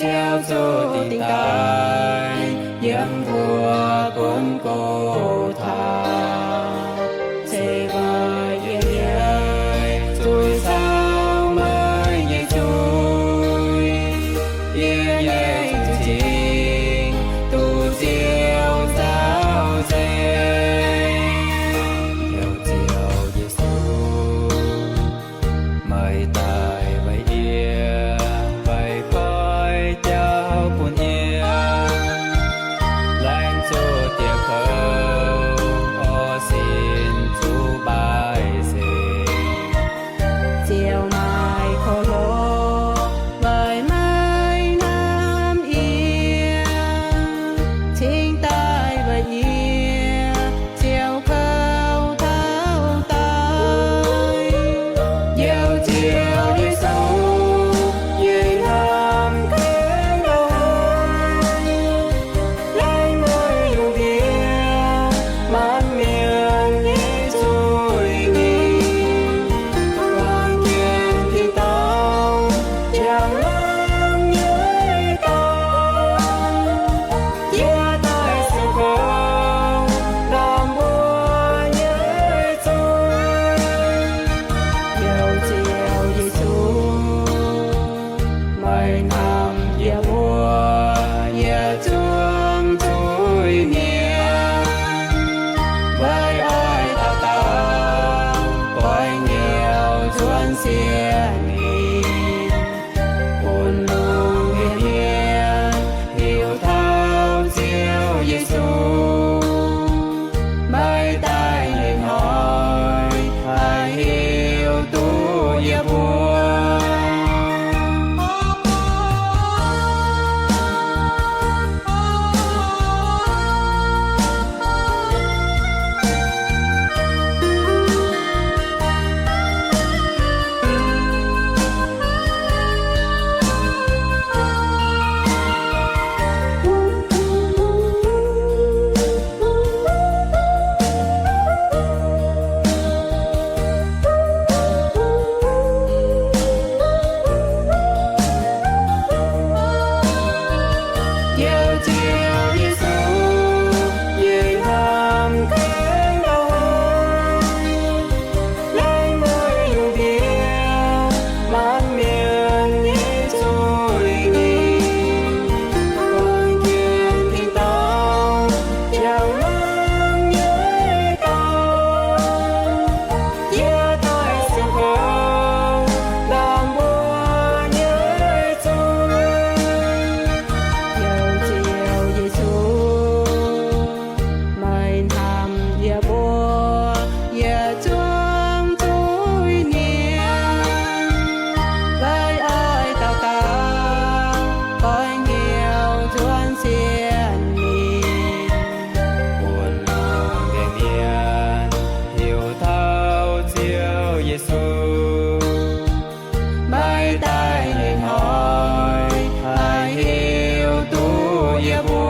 Biauv zuqc dingc daaih yiem mbuo Golgotha, ceix maaih yie nyei zuiz caux meih nyei zuiz. Yie nyei zuiz-cingx duqv Ziouv caux nzengc. Heuc Ziouv Yesu, meih daaih weic yie, weic koiv jauv bun yie, laengz zuqc dieh kouv, orv sin zuqc mbaih nzengc. Ziouv maaih koux lorz weic meih hnamv yie, cingx daaih weic yie ziouc kouv taux daic. Heuc Ziouv Yesu, yie hnamv gaengh ndau haaix, laengz meih lungh ndiev maanc mienh nyei zuiz nyei, buangh jienv tin-dorngh jangx longx nyei dorngx, jiex daaih siou kouv ndorm mbuo nyei zuiz. Heuc Ziouv Yesu, meih hnamv yie mbuo yietc zungv zuiz-mienh, weic oix dauh dauh goiv nyouh nzuonx sienh lingh, bun lungh ndiev mienh hiuv taux Ziouv Yesu. Meih daaih nyei hnoi haih hiuv duqv yie mbuo. Heuc Ziouv Yesu, yie hnamv gaengh ndau haaix, laengz meih lungh ndiev maanc mienh nyei zuiz nyei, buangh jienv tin-dorngh jangx longx nyei dorngx, jiex daaih siou kouv ndorm mbuo nyei zuiz. Heuc Ziouv Yesu, meih hnamv yie mbuo yietc zungv zuiz-mienh, weic oix dauh dauh goiv nyouh nzuonx sienh lingh, bun lungh ndiev mienh hiuv taux Ziouv Yesu. Meih daaih nyei hnoi haih hiuv duqv yie mbuo.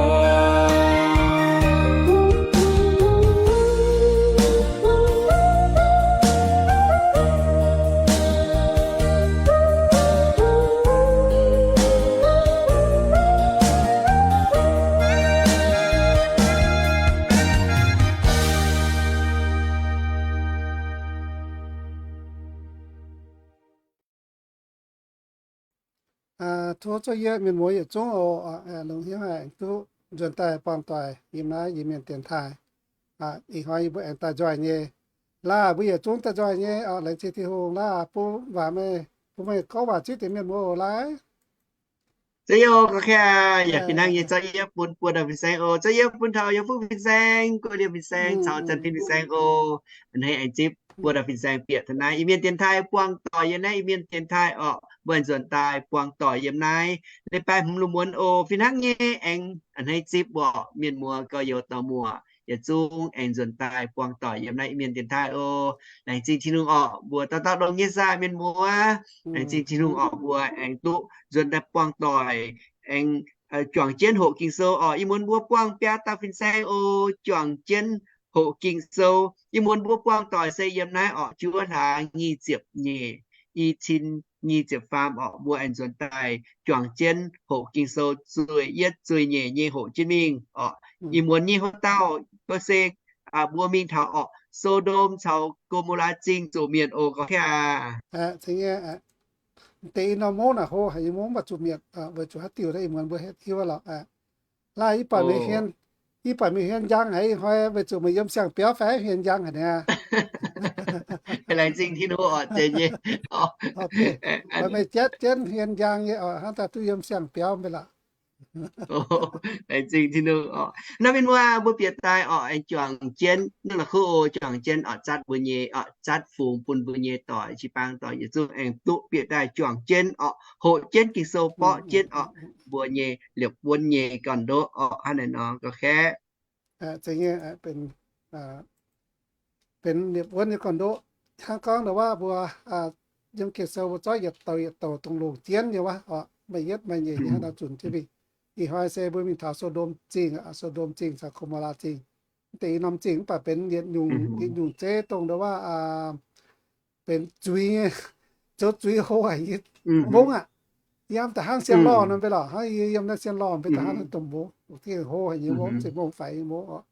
Tov zuov yie mienh muoz yietc zungv oc, longc hnyouv haih duqv nzuonx daaih buangh doic yiem naaiv Iu-Mienh dienx taaih. Ih hnoi yie mbuo aengx daaih nzoih nyei. Laah, mbuo yietc zungv daaih nzoih nyei oc. Laengz zingh Tin-Hungh. Laah, bun waac meih, bun meih gorngv waac zipv deix mienh muoz oc. Laah, za'gengh gorngv kaav yaac fih hnangv nyei, zorqv yie bun buo dauh fin-saeng oc. Zorqv yie bun taux yie fuqv fin-saeng, guoqv liemh fin-saeng caux zanc fin-saeng oc. A'hneiv aengx zipv buo dauh fin-saeng bieqc taux naaiv Iu-Mienh dienx taaih buangh doic yiem naaiv Iu-Mienh dienx taaih oc. Mbuo aengx nzuonx daaih buangh doic yiem naaiv leiz baaix hmz lungh muonz oc. Fih hnangv nyei aengx a'hneiv zipv mbuo mienh muoz gorx-youz dorh muoc yietc zungv aengx nzuonx daaih buangh doic yiem naaiv Iu-Mienh dienx taaih oc. Laengz zingh Tin-Hungh oc. Mbuo dauh dauh longx nyei saah mienh muoz? Laengz zingh Tin-Hungh oc. Mbuo aengx duqv nzuonx daaih buangh doic, aengx juangc jienv hoqc Ging-Sou oc. Ih muonz mbuo buangh biaa dauh fin-saeng oc. Juangc jienv hoqc Ging-Sou. Ih muonz mbuo buangh doic se yiem naaiv oc, juov hlaax nyic ziepc nyeic, i cin nyic ziepc faam orqc, mbuo aengx nzuonx daaih juangc jienv hoqc Ging-Sou zueih yietv zueih nyeic nyei hoqc jienv mingh orqc. Ih muonz nyei haaix dauh mbuo se mbuo mingh taux orqc, So^ndom caux Go^mo^laa Zingh zuqc mietc oc, gorngv kaav aqv. Deix i norm mungv naaic hlo haic nyei mungv mv baac zuqc mietc, weic zuqc haaix diuc ih muonz mbuo hiuv lorqc. Laaih i buatc meih hmien, i buatc meih hmien njang haic ih hnoi, weic zuqc meih yiem siang-biauv fai hmien njang haic niaa? Laengz zingh Tin-Hungh orqc, zeiz nyei. Meih jatv jienv hmien njang nyei orqc, hnangv daaih duqv yiem siang-biauv mv bei lorqc. Laengz zingh Tin-Hungh orqc. Naaiv mienh muoz, mbuo bieqc daaih orqc, aengx juangc jienv, naaiv la'kuqv oc, juangc jienv orqc, zatv mbuo nyei orqc, zatv fungx bun mbuo nyei doic, jiu-baang doic yietc zungv aengx duqv bieqc daaih juangc jienv orqc, hoqc jienv Ging-Sou, borqv jienv orqc, mbuo nyei liepc wuonv nyei gorn-ndoqv orqc, hnangv naaiv nor gorngv kaeqv. Benx liepc wuonv nyei gorn-ndoqv. Hnangv gorngv ndau wuov mbuo yiem Ging-Sou mbuo zorqv yietc douc yietc douc dongh longc jienv nyei wuov orqc, maaih yietv maaih nyeic nyei hnangv nor zunc jienv mingh. Ih hnoi se mbuo mingh taux So^ndom Zingh, So^ndom Zingh caux Go^mo^laa Zingh. Deix i norm zingh mv baac benx yietc nyungc, yietc nyungc zeiv dongh ndau wuov benx zuiz nyei, zoux zuiz hlo haic nyei mungv aqv. Yiem da'hnangv sien lorngh nor mbe lorqc, hnangv yie yiem naaiv sien lorngh mbe da'hnangv dongh mbuo, hlo haic nyei mungv, mv zeiz mungv faix nyei mungv orqc.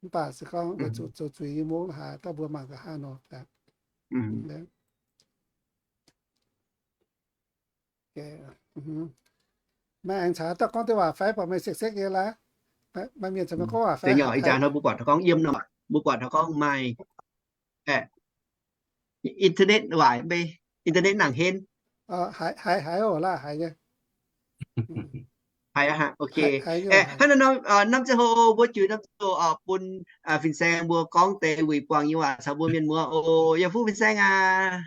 Mv baac se gorngv weic zuqc zoux zuiz nyei mungv haaix dauh mbuo mangc gaax hnangv nor. Maaih aengx caux dauh gorngv deix waac fai baac meih sekv-sekv nyei laaix? Maaih mienh caux meih gorngv waac fai? Ih zanc hnoi mbuo buatc taux gorngv yiem nor, mbuo buatc taux gorngv maaih internet waaic, mbe internet nangc henv. Haiz, haiz oc, laaih haiz nyei. Haiz, ok. Hnangv naaiv nor, norm ziangh hoc mbuo juix norm ziangh hoc bun fin-saeng mbuo gorngv deix wuic buangh nyei waac caux mbuo mienh muoz oc. Yaac fuqv fin-saeng aac.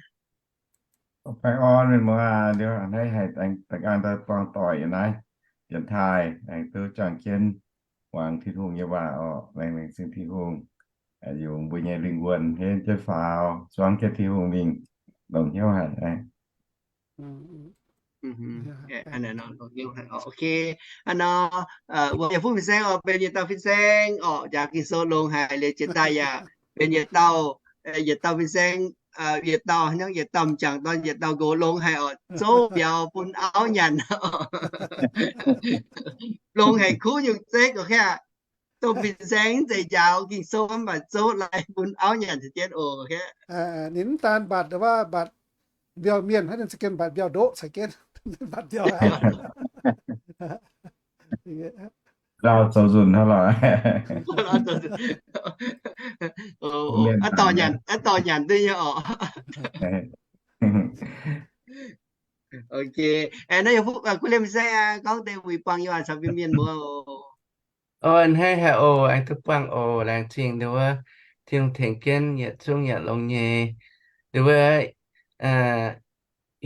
Baengh orn mienh muoz aac, liuz a'hneiv haiz da'nqaang daaih buangh doic yiem naaiv dienx taaih aengx duqv juangc jienv muangx Tin-Hungh nyei waac orqc. Laengz zingh Tin-Hungh yungz mbuo nyei lingh wuonh henv jienv faaux, zuangx jienv Tin-Hungh mingh, longx hnyouv haic. Ok, hnangv nor, mbuo yaac fuqv fin-saeng oc, benx yietc dauh fin-saeng orqc, njaaux Ging-Sou longx haic liuz jiex daaih yaac benx yietc dauh, yietc dauh fin-saeng, yietc dauh hnangv yietc dauh m'jangc dorn, yietc dauh nqox longx haic orqc, zouv biaux bun auv nyanc. Longx haic kuv nyungc zeiv gorqv kaeqv aqv. Dongh fin-saeng mv zeiz njaaux Ging-Sou mv baac zouv lai bun auv nyanc caux jienv oc. Ninh mv daan mbatc wuov mbatc mbiauh mienh, haaix ninh za'gengh mbatc mbiauh ndoqv caux jienv, mbatc mbiauh aqv. Lauh zoux nzunc hnangv lorqc. Aav dorh nyanc, aav dorh nyanc duqv nyei orqc. Ok, naaiv yaac fuqv guv liemh fin-saeng gorngv deix wuic buangh nyei waac caux mbuo mienh muoz oc. A'hneiv haic oc, aengx duqv buangh oc. Laengz zingh ndau wuov Tin-Hungh tengx jienv yietc zungv yaac longx nyei. Ndau wuov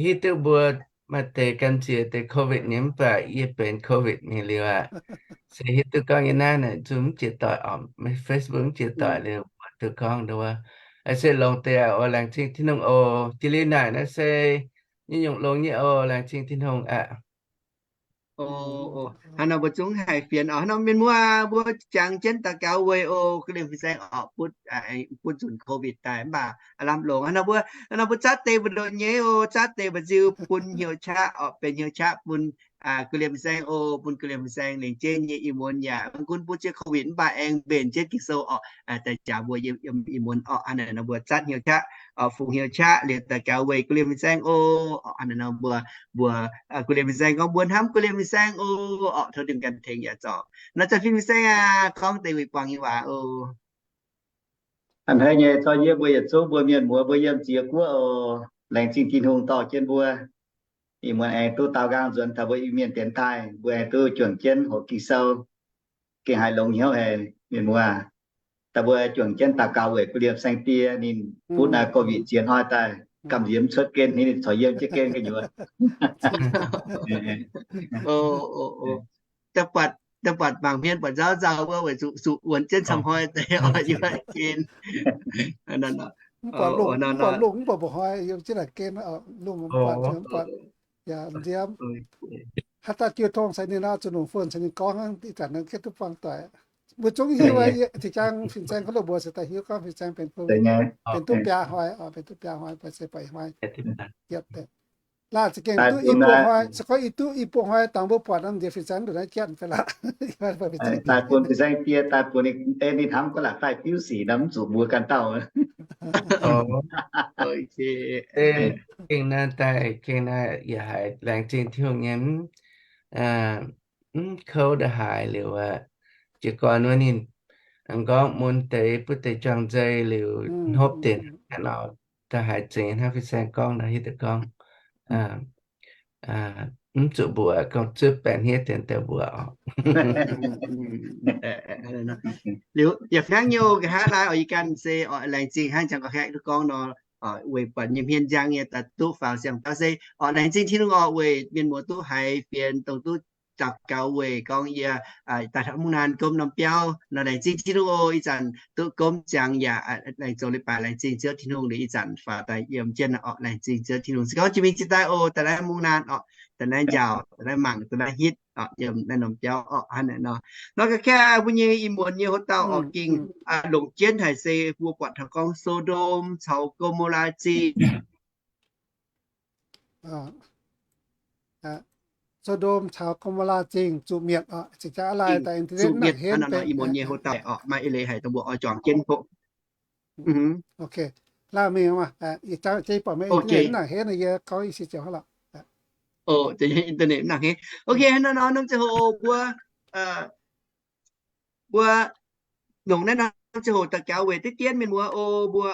hiuv duqv mbuo maaih deix gan ziex deix COVID nyei mv baac yie benx COVID mingh liuz aqv. Se hiuv duqv gorngv yie naaiv naaic Zoom mv jiex doic orqc, Facebook mv jiex doic liuz mbuo duqv gorngv ndau wuov. Aa, se longx deix aqv oc. Laengz zingh Tin-Hungh oc. Jiex liuz naaic naaiv se nyei nyungc longx nyei oc. Laengz zingh Tin-Hungh aqv. Hnangv nor mbuo zungv haih fienx oc. Hnangv nor mienh muoz, mbuo jangx jienv daux gaux weic oc. Guv liemh fin-saeng orqc, butv, butv nzunc COVID daaih mv baac aav lamh longx. Hnangv nor mbuo, hnangv nor mbuo zatv deix mbu'ndongx nyei oc. Zatv deix mba'nziu bun hnyouv qaqv orqc, benx hnyouv qaqv bun guv liemh fin-saeng oc. Bun guv liemh fin-saeng lengc jeiv nyei ih muonz yaac maiv gunv butv jienv COVID mv baac aengx mbenc jienv Ging-Sou orqc, daaih njaaux mbuo yiem ih muonz orqc. Hnangv naaic nor mbuo zatv hnyouv qaqv, fungx hnyouv qaqv liuz daux gaux weic guv liemh fin-saeng oc. Hnangv naaic nor mbuo, mbuo guv liemh fin-saeng gorngv mbuo hnamv guv liemh fin-saeng oc. Tov Tin-Hungh gan tengx yaac zorc. Naaiv zanc fim fin-saeng aac, gorngv deix wuic buangh nyei waac oc. A'hneiv nyei zorqv yie mbuo yietc zungv mbuo mienh muoz mbuo yiem ziex guoqv oc. Laengz zingh Tin-Hungh dorh jienv mbuo ih muonz aengx duqv daaux nqaang nzuonx taux mbuo Iu-Mienh dienx taaih, mbuo aengx duqv juangc jienv hoqc Ging-Sou, gengh haiz longx hnyouv haic mienh muoz. Daaih mbuo juangc jienv daux gaux weic guv liemh saeng-die ninh butv naaiv COVID ziex hnoi daaih gamh nziex mv cuotv gen, ninh corc yiem jienv gen gu'nyuoz. Daaih buatc mangc hmien buatc nzauv nzauh wuov weic zuqc zuqc wuonx jienv camv hnoi deix oc, yiem gen. Mv buatc lungh, mv buatc lungh, mv buatc mba'hnoi yiem jienv naaic gen, lungh mv buatc, mv buatc, yaac nziemv. Haaix dauh jiu tong caux ninh nor, zuqc longc phone caux ninh gorngv hnangv, ih zanc naaiv gengh duqv buangh doic. Mbuo zungv hiuv, zinh ziangx fin-saeng gorngv loh mbuo se daaih hiuv gorngv fin-saeng benx, benx duqv biaa hnoi, benx duqv biaa hnoi, se buatc hnoi yietv deix. Laaih za'gengh duqv i buo hnoi, se gorngv i duqv i buo hnoi dangx mbuo buatc nor, nziex fin-saeng ndongc naaiv jatv fai laaih. Daaih bun fin-saeng die, daaih bun ninh, ninh hnamv gorngv laaix faix biuv sic nor, mv zuqc mbuo ganh dauh. Gengh naaiv daaih, gengh naaiv yaac haiz laengz zingh Tin-Hungh nyei, mv kouv ndongc haaix liuz, jiez gorn wuov ninh m'nqorngv mun deix butv deix juang-nzei liuz hnopv deix hnangv nor, da'haiz zingx hnangv fin-saeng gorngv nor, hiuv duqv gorngv mv zuqc mbuoqc, gorngv zuov baengc hniev deix daaih mbuoqc oc. Liuz yaac fih hnangv nyei, nqa'haav laai oix yie ganh se oc, laengz zingh hnangv jangx ga'hnaaiv duqv gorngv nor, weic buatc nyei hmien njang nyei daaih duqv faaux siang-dauh se oc, laengz zingh Tin-Hungh oc, weic mienh muoz duqv haiz fienx dongh duqv daux gaux weic gorngv yie daaih taux mungv naanc gomv norm biauv nor, laengz zingh Tin-Hungh oc. Ih zanc duqv gomv ziangx yaac laengz zoux leiz-baaix laengz zingh Ziouv Tin-Hungh liuz, ih zanc faaux daaih yiem jienv oc, laengz zingh Ziouv Tin-Hungh. Se gorngv jiex mingh jiex daaih oc, daaih naaiv mungv naanc oc, daaih naaiv njaaux, daaih naaiv mangc, daaih naaiv hitv oc, yiem naaiv norm biauv oc, hnangv naaiv nor. Nor ga'kaav mbuo nyei ih muonz nyei houx-dauh oc, gengh longc jienv haic se mbuo buatc taux gorngv So^ndom caux Go^mo^laa Zingh. So^ndom caux Go^mo^laa Zingh zuqc mietc oc, zinh jaax lai daaih internet mv nangc henv. Ih muonz nyei houx-dauh oc, maaih eix leiz haic dongh mbuo oix juangc jienv hoqc. Ok, laaih mingh, yie jangv jienv buatc meih internet mv nangc henv, yie gorngv i sic ziouc hnangv lorqc. Internet mv nangc henv. Ok, hnangv nor norm ziangh hoc mbuo, mbuo longc naaiv norm ziangh hoc daux gaux weic deix dienv mienh muoz oc. Mbuo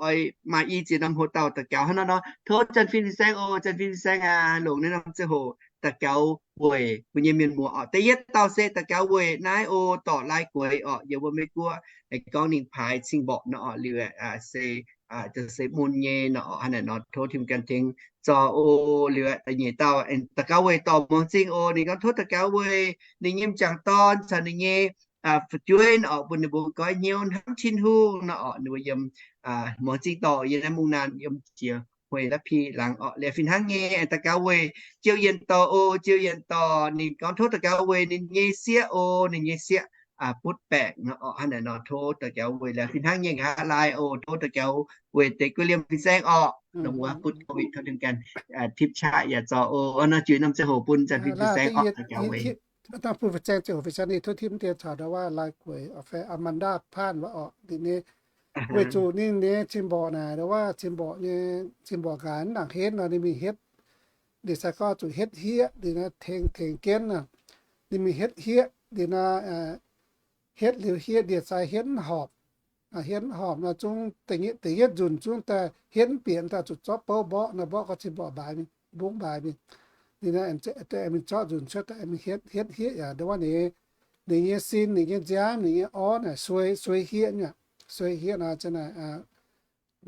oix maaih i ziex norm houx-dauh daux gaux hnangv nor nor, tov Janx-Fin Fin-Saeng oc, Janx-Fin Fin-Saeng aac, longc naaiv norm ziangh hoc daux gaux weic mbuo nyei mienh muoz oc. Da'yietv dauh se daux gaux weic naaiv oc, dorc Lai Gueix oc, yiem wuov Meiv Guoqv, aengx gorngv ninh paaix cing-mborqc nor oc, liuz se, se mun nyei nor oc, hnangv naaic nor tov Tin-Hungh ganh tengx zorc oc. Liuz da'nyeic dauh daux gaux weic dorc Muangx Zingh oc, ninh gorngv tov daux gaux weic ninh nyei m'jangc dorn caux ninh nyei fu'jueiv nor oc, bun ninh mbuo goiv hnyouv hnamv Tin-Hungh nor oc, ninh mbuo yiem Muangx Zingh dorh yiem naaiv mungv naanc yiem jiex hueix la'pih laangz oc. Liuz fih hnangv nyei daux gaux weic Jiou Yienh dorh oc, Jiou Yienh dorh ninh gorngv tov daux gaux weic ninh nyei sieqv oc, ninh nyei sieqv butv baengc nor oc, hnangv naaic nor tov daux gaux weic. Liuz fih hnangv nyei nqa'haav laai oc, tov daux gaux weic deix guei liemh fin-saeng oc, longc wuov butv COVID tov ninh ganh tipv qaqv yaac zorc oc. Nor juix norm ziangh hoc bun Janx-Fin Fin-Saeng oc, daux gaux weic. Dangh bun fin-saeng ziangh hoc fin-saeng ninh tov tipv deix caux ndau wuov Lai Gueix oc fai Amanda Pan wuov oc, ninh nyei weic zuqc ninh nyei cin-mborqc naaic ndau wuov cin-mborqc nyei, cin-mborqc nqaanx nangc henv nor ninh mingh hietv, ndie-sai gorngv zuqc hietv hieqv, ninh tengx tengx jienv nor, ninh mingh hietv hieqv, ninh nor hietv liuz hieqv ndie-sai hietv mv horpc. Hietv mv horpc nor zungv da'yietv nzunc zungv daaih hietv mv bieqc daaih zuqc zorqv bouv mborqv nor, mborqv gorngv cin-mborqc mbaix mingh, mbungv mbaix mingh. Ninh aengx mingh zorqv nzunc cuotv daaih mingh hietv, hietv hieqv yaac ndau wuov ninh, ninh nyei sin, ninh nyei nziaamv, ninh nyei orv naaic suei, suei hieqv nyei, suei hieqv nor za'naaic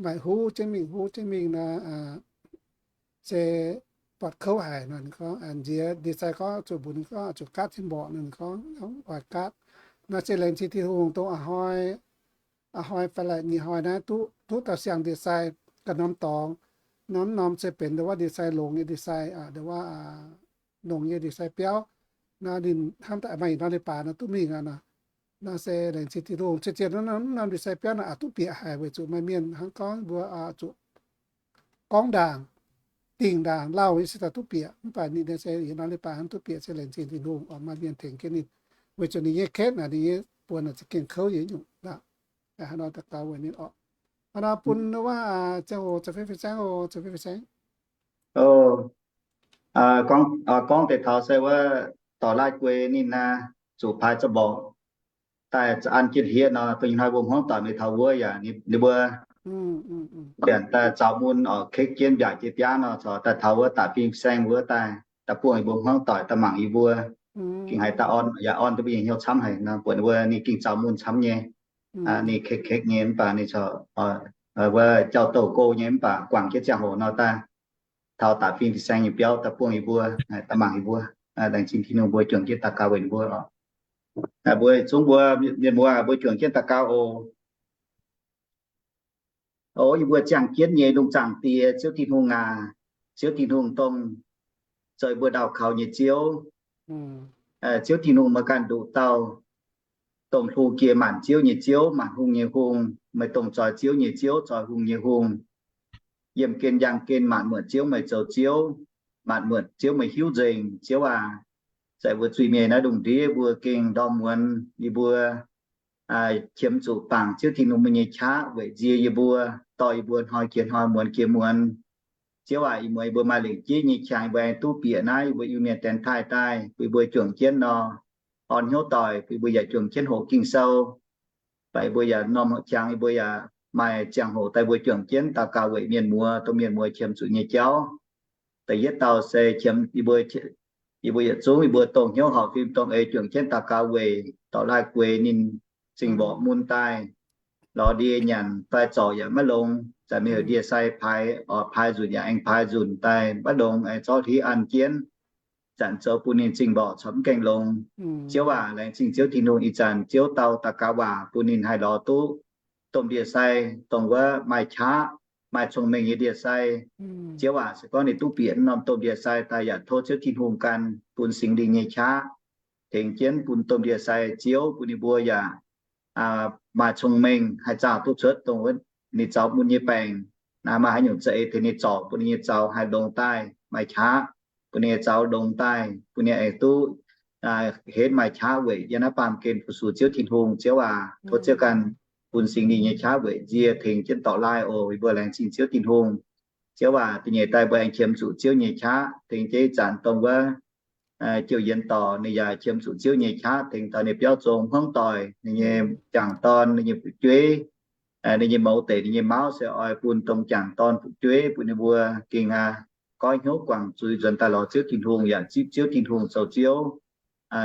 maaih huv jienv mingh, huv jienv mingh nor, se buatc kouv haic nor, ninh gorngv nziex ndie-sai gorngv zuqc mbuox ninh gorngv zuqc gaatv cin-mborqc nor, ninh gorngv oix gaatv. Nor se laengz zingh Tin-Hungh dongh a'hnoi, a'hnoi fai laaix nyei hnoi naaiv duqv, duqv dauh siang ndie-sai ganh norm dorngx, norm norm se benx ndau wuov ndie-sai longx nyei ndie-sai, ndau wuov longx nyei ndie-sai biauv. Nor ninh hnamv daaih maaih yietc norm leiz-baaix nor duqv mingh aqv nor. Nor se laengz zingh Tin-Hungh, zien-zien norm norm ndie-sai biauv nor aqc duqv bieqc haic weic zuqc maaih mienh hnangv gorngv mbuo zuqc gorngv ndaangc, dingh ndaangc lauh nyei se daaih duqv bieqc, mv baac ninh se yietc norm leiz-baaix hnangv duqv bieqc se laengz zingh Tin-Hungh oc, maaih mienh tengx jienv ninh. Weic zuqc ninh nyei ketv naaic, ninh nyei buonc naaic za'gengh kouv nyei nyungc aqv. Hnangv nor daux gaux weic ninh oc. Hnangv nor bun wuov ziangh hoc Janx-Fin Fin-Saeng oc, Janx-Fin Fin-Saeng. Gorngv deix taux se wuov dorc Lai Gueix ninh naaic zuqc paaix za'borqc daaih an jienv hieqv nor, dongh ih hnoi mbuo hmuangv doic mingh taux wuov yaac ninh mbuo bianc daaih zaux mun oc, kekv jienv mbiaaic jiex biaav nor, corc daaih taux wuov da'fin saeng wuov daaih, daaih buangh yie mbuo hmuangv doic daaih mangc yie mbuo. Gengh haiz daaih orn yaac orn duqv mbuo nyei hnyouv camv haic nor, buatc ninh mbuo ninh gengh zaux mun camv nyei. Ninh kekv kekv nyei mv baac ninh corc wuov jauv-douh go nyei mv baac guangc jienv ziangh hoc nor daaih taux da'fin saeng nyei biauv daaih buangh yie mbuo, daaih mangc yie mbuo. Laengz zingh Tin-Hungh, mbuo juangc jienv daux gaux weic ninh mbuo oc. Mbuo zungv mbuo mienh muoz mbuo juangc jienv daux gaux oc. O yie mbuo ziangh jienv nyei lungh zaangc Diex, Ziouv Tin-Hungh aac, Ziouv Tin-Hungh dongh zoux yie mbuo ndau kaux nyei Ziouv. Ziouv Tin-Hungh meih ganh nduqc dauh dongh hlo jiex maanc ziouv nyei Ziouv, maanc hungh nyei Hungh. Meih dongh zoih ziouv nyei Ziouv, zoih hungh nyei Hungh. Yiem gen yangh gen maanc muotc ziouv meih zoux Ziouv. maanc muotc Ziouv meih hiuv nzengc, Ziouv aac. Zaqc mbuo zuiz-mienh naaiv ndongc ndiev mbuo gengh ndorm muonz yie mbuo qiemx zuqc bangc Ziouv Tin-Hungh mbuo nyei qaqv weic nzie yie mbuo, dorh yie mbuo hnoi jiex hnoi, muonz jiex muonz. Ziouv aac, ih muonz yie mbuo maaih lengc jeiv nyei qangx yie mbuo aengx duqv bieqc naaiv yie mbuo Iu-Mienh dienx taaih daaih, bun yie mbuo juangc jienv nor, orn hnyouv doic, bun yie mbuo yaac juangc jienv hoqc Ging-Sou. Baac yie mbuo yaac norm hoqc qangx yie mbuo yaac maaih ziangh hoc daaih mbuo juangc jienv daux gaux weic mienh muoz, dongh mienh muoz qiemx zuqc nyei jauv. Da'yietv dauh se qiemx yie mbuo, yie mbuo yietc zungv yie mbuo dongh hnyouv horpc fim dongh eix juangc jienv daux gaux weic dorc laaih gueix ninh zingh mborqc mun daaih, lorz ndie nyanc fai zorc yaac maiv longx, zanc mingh heuc ndie-sai paaiv, oix paaiv nzunc yaac aengx paaiv nzunc daaih maiv longx, aengx zorqv hlieqv an jienv, zanc zoux bun ninh zingh mborqc corc mv gaengh longx. Ziouv aac, laengz zingh Ziouv Tin-Hungh ih zanc Ziouv dau daux gaux waac bun ninh haih lorz duqv domh ndie-sai, dongh wuov maaih qaqv, maaih cong-mengh nyei ndie-sai. Ziouv aac, se gorngv ninh duqv bieqc norm domh ndie-sai daaih yaac tov Ziouv Tin-Hungh ganh bun Singx Lingh nyei qaqv tengx jienv bun domh ndie-sai Ziouv, bun ninh mbuo yaac maaih cong-mengh haih zaah duqv cuotv dongh wuov ninh zaux mun nyei baengc. Naaiv maaih haaix nyungc za'eix tengx ninh zorc bun ninh nyei zaux haih longx daaih, maaih qaqv, bun ninh nyei zaux longx daaih, bun ninh aengx duqv henv maaih qaqv weic yiem naaiv baamh gen fu-sux Ziouv Tin-Hungh. Ziouv aac, tov Ziouv ganh bun Singx Lingh nyei qaqv weic nzie tengx jienv dorc laaih oc. Yie mbuo laengz zingh Ziouv Tin-Hungh. Ziouv aac, da'nyeic daaih mbuo aengx qiemx zuqc Ziouv nyei qaqv tengx jienv ih zanc dongh wuov jouh yienx dorc ninh yaac qiemx zuqc Ziouv nyei qaqv tengx taux ninh biauv zong hmuangv doic, ninh nyei jangc dorn, ninh nyei fu'jueiv, ninh nyei mouz deic, ninh nyei mauv se oix bun dongh jangc dorn fu'jueiv bun ninh mbuo gengh aqv goiv hnyouv guangc zuiz nzuonx daaih lorz Ziouv Tin-Hungh yaac zipv Ziouv Tin-Hungh zoux Ziouv.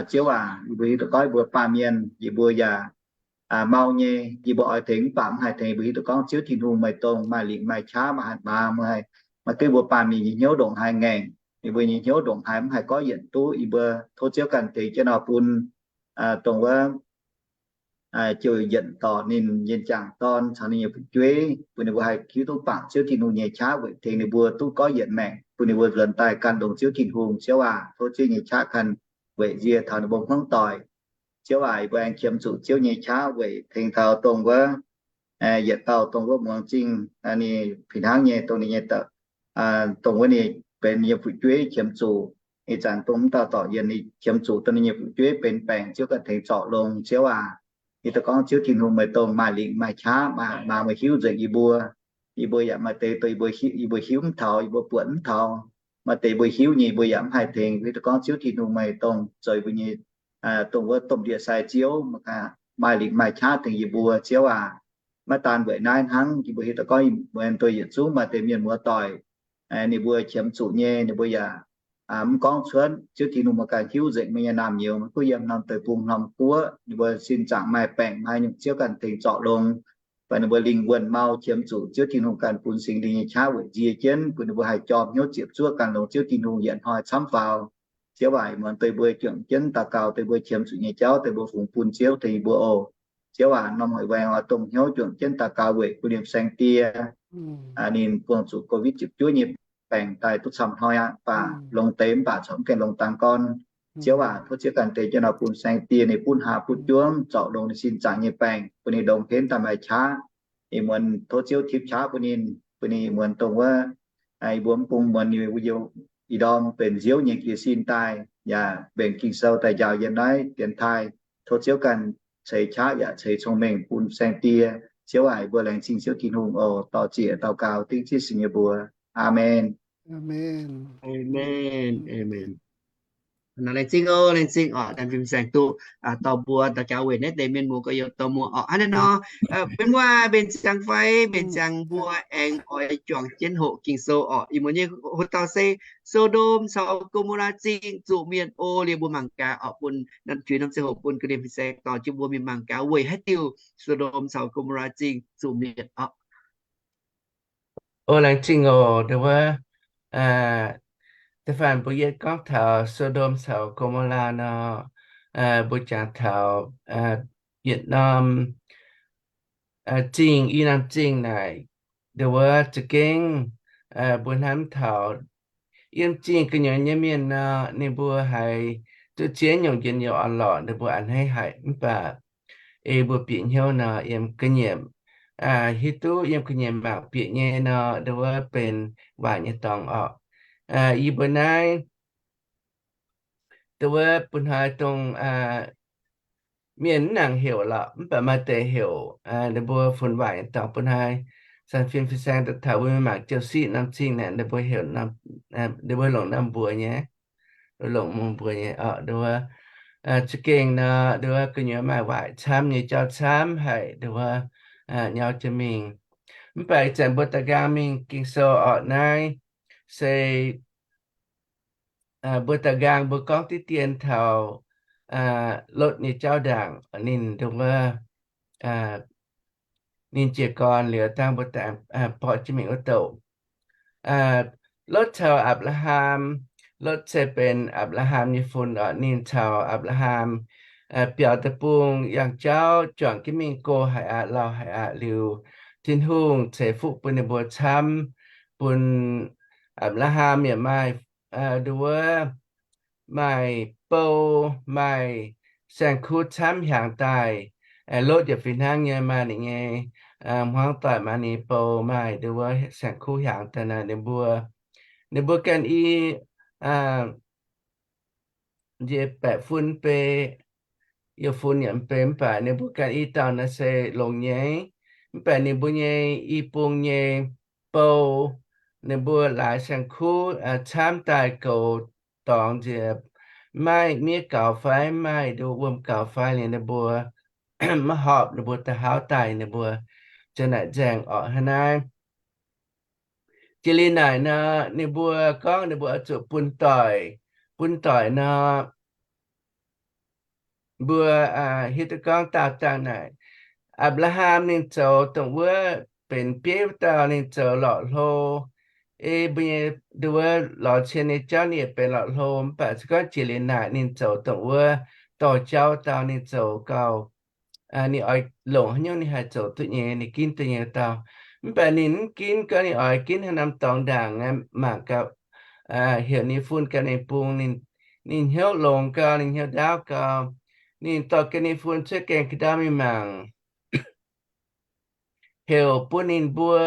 Ziouv aac, yie mbuo hiuv duqv gorngv yie mbuo baamh mienh yie mbuo yaac mau nyei, yie mbuo oix tengx mv baac mv haih tengx. Yie mbuo hiuv duqv gorngv Ziouv Tin-Hungh meih dongh maaih lingc maaih qaqv, maaih hatc maaz, meih maaih duqv mbuo baamh mienh nyei hnyouv ndongc haaix ngaengc, yie mbuo nyei hnyouv ndongc haaix mv haih goiv yienc duqv. Yie mbuo tov Ziouv ganh tengx jienv nor bun dongh wuov jouh yienx dorc ninh nyei jangc dorn caux ninh nyei fu'jueiv, bun ninh mbuo haih hiuv duqv bangc Ziouv Tin-Hungh nyei qaqv weic tengx ninh mbuo duqv goiv yienc maengc, bun ninh mbuo nzuonx daaih gan longx Ziouv Tin-Hungh. Ziouv aac, tov Ziouv nyei qaqv ganh weic nzie taux ninh mbuo hmuangv doic. Ziouv aac, yie mbuo aengx qiemx zuqc Ziouv nyei qaqv weic tengx taux dongh wuov yietc dauh dongh wuov muangx zingh ninh fih hnangv nyei dongh ninh nyei, dongh wuov ninh benx ninh nyei fu'jueiv qiemx zuqc. Ih zanc dongh wuov dauh dorc yienh ninh qiemx zuqc dongh ninh nyei fu'jueiv benx baengc, Ziouv ganh tengx zorc longx. Ziouv aac, hiuv duqv gorngv Ziouv Tin-Hungh meih dongh maaih lingc maaih qaqv, maaih hatc maaz, meih hiuv nzengc yie mbuo. Yie mbuo yaac maaih deix dongh yie mbuo hiuv mv taux, yie mbuo buatc mv taux. Maaih deix mbuo hiuv nyei yie mbuo yaac mv haih tengx. Hiuv duqv gorngv Ziouv Tin-Hungh meih dongh zoux yie mbuo nyei, dongh wuov domh ndie-sai Ziouv, maaih lingc maaih qaqv tengx yie mbuo. Ziouv aac, maiv daan weic naaiv hnangv, yie mbuo hiuv duqv gorngv mbuo nduov yietc zungv maaih deix mienh muoz doic, ninh mbuo qiemx zuqc nyei, ninh mbuo yaac mv gorngv cuotv. Ziouv Tin-Hungh meih ganh hiuv nzengc meih nyei naamh nyouz maiv gunv yiem norm deic-bung norm guoqv, ninh mbuo sin zaangc maaih baengc maaih nyungc, Ziouv ganh tengx zorc longx. Baac ninh mbuo lingh wuonh mau qiemx zuqc, Ziouv Tin-Hungh ganh bun Singx Lingh nyei qaqv weic nzie jienv, bun ninh mbuo haih jorm hnyouv ziepc zuoqv gan longx Ziouv Tin-Hungh yietc hnoi camv faaux. Ziouv aac, muonz deix mbuo juangc jienv daux gaux, deix mbuo qiemx zuqc nyei jauv, deix mbuo fungx bun Ziouv tengx yie mbuo oc. Ziouv aac, norm hoic waengx oix dongh hnyouv juangc jienv daux gaux weic bun ninh saeng-die, ninh buangh zuqc Covid ziepc juov nyei baengc daaih duqv camv hnoi aqv, mv baac longx deix mv baac corc mv gaengh longx dangx gorn. Ziouv aac, tov Ziouv ganh tengx jienv nor bun saeng-die ninh butv haav butv juov zorc longx ninh sin zaangc nyei baengc, bun ninh longx henv daaih maaih qaqv. Ih muonz tov Ziouv tipv qaqv bun ninh, bun ninh ih muonz dongh wuov, yie mbuo mv bung muonz ninh mbuo ih ndorm benx nziouv nyei jiez sin daaih, yaac mbenc Ging-Sou daaih njaaux yiem naaiv dienx taaih. Tov Ziouv ganh ceix qaqv yaac ceix cong-mengh bun saeng-die. Ziouv aac, yie mbuo laengz zingh Ziouv Tin-Hungh oc. Dor-ziec daux gaux dengv Ziouv Yesu nyei mbuox. Aamen. Amen. Amen. Laengz zingh oc, laengz zingh oc, dangh fim saeng duqv dorh mbuo daux gaux weic naaiv deix mienh muoz gorx-youz dorh mbuo oc. Hnangv naaiv nor, benx muoz, mbenc ziangx fai, mbenc ziangx mbuo aengx oix juangc jienv hoqc Ging-Sou oc. Ih muonz nyei hoc dauh se So^ndom caux Go^mo^laa Zingh zuqc mietc o. Liuz mbuo mangc gaax oc, bun juix norm ziangh hoc bun ga'ndiev fim saeng dorh jienv mbuo mingh mangc gaax weic haaix diuc So^ndom caux Go^mo^laa Zingh zuqc mietc oc. O, laengz zingh oc. Nduov wuov, da'faanh mbuo yietv gorngv taux So^ndom caux Go^mo^laa nor, mbuo jangx taux yietc norm zingh, i norm zingh naaic, nduov wuov za'gengh mbuo hnamv taux yiem zingh gu'nyuoz nyei mienh nor, ninh mbuo haiz duqv zien nyungc njien-youh orn-lorqc, ninh mbuo a'hneiv haic. Mv baac ei mbuo bieqc hnyouv nor, yiem ga'nyiec, hiuv duqv yiem ga'nyiec mangc bieqc nyei nor, nduov wuov benx waaic nyei dorngx orqc. Yie mbuo naaiv, nduov wuov, bun hnoi dongh mienh mv nangc heuc lorqc, mv baac maaih deix heuc ninh mbuo funx waaic nyei dorngx bun hnoi. San Fran Fis Saeng daaih taux mbuo mangc Jiu Siqv norm zingh naaic, ninh mbuo heuc, ninh mbuo longc norm mbuox nyei, longc mbuox nyei oc, nduov wuov. Za'gengh nor, nduov wuov, gu'nyuoz maaih waaic camv nyei jauv camv haic, nduov wuov, nyauv jienv mingh. Mv baac ih zanc mbuo daaih nqaang mingh Ging-Sou orqc, naaiv se mbuo daaih nqaang mbuo gorngv diqv dien taux Lotv nyei jauv ndaangc, ninh nduov wuov, ninh jiez gorn liuz dangh mbuo daaih borqv jienv mingh wuov douc. Lotv caux Apc^laa^ham, Lotv se benx Apc^laa^ham nyei fun oc. Ninh caux Apc^laa^ham biaux deic-bung, yangh jauv juangc jienv mingh go haic aqv, lauh haic aqv liuz, Tin-Hungh ceix fuqv bun ninh mbuo camv, bun Apc^laa^ham yaac maaih, nduov wuov, maaih bou, maaih saeng-kuv camv hiaangx daaih. Lotv yaac fih hnangv nyei, maaih ninh nyei hmuangv doic, maaih ninh nyei bou, maaih nduov wuov saeng-kuv hiaangx daaih naaic ninh mbuo. Ninh mbuo ganh i nziex baeqc fun bei, yie fun yaac mv bei, mv baac ninh mbuo ganh i dauh naaiv se longx nyei. Mv baac ninh mbuo nyei i bung nyei bou, ninh mbuo laaix saeng-kuv camv daaih goux dorngx nziex, maiv maaih miev gaux fai maiv maaih nduov wuom gaux fai liuz, ninh mbuo maiv horpc, ninh mbuo da'hauv daaih, ninh mbuo ziouc naaic nzaeng orqc. Hnangv naaiv, jiex liuz naaic nor, ninh mbuo gorngv ninh mbuo oix zuqc bun doic, bun doic nor, mbuo hiuv duqv gorngv daauh dangh naaic, Apc^laa^ham ninh zoux dongh wuov benx bieiv wuov dauh, ninh zoux lorqc hlo. Ei mbuo nyei nduov wuov lorz cien nyei jauv ninh yaac benx lorqc hlo, mv baac se gorngv jiex liuz naaic ninh zoux dongh wuov dorh jauv dauh, ninh zoux gauh, ninh oix longc haaix nyungc ninh haih zoux duqv nyei, ninh ginv duqv nyei dauh. Mv baac ninh mv ginv, gorngv ninh oix ginv haaix norm dorngx ndaangc mangc gaax, heuc ninh fun gaax ninh bung, ninh hnyouv longx gau, ninh hnyouv ndaauv gau. Ninh dorh gaax ninh fun cuotv gaengh ga'ndau mingh mangc, heuc bun ninh mbuo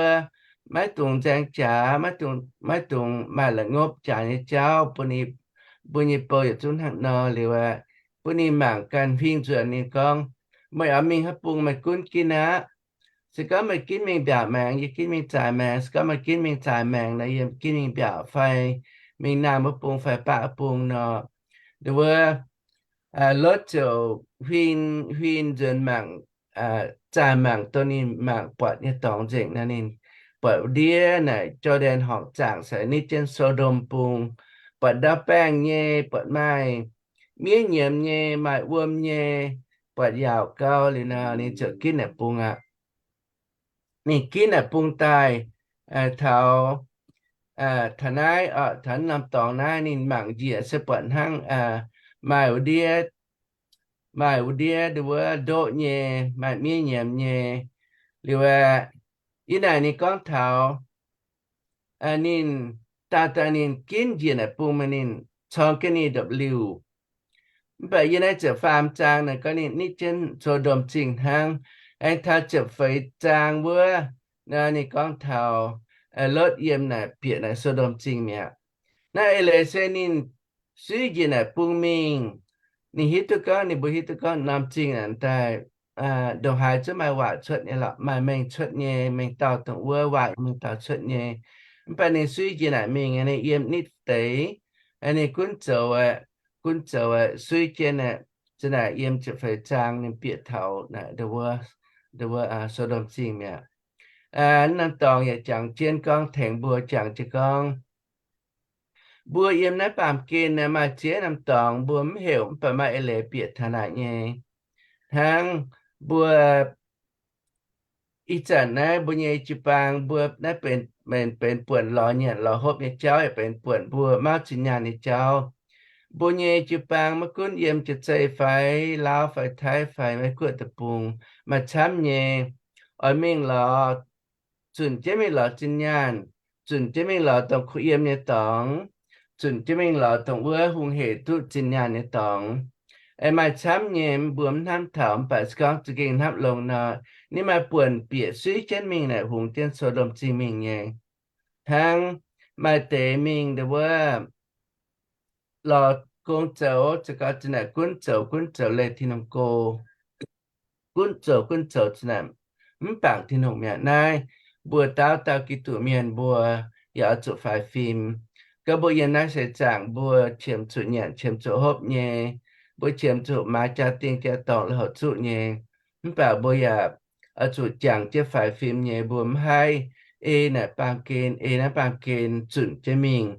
maiv dungx nzaeng jaax, maiv dungx, maiv dungx maaih la'ngopv jaax nyei jauv, bun ninh, mbuo nyei bou yietc zungv hnangv nor liuz aeqv, bun ninh mangc ganh huing nzuonx. Ninh gorngv, meih oix mingh haaix bung meih gunv ginv aqv. Se gorngv meih ginv mingh mbiaauc maengx, yie ginv mingh zaaix maengx. Se gorngv meih ginv mingh zaaix maengx nor, yie ginv mingh mbiaauc fai mingh naamh wuov bung fai baqv wuov bung nor, nduov wuov, Lotv ziouc huin, huin nzuonx mangc, zaah mangc dongh ninh mangc buatc nyei dorngx nzengc nor, ninh buatc wuov ndiev naaic Jor^ndaen Horngc zaangc se nitv jienv So^ndom Bung, buatc ndau baengh nyei, buatc maaih miev nyiemz nyei, maaih wuom nyei, buatc yaauc gau. Liuz nor ninh ziouc ginv naaic bung aqv. Ninh ginv naaic bung daaih, taux, taux naaiv, taux norm dorngx naaiv ninh mangc njiec se buatc hnangv maaih wuov ndiev, maaih wuov ndiev nduov wuov ndoqv nyei, maaih miev nyiemz nyei. Liuz aeqv, yie naaic ninh gorngv taux ninh, daauh daaih ninh ginv njiec naaic bung meih ninh corng jienv ninh ndopv-liuh. Mv baac yie naaiv ziepc faam zaang naaic gorngv ninh nitv jienv So^ndom Zingh hnangv. Aengx taux ziepc feix zaang wuov nor ninh gorngv taux Lotv yiem naaic bieqc naaic So^ndom Zingh mi'aqv. Naaiv eix leiz se ninh suiv njiec naaic bung mingh. Ninh hiuv duqv gorngv, ninh mbuo hiuv duqv gorngv norm zingh naaic daaih ndongc haaix zungv maaih waac cuotv nyei lorqc, maaih mengh cuotv nyei, mengh dauh dongh wuov waac mengh dauh cuotv nyei. Mv baac ninh suiv njiec naaic mingh, ninh yiem nitv deix, ninh gunv zoux, gunv zoux suiv jienv aeqv, za'naaic yiem ziepc feix zaang ninh bieqc taux naaic So^ndom Zingh mi'aqv. Norm dorngx yaac jangx jienv gorngv tengx mbuo jangx jienv gorngv, mbuo yiem naaiv baamh gen naaic maaih ziex norm dorngx mbuo mv heuc, mv baac maaih eix leiz bieqc taux naaic nyei. Hnangv mbuo ih zanc naaiv mbuo nyei jiu-baang, mbuo naaiv benx, benx buonc lorz nyanc lorz hopv nyei jauv, yaac benx buonc mbuo mauv zinh nyaanh nyei jauv. Mbuo nyei jiu-baang maiv gunv yiem Jaav-Zei fai Laauv fai Taiv fai Meiv Guoqv deic-bung, maaih camv nyei. Oix mingh lorz, zunc jienv mingh lorz zinh nyaanh, zunc jienv mingh lorz dongh kuh yiem nyei dorngx, zunc jienv mingh lorz dongh wuov hungh hec duqv zinh nyaanh nyei dorngx. Aengx maaih camv nyei, mbuo mv hnamv taux, mv baac se gorngv za'gengh hnamv longx nor, ninh maaih buonc bieqc suiv jienv mingh naaic hungx jienv So^ndom Zingh mingh nyei. Hnangv maaih deix mingh ndongc wuov lorz gong zoux, za'gengh za'naaic gunv zoux gunv zoux leih Tin-Hungh go, gunv zoux gunv zoux za'naaic mv bangc Tin-Hungh mi'aqv. Naaiv mbuo dauh dauh Giduc mienh mbuo yaac oix zuqc faix fim. Gorngv mbuo yiem naaiv seix zaangc mbuo qiemx zuqc nyanc, qiemx zuqc hopv nyei, mbuo qiemx zuqc maaiz jaa-dingh jaa-dorngx la'houx zuqv nyei, mv baac mbuo yaac oix zuqc jangx jienv faix fim nyei. Mbuo mv haih ei naaic baamh gen, ei naaiv baamh gen zunc jienv mingh,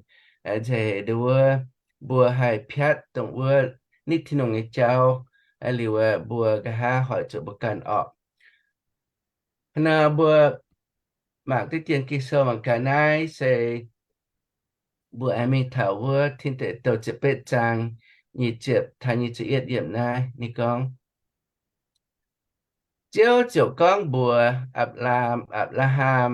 nzengc ndongc wuov mbuo haih piatv dongh wuov nitv Tin-Hungh nyei jauv. Liuz mbuo nqa'haav hoic zuqc mbuo ganh orqc. Hnangv naaiv mbuo mangc diqv dien Ging-Sou mangc gaax naaiv se mbuo aengx mingh taux wuov Tin Deic Douh ziepc betv zaang nyic ziepc taux nyic ziepc yietv yiemc naaiv. Ninh gorngv, Ziouv ziouc gorngv mbuox Apc^laa^, Apc^laa^ham,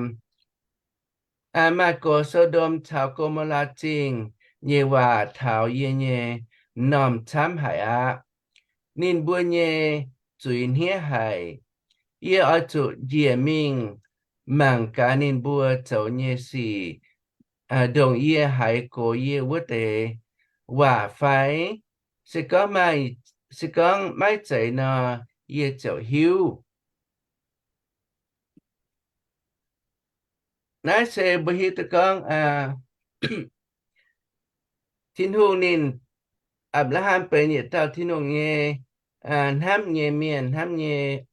Maaih gox So^ndom caux Go^mo^laa Zingh nyei waac taux yie nyei m'normh camv haic aqv. Ninh mbuo nyei zuiz hniev haic. Yie oix zuqc njiec mingh mangc gaax ninh mbuo zoux nyei sic, ndongc yie haiz gox yie wuov deix waac fai? Se gorngv maaih, se gorngv maiv zeiz nor, yie ziouc hiuv. Naaiv se mbuo hiuv duqv gorngv Tin-Hungh ninh, Apc^laa^ham benx yietc dauh Tin-Hungh nyei hnamv nyei mienh, hnamv nyei.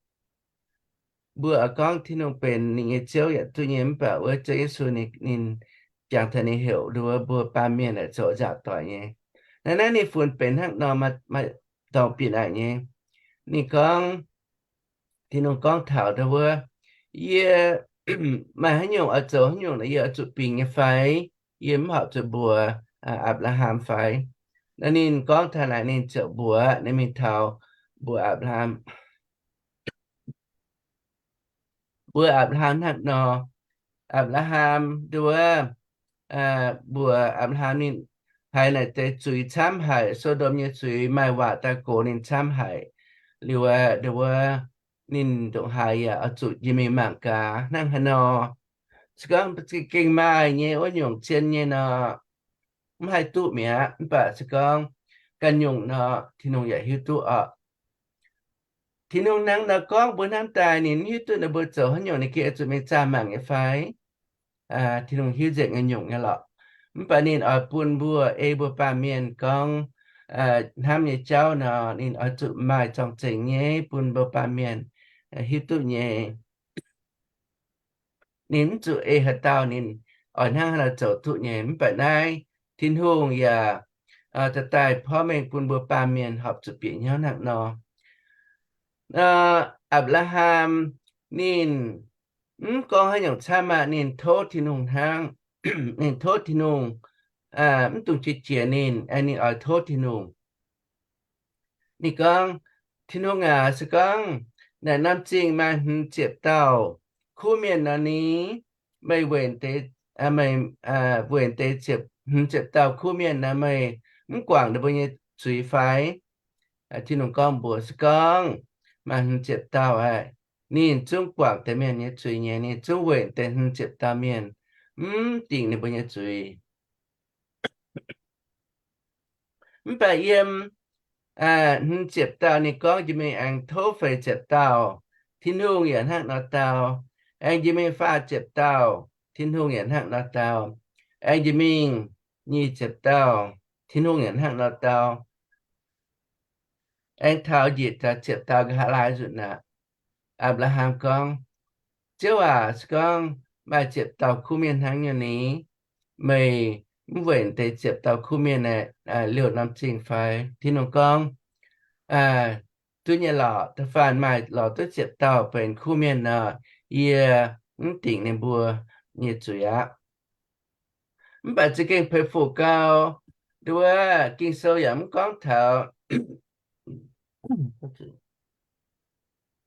Mbuo oix gorngv Tin-Hungh benx ninh nyei Ziouv yaac duqv nyei, mv baac wuov Ziouv Yesu ninh, ninh jangx taux ninh heuc nduov mbuo baamh mienh aeqv, zoux nzaangc doic nyei. Naaiv, naaiv ninh funx benx hnangv nor maaih, maaih dorngx bieqc naaic nyei. Ninh gorngv, Tin-Hungh gorngv taux ndau wuov, Yie maaih haaix nyungc oix zoux haaix nyungc naaic, yie oix zuqc bingx nyei fai? Yie mv horpc zuqc mbuox Apc^laa^ham fai? Naaiv ninh gorngv taux naaic ninh ziouc mbuox, ninh mingh taux mbuox Apc^laa^ham, mbuox Apc^laa^ham hnangv nor. Apc^laa^ham nduov, mbuox Apc^laa^ham ninh haiz naaic deix zuiz camv haic, So^ndom nyei zuiz maaih waac daaih gox ninh camv haic. Liuz nduov, ninh ndongc haaix yaac oix zuqc njiec mingh mangc gaax hnangv haaix nor. Se gorngv gengh maaih nyei wuov nyungc cien nyei nor, mv haih duqv mi'aqv. Mv baac se gorngv ganh nyungc nor, Tin-Hungh yaac hiuv duqv orqc. Tin-Hungh hnangv nor gorngv mbuo hnamv daaih, ninh mv hiuv duqv ninh mbuo zoux haaix nyungc, ninh gengh oix zuqc mingh zaah mangc nyei fai? Tin-Hungh hiuv nzengc nyei nyungc nyei lorqc. Mv baac ninh oix bun mbuo, ei mbuo baamh mienh gorngv hnamv nyei jauv nor, ninh oix zuqc maaih zorng-zengx nyei bun mbuo baamh mienh hiuv duqv nyei. Ninh mv zuqc ei haaix dauh ninh oix hnangv haaix nor zoux duqv nyei. Mv baac naaiv Tin-Hungh yaac daaih daaih porv mengh bun mbuo baamh mienh horpc zuqc bieqc hnyouv hnangv nor. Apc^laa^ham ninh mv gorngv haaix nyungc camv aqv, ninh tov Tin-Hungh hnangv. Ninh tov Tin-Hungh, mv dungx qiex jiez ninh, aengx ninh oix tov Tin-Hungh. Ninh gorngv, Tin-Hungh aac, se gorngv naaic norm zingh maaih hmz ziepc dauh kuv mienh nor ni, meih weic deix, meih weic deix ziepc, hmz ziepc dauh kuv mienh nor, meih mv guangc ninh mbuo nyei zuiz fai? Tin-Hungh gorngv mbuox, se gorngv maaih hmz ziepc dauh aeqv, ninh zungv guangc deix mienh nyei zuiz nyei. Ninh zungv weic deix hmz ziepc dauh mienh, mv dingc ninh mbuo nyei zuiz. Mv baac yiem hmz ziepc dauh ninh gorngv njiec mingh aengx tov feix ziepc dauh, Tin-Hungh yaac hnangv nor dau. Aengx njiec mingh faah ziepc dauh, Tin-Hungh yaac hnangv nor dau. Aengx njiec mingh nyic ziepc dauh, Tin-Hungh yaac hnangv nor dau. Aengx taux njiec ziepc dauh nqa'haav laai nzunc aqv. Apc^laa^ham gorngv, Ziouv aac, se gorngv maaih ziepc dauh kuv mienh hnangv nyei ni, meih mv weic deix ziepc dauh kuv mienh aeqv, liouh norm zingh fai? Tin-Hungh gorngv, Duqv nyei lorqc. Da'faanh maaih lorz duqv ziepc dauh benx kuv mienh nor, yie mv dingc ninh mbuo nyei zuiz aqv. Mv baac za'gengh peix fuc gau, nduov Ging-Sou yaac mv gorngv taux,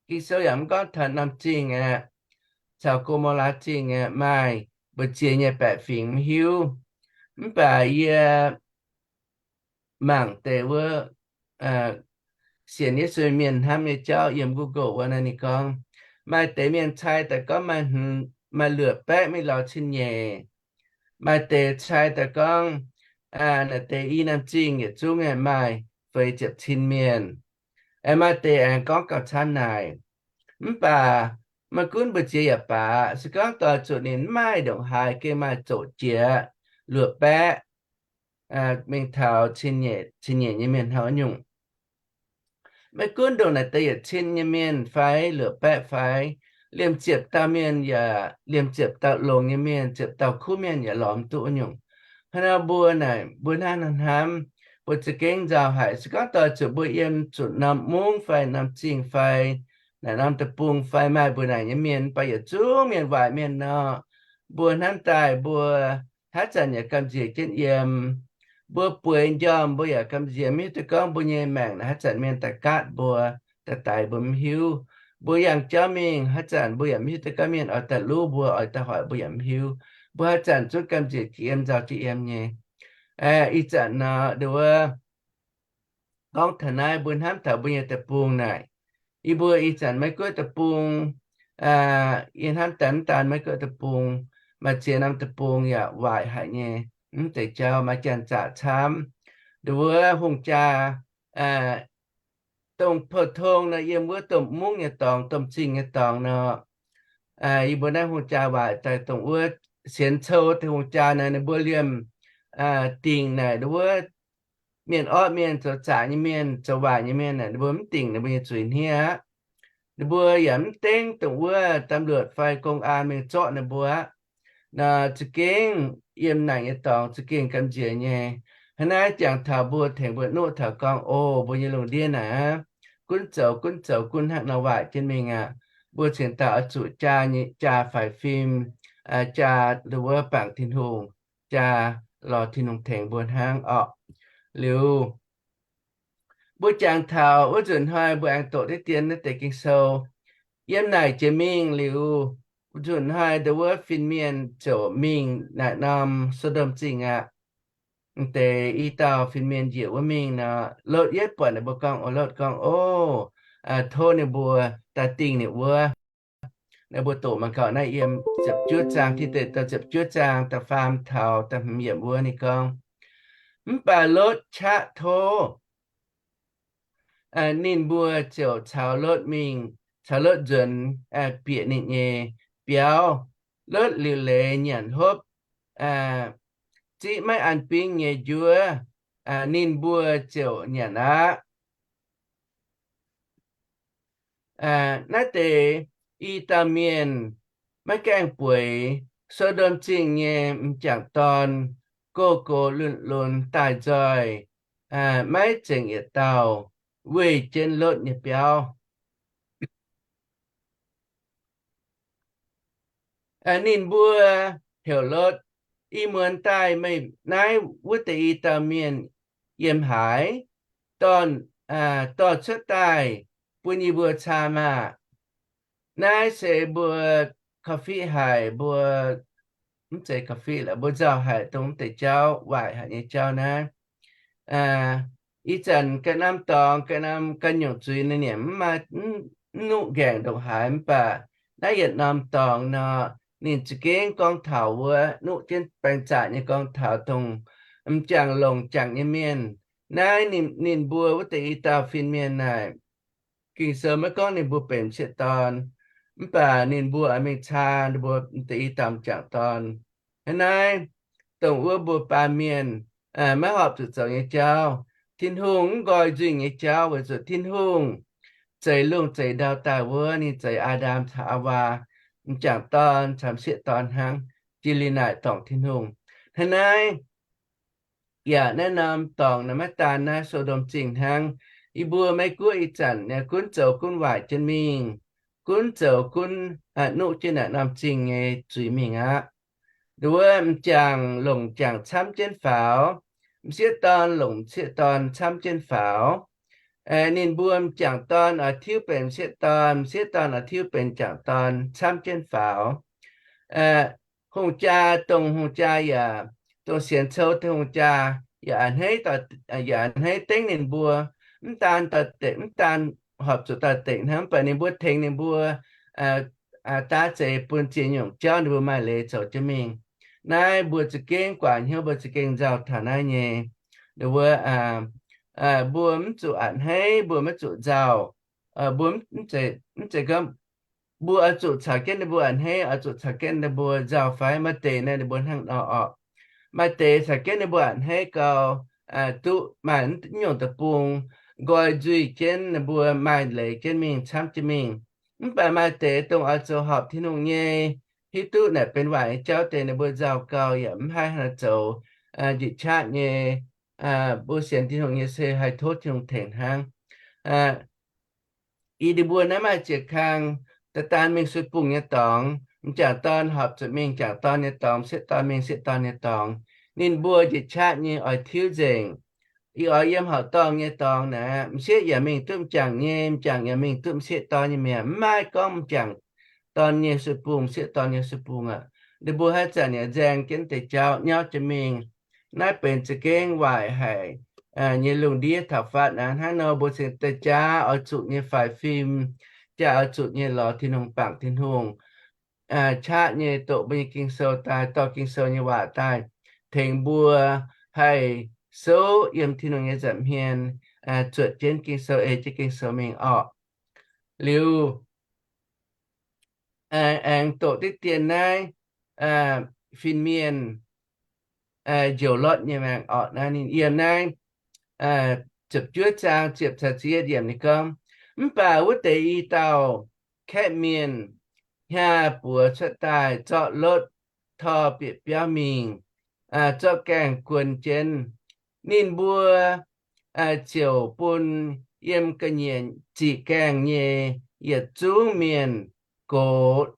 Ging-Sou yaac mv gorngv taux norm zingh aeqv, caux Go^mo^laa zingh aeqv, maaih mbu'ziex nyei baeqc fingx mv hiuv. Mv baac yie mangc deix wuov sienx Yesu mienh hnamv nyei jauv yiem Google wuov naaiv ninh gorngv, maaih deix mienh cai daaih gorngv maaih hmz, maaih luoqc baeqv mingh lorz cin-nyeic. Maaih deix cai daaih gorngv, naaic deix i norm zingh yietc zungv maaih feix ziepc cin mienh. Aengx maaih deix aengx gorngv gauh camv naaic. Mv baac maiv gunv mbu'ziex yaac baac, se gorngv doix zuqc ninh mv maaih ndongc haaix gengh maaih zoqc jiex luoqc baeqv mingh taux cin nyeic nyei mienh hnangv nyungc. Maiv gunv ndongc naaic deix yietc cin nyei mienh fai luoqc baeqv fai, liemh ziepc dauh mienh yaac, liemh ziepc dauh longx nyei mienh, ziepc dauh kuv mienh yaac lorz mv duqv nyungc. Hnangv naaic mbuo naaic mbuo hnangv naaiv hnamv, mbuo za'gengh nzauh haic. Se gorngv doix zuqc mbuo yiem zuqc norm mungv fai norm zingh fai naaic norm deic-bung fai maaih mbuo naaic nyei mienh, mv baac yietc zungv mienh waaic mienh nor, mbuo hnamv daaih mbuo haaix zanc yaac gamh nziex jienv yiem. Mbuo bueix njormh mbuo yaac gamh nziex, mv hiuv duqv gorngv mbuo nyei maengc naaic haaix zanc mienh daaih gaatv mbuo, daaih daix mbuo mv hiuv. Mbuo yangh jauv mingh haaix zanc mbuo yaac mv hiuv duqv gorngv mienh oix daaih luv mbuo, oix daaih hoic mbuo yaac mv hiuv. Mbuo haaix zanc zungv gamh nziex jiex yiem, nzauh jiex yiem nyei. Ih zanc nor nduov gorngv taux naaiv mbuo hnamv taux mbuo nyei deic-bung naaic. Yie mbuo ih zanc Meiv Guoqv deic-bung, yie hnamv daaih mv daan Meiv Guoqv deic-bung, maaih ziex norm deic-bung yaac waaic haic nyei. Mv deix jauv maaih janx-zaqc camv. Nduov hungh jaa, dongh pou-tong nor, yiem wuov domh mungv nyei dorngx, domh zingh nyei dorngx nor, yie mbuo naaiv hungh jaa waaic daaih dongh wuov sienx cou deix hungh jaa naaic, ninh mbuo liemh dingc naaic nduov mienh orqv mienh, zoux zaqc nyei mienh, zoux waaic nyei mienh naaic, ninh mbuo mv dingc ninh mbuo nyei zuiz hniev aqv. Ninh mbuo yaac mv dengv dongh wuov ตำรวจ fai 公安 mingh zorqv ninh mbuo aqv. Nor za'gengh yiem naaic nyei dorngx za'gengh gamh nziex nyei. Hnangv naaiv jangx taux mbuo tengx mbuo nuqv taux gorngv, o, mbuo nyei lungh ndiev naaic gunv zoux gunv zoux gunv hnangv nor waaic jienv mingh aqv. Mbuo cingx daaih oix zuqc jaa nyei, jaa faix fim, jaa nduov wuov bangc Tin-Hungh, jaa lorz Tin-Hungh tengx mbuo hnangv orqc. Liuz mbuo jangx taux wuov nzunc hnoi mbuo aengx doqc diqv dien naaiv deix Ging-Sou. Yiem naaic jiex mingh liuz, nzunc hnoi nduov wuov fin-mienh ziouc mingh naaic norm So^ndom Zingh aqv. Deix i dauh fin-mienh njiec wuov mingh nor, Lotv yietv buatc ninh mbuo gorngv, o, Lotv gorngv, o, tov ninh mbuo daaih dingh ninh wuov. Naaiv mbuo doqc mangc gaax naaiv yiem ziepc juov zaang, Tin Deic Douh ziepc juov zaang da'faam taux da'hmz yiemc wuov ninh gorngv, mv baac Lotv qaqv tov. Ninh mbuo ziouc caux Lotv mingh, caux Lotv nzuonx bieqc ninh nyei biauv. Lotv liuc leiz nyanc hopv, ziqv maiv an bingv nyei njuov, ninh mbuo ziouc nyanc aqv. Naaiv deix i dauh mienh maiv gaengh bueix, So^ndom Zingh nyei m'jangc dorn gox gox lunx lunx daaih nzoih, maiv zengc yietc dauh, weih jienv Lotv nyei biauv. Ninh mbuo heuc Lotv, Ih muonz daaih meih naaiv wuov deix i dauh mienh yiem haaix? Dorh, dorh cuotv daaih bun yie mbuo caa maah! Naaiv se mbuo korv-fiqv haic, mbuo, mv zeiz korv-fiqv lorqc, mbuo nzauh haic dongh mv deix jauv, waaic haic nyei jauv naaiv. Ih zanc ganh norm dorngx, ganh norm ganh nyungc zuiz naaiv nyiemc mv maaih, mv nuqv nqaengc ndongc haaix, mv baac naaiv yietc norm dorngx nor, ninh za'gengh gorngv taux wuov nuqv jienv baeng zaqc nyei gorngv taux dongh m'jangc longc jangc nyei mienh. Naaiv ninh, ninh mbuo wuov deix i dauh fin-mienh naaic, Ging-Sou maiv gorngv ninh mbuo benx m'sieqv dorn, mv baac ninh mbuo oix mingh caa ninh mbuo deix i dauh m'jangc dorn. Hnangv naaiv, dongh wuov mbuo baamh mienh maiv horpc zuqc zoux nyei jauv, Tin-Hungh mv nqoi nzuih nyei jauv, weic zuqc Tin-Hungh zeix lungh zeix ndau daaih wuov, ninh zeix Aa^ndam caux Aawaa m'jangc dorn caux m'sieqv dorn hnangv, jiex liuz naaic dorngc Tin-Hungh. Hnangv naaiv, yaac naaiv norm dorngx naaiv maiv daan naaiv So^ndom Zingh hnangv. Yie mbuo Meiv Guoqv ih zanc gunv zoux gunv waaic jienv mingh, gunv zoux gunv nuqv jienv naaic norm zingh nyei zuiz mingh aqv. Nduov m'jangc longc m'jangc camv jienv faaux, m'sieqv dorn longc m'sieqv dorn camv jienv faaux. Ninh mbuo m'jangc dorn oix tiuv benx m'sieqv dorn, m'sieqv dorn oix tiuv benx m'jangc dorn camv jienv faaux. Hungh jaa, dongh hungh jaa yaac, dongh sienx cou deix hungh jaa yaac a'hneiv, yaac a'hneiv dengv ninh mbuo. Mv daan, mv daan horpc zuqc doix-dekc hnangv, mv baac ninh mbuo tengx ninh mbuo daav zeiz bun ziex nyungc jauv ninh mbuo maaih leiz zoux jienv mingh. Naaiv mbuo za'gengh guaax hnyouv, mbuo za'gengh nzauh taux naaiv nyei. Wuov, mbuo mv zuqc a'hneiv, mbuo maiv zuqc nzauh. Mbuo mv zeiz, mv zeiz gorngv mbuo oix zuqc caux jienv ninh mbuo a'hneiv, oix zuqc caux jienv ninh mbuo nzauh fai? Maaih deix naaiv ninh mbuo hnangv nor orqc. Maaih deix caux jienv ninh mbuo a'hneiv gau, duqv maaih nyungc deic-bung nqoi nzuih jienv ninh mbuo, maaih leiz jienv mingh, camv jienv mingh. Mv baac maaih deix dongh oix zoux horpc Tin-Hungh nyei, hiuv duqv naaic benx waaic nyei jauv deix, ninh mbuo nzauh gau yaac mv haih haaix nor zoux, njiec qaqv nyei. Mbuo sienx Tin-Hungh nyei se haih tov Tin-Hungh tengx hnangv. Yie, ninh mbuo naaiv maaih ziex kang, daaih daan mingh sui-bungh nyei dorngx, m'jangc dorn horpc zuqc mingh m'jangc dorn nyei dorngx, m'sieqv dorn mingh m'sieqv dorn nyei dorngx. Ninh mbuo njiec qaqv nyei oix tiuv nzengc. Ih oix yiem horqc dorngh nyei dorngx naaic, m'sieqv yaac mingh duqv m'jangc nyei, m'jangc yaac mingh duqv m'sieqv dorn nyei mi'aqv. Mv maaih gorngv m'jangc dorn nyei sui-bungh, m'sieqv dorn nyei sui-bungh aqv. Ninh mbuo haaix zanc yaac nzaeng jienv deix jauv nyauv jienv mingh. Naaiv benx za'gengh waaic haic nyei lungh ndiev taux fatv naaiv. Hnangv nor mbuo cingx daaih jaax oix zuqc nyei faix fim, jaax oix zuqc nyei lorz Tin-Hungh, bangc Tin-Hungh, qaqv nyei doqc mbuo nyei Ging-Sou daaih, dorh Ging-Sou nyei waac daaih tengx mbuo haih souv yiem Tin-Hungh nyei nza'hmien, zuotc jienv Ging-Sou, ei jienv Ging-Sou mingh orqc. Liuz aengx doqc diqv dien naaiv fin-mienh njoux Lotv nyei maengc orqc. Naaiv ninh yiem naaiv ziepc juov zaang ziepc caux ziepc yietv yiemc ninh gorngv, Mv baac wuov deix i dauh kaeqv mienh hnyaax buoz cuotv daaih zorqv Lotv tor bieqc biauv mingh, zorqv gaengh guon jienv. Ninh mbuo ziouc bun yiem ga'nyiec ziqc gaengh nyei yietc zungv mienh gox,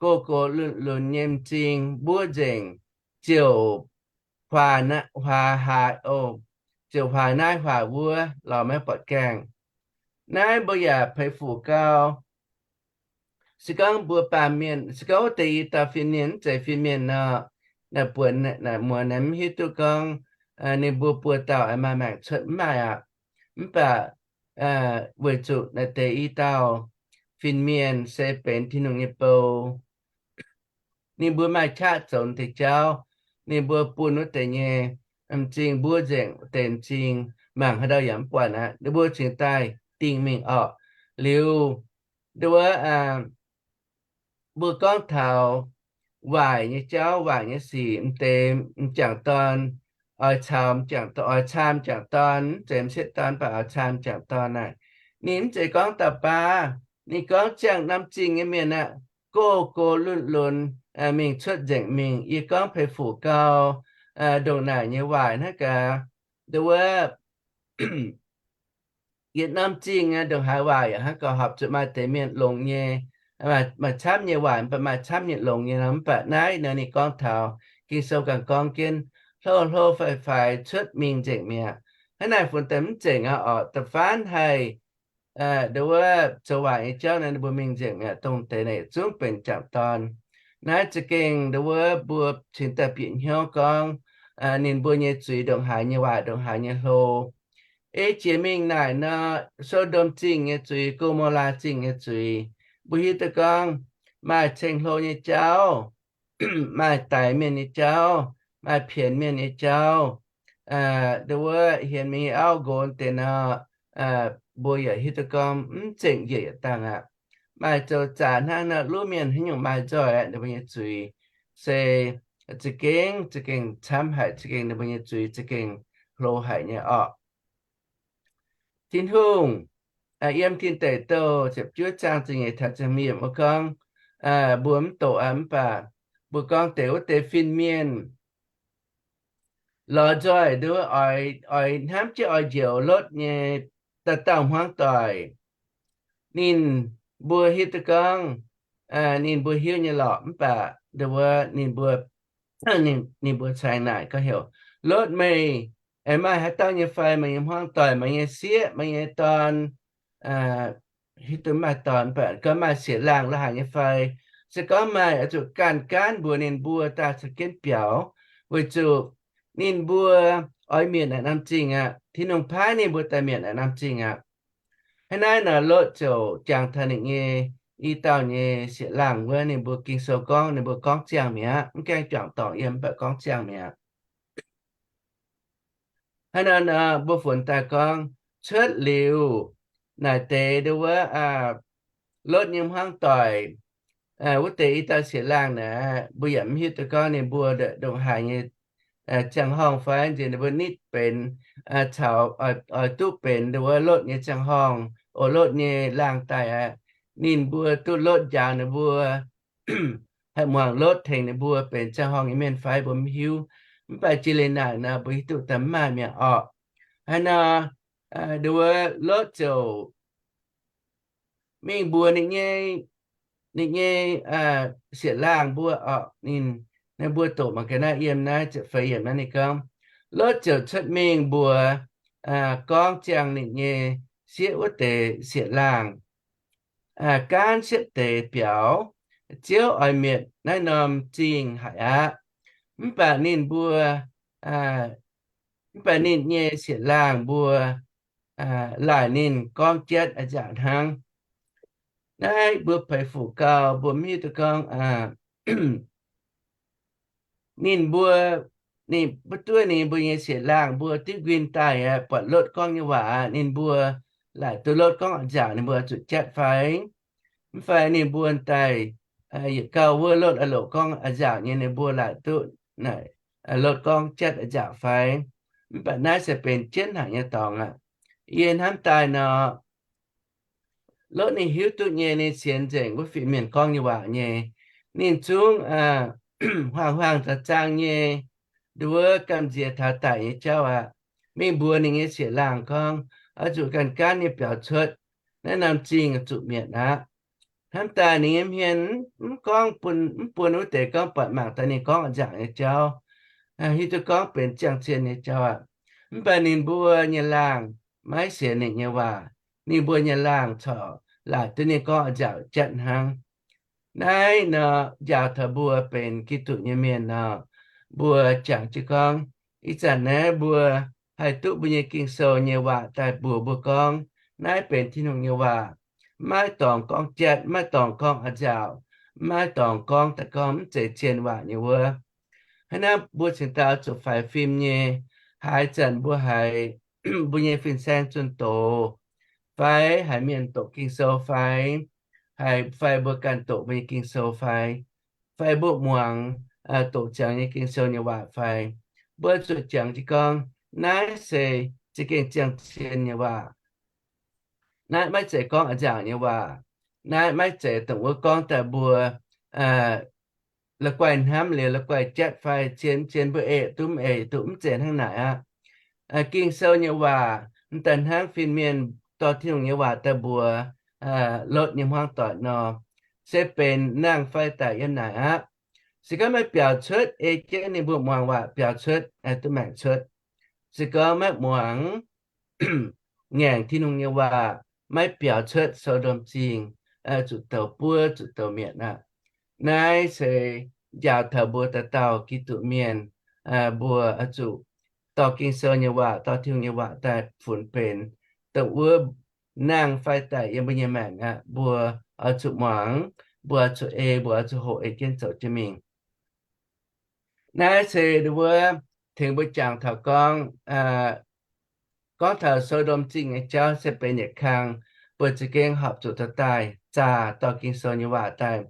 gox gox lunx lunx nyei m'zing mbuov nzengc, ziouc huaax, huaax haaix, ziouc huaax naaiv huaax wuov, lorz maiv buatc gaengh. Naaiv mbuo yaac peix fuc gau. Se gorngv mbuo baamh mienh, se gorngv wuov deix i dauh fin-mienh mv zeiz fin-mienh nor, naaic buonc naaic muonz naaic mv hiuv duqv gorngv ninh mbuo buo dauh aengx maaih maengc cuotv, mv maaih aqv. Mv baac weic zuqc naaic deix i dauh fin-mienh se benx Tin-Hungh nyei bou, ninh mbuo maaih qaqv zoux deix jauv, ninh mbuo bun wuov deix nyei m'zing mbuov nzengc, deix m'zing mangc haaix ndau yaac mv buatc aqv. Ninh mbuo cingx daaih dingh mingh orqc. Liuz nduov mbuo gorngv taux waaic nyei jauv, waaic nyei sic, m'deix m'jangc dorn oix caux m'jangc dorn, oix caa m'jangc dorn, mv zeiz m'sieqv dorn, mv baac oix caa m'jangc dorn naaic, ninh mv zeiz gorngv dauh baav. Ninh gorngv ziangh norm zingh nyei mienh aeqv, gox gox lunx lunx mingh cuotv nzengc mingh. Yie gorngv peix fuc gau, ndongc naaic nyei waaic hnangv gaax, nduov yietc norm zingh aqv, ndongc haaix waaic yaac hnangv gaax, horpc zuqc maaih deix mienh longx nyei, maaih camv nyei waaic, mv baac maaih camv nyei longx nyei nor. Mv baac naaiv nor ninh gorngv taux Ging-Sou ganh gorngv jienv, hlo hlo faix faix cuotv mingh nzengc mi'aqv. Hnangv naaic funx daaih mv nzengc aqv orqc. Da'faanh haih nduov zoux waaic nyei jauv naaiv, ninh mbuo mingh nzengc mi'aqv. Dongh deix naaic zungv benx m'jangc dorn. Naaiv za'gengh nduov mbuo cingx daaih bieqc hnyouv gorngv ninh mbuo nyei zuiz ndongc haaix nyei waaic, ndongc haaix nyei hlo. Ei jiex mingh naaic nor, So^ndom Zingh nyei zuiz, Go^mo^laa Zingh nyei zuiz, mbuo hiuv duqv gorngv maaih ceng-hlo nyei jauv, maaih daix mienh nyei jauv, maaih pienx mienh nyei jauv, nduov hienx mingh nyei auv nqox deix nor, mbuo yaac hiuv duqv gorngv mv zengc njiec yietc dangh aqv. Maaih zoux zaqc hnangv nor, luv mienh haaix nyungc maaih nzoih aqv. Ninh mbuo nyei zuiz se za'gengh, za'gengh camv haic, za'gengh ninh mbuo nyei zuiz za'gengh hlo haic nyei orqc. Tin-Hungh yiem Tin Deic Douh ziepc juov zaang ziepc nyeic taux ziepc hmz yiemc wuov gorngv, mbuo mv doqc aqv, mv baac mbuo gorngv deix wuov deix fin-mienh lorz nzoih nduov oix, oix hnamv jienv oix njoux Lotv nyei dauh dauh hmuangv doic. Ninh mbuo hiuv duqv gorngv ninh mbuo hiuv nyei lorqc, mv baac nduov ninh mbuo, ninh mbuo caengx naaic gorngv heuc, Lotv, meih aengx maaih haaix dauh nyei fai? Meih nyei hmuangv doic, meih nyei sieqv, meih nyei dorn, hiuv duqv maaih dorn, mv baac gorngv maaih sieqv-laangh lo haic nyei fai? Se gorngv maaih, oix zuqc ganh gaanv mbuox ninh mbuo daaih caux jienv biaux, weic zuqc ninh mbuo oix mietc naaic norm zingh aqv. Tin-Hungh paaiv ninh mbuo daaih mietc naaic norm zingh aqv. Hnangv naaiv nor Lotv ziouc jangx taux ninh nyei i dauh nyei sieqv-laangh wuov, ninh mbuo Ging-Sou gorngv ninh mbuo gorngv ziangh mi'aqv, mv gaengh juangc dorngc yiem, mv baac gorngv ziangh mi'aqv. Hnangv naaiv nor, mbuo funx daaih gorngv cuotv liuz naaic deix ndau wuov, lotv nyei hmuangv doic, wuov deix i dauh sieqv-laangh naaic, mbuo yaac mv hiuv duqv gorngv ninh mbuo ndongc haaix nyei ziangh horngh fai nziex ninh mbuo nitv benx caux oix duqv benx ndau wuov lotv nyei ziangh horngh, o, lotv nyei laangh daaih aqv. Ninh mbuo duqv lotv njaaux ninh mbuo, haih muangx lotv tengx ninh mbuo benx ziangh horngh nyei mienh fai mbuo mv hiuv. Mv baac jiex liuz naaic nor mbuo hiuv duqv daaih mv maaih mi'aqv orqc. Hnangv nor, ndau wuov lotv ziouc mingh mbuox ninh nyei, ninh nyei sieqv-laangh mbuo orqc, ninh, ninh mbuo doqc mangc gaax naaiv yiem naaiv ziepc feix yiemc naaiv ninh gorngv, lotv ziouc cuotv mingh mbuox gorngv ziangh ninh nyei sieqv wuov deix sieqv-laangh, gaanv siepv deix biaux, Ziouv oix mietc naaiv norm zingh haic aqv. Mv baac ninh mbuo, mv baac ninh nyei sieqv-laangh mbuo laaic ninh gorngv jatv a'nziaauc hnangv. Naaiv mbuo peix fuc gau, mbuo mv hiuv duqv gorngv ninh mbuo, ninh mbuo duqv ninh mbuo nyei sieqv-laangh mbuo div nquin daaih aqv, buatc lotv gorngv nyei waac aqv, ninh mbuo laaic duqv lotv gorngv a'nziaauc ninh mbuo zuqc jatv fai? Mv fai ninh mbuo daaih yietc gauh wuov lotv a'loc gorngv a'nziaauc nyei ninh mbuo laaic duqv naaic lotv gorngv jatv a'nziaauc fai? Mv baac naaiv se benx jienv haic nyei dorngx aqv. Yie hnamv daaih nor, lotv ninh hiuv duqv nyei, ninh sienx nzengc wuov fin-mienh gorngv nyei waac nyei. Ninh zungv huaang-huaang za'zaang nyei, nduov gamh nziex taux daic nyei jauv aqv. Mingh mbuox ninh nyei sieqv-laangh gorngv, oix zuqc ganh gaanv nyei biaux cuotv, naaiv norm zingh zuqc mietc aqv. Hnamv daaih ninh nyei hmien mv gorngv bun, mv bun wuov deix gorngv buatc mangc daaih ninh gorngv a'nziaauc nyei jauv, hiuv duqv gorngv benx ziangh cien nyei jauv aqv. Mv baac ninh mbuo nyei laangh maiv sienx ninh nyei waac. Ninh mbuo nyei laangh corc laaic duqv ninh gorngv a'nziaauc jatv hnangv. Naaiv nor njaaux taux mbuo benx Giduc nyei mienh nor, mbuo jangx jienv gorngv, ih zanc naaiv mbuo haih duqv mbuo nyei Ging-Sou nyei waac daaih mbuox mbuo gorngv, naaiv benx Tin-Hungh nyei waac, maiv dorngx gorngv jatv, maiv dorngx gorngv a'nziaauc, maiv dorngx gorngv daaih gorngv mv zeiz zien waac nyei wuov. Hnangv naaiv mbuo cingx daaih zuqc faix fim nyei. Haaix zanc mbuo haiz mbuo nyei fin-saeng zunh doz, fai haiz mienh doqc Ging-Sou fai, haiz fai mbuo ganh doqc mbuo nyei Ging-Sou fai, fai mbuo muangx doqc ziangx nyei Ging-Sou nyei waac fai, mbuo zuqc jangx jienv gorngv, naaiv se za'gengh ziangh cien nyei waac. Naaiv maiv zeiz gorngv a'nziaauc nyei waac. Naaiv maiv zeiz dongh wuov gorngv daaih mbuo la'guaih hnamv liuz la'guaih jatv fai cien cien mbuo eix duqv mv eix duqv, mv zeiz hnangv naaic aqv. Ging-Sou nyei waac m'daaih hnangv fin-mienh dorh Tin-Hungh nyei waac daaih mbuox lotv nyei hmuangv doic nor, se benx nangh fai daic yiem naaic aqv. Se gorngv maiv biaux cuotv, ei jienv ninh mbuo muangx waac biaux cuotv, duqv maengc cuotv. Se gorngv maiv muangx, ngaengc Tin-Hungh nyei waac, maiv biaux cuotv, Sodom Zingh zuqc douz buov, zuqc douz mietc aqv. Naaiv se njaaux taux mbuo dauh dauh Giduc mienh, mbuo oix zuqc dorh Ging-Sou nyei waac, dorh Tin-Hungh nyei waac daaih funx benx dongh wuov nangh fai daic yiem mbuo nyei maengc aqv. Mbuo oix zuqc muangx, mbuo oix zuqc ei, mbuo oix zuqc hoqc ei jienv zoux jienv mingh. Naaiv se wuov tengx mbuo jangx taux gorngv, gorngv taux Sodom Zingh nyei jauv se benx yietc kang mbuo za'gengh horpc zuqc dorh daaih zaah dorh Ging-Sou nyei waac daaih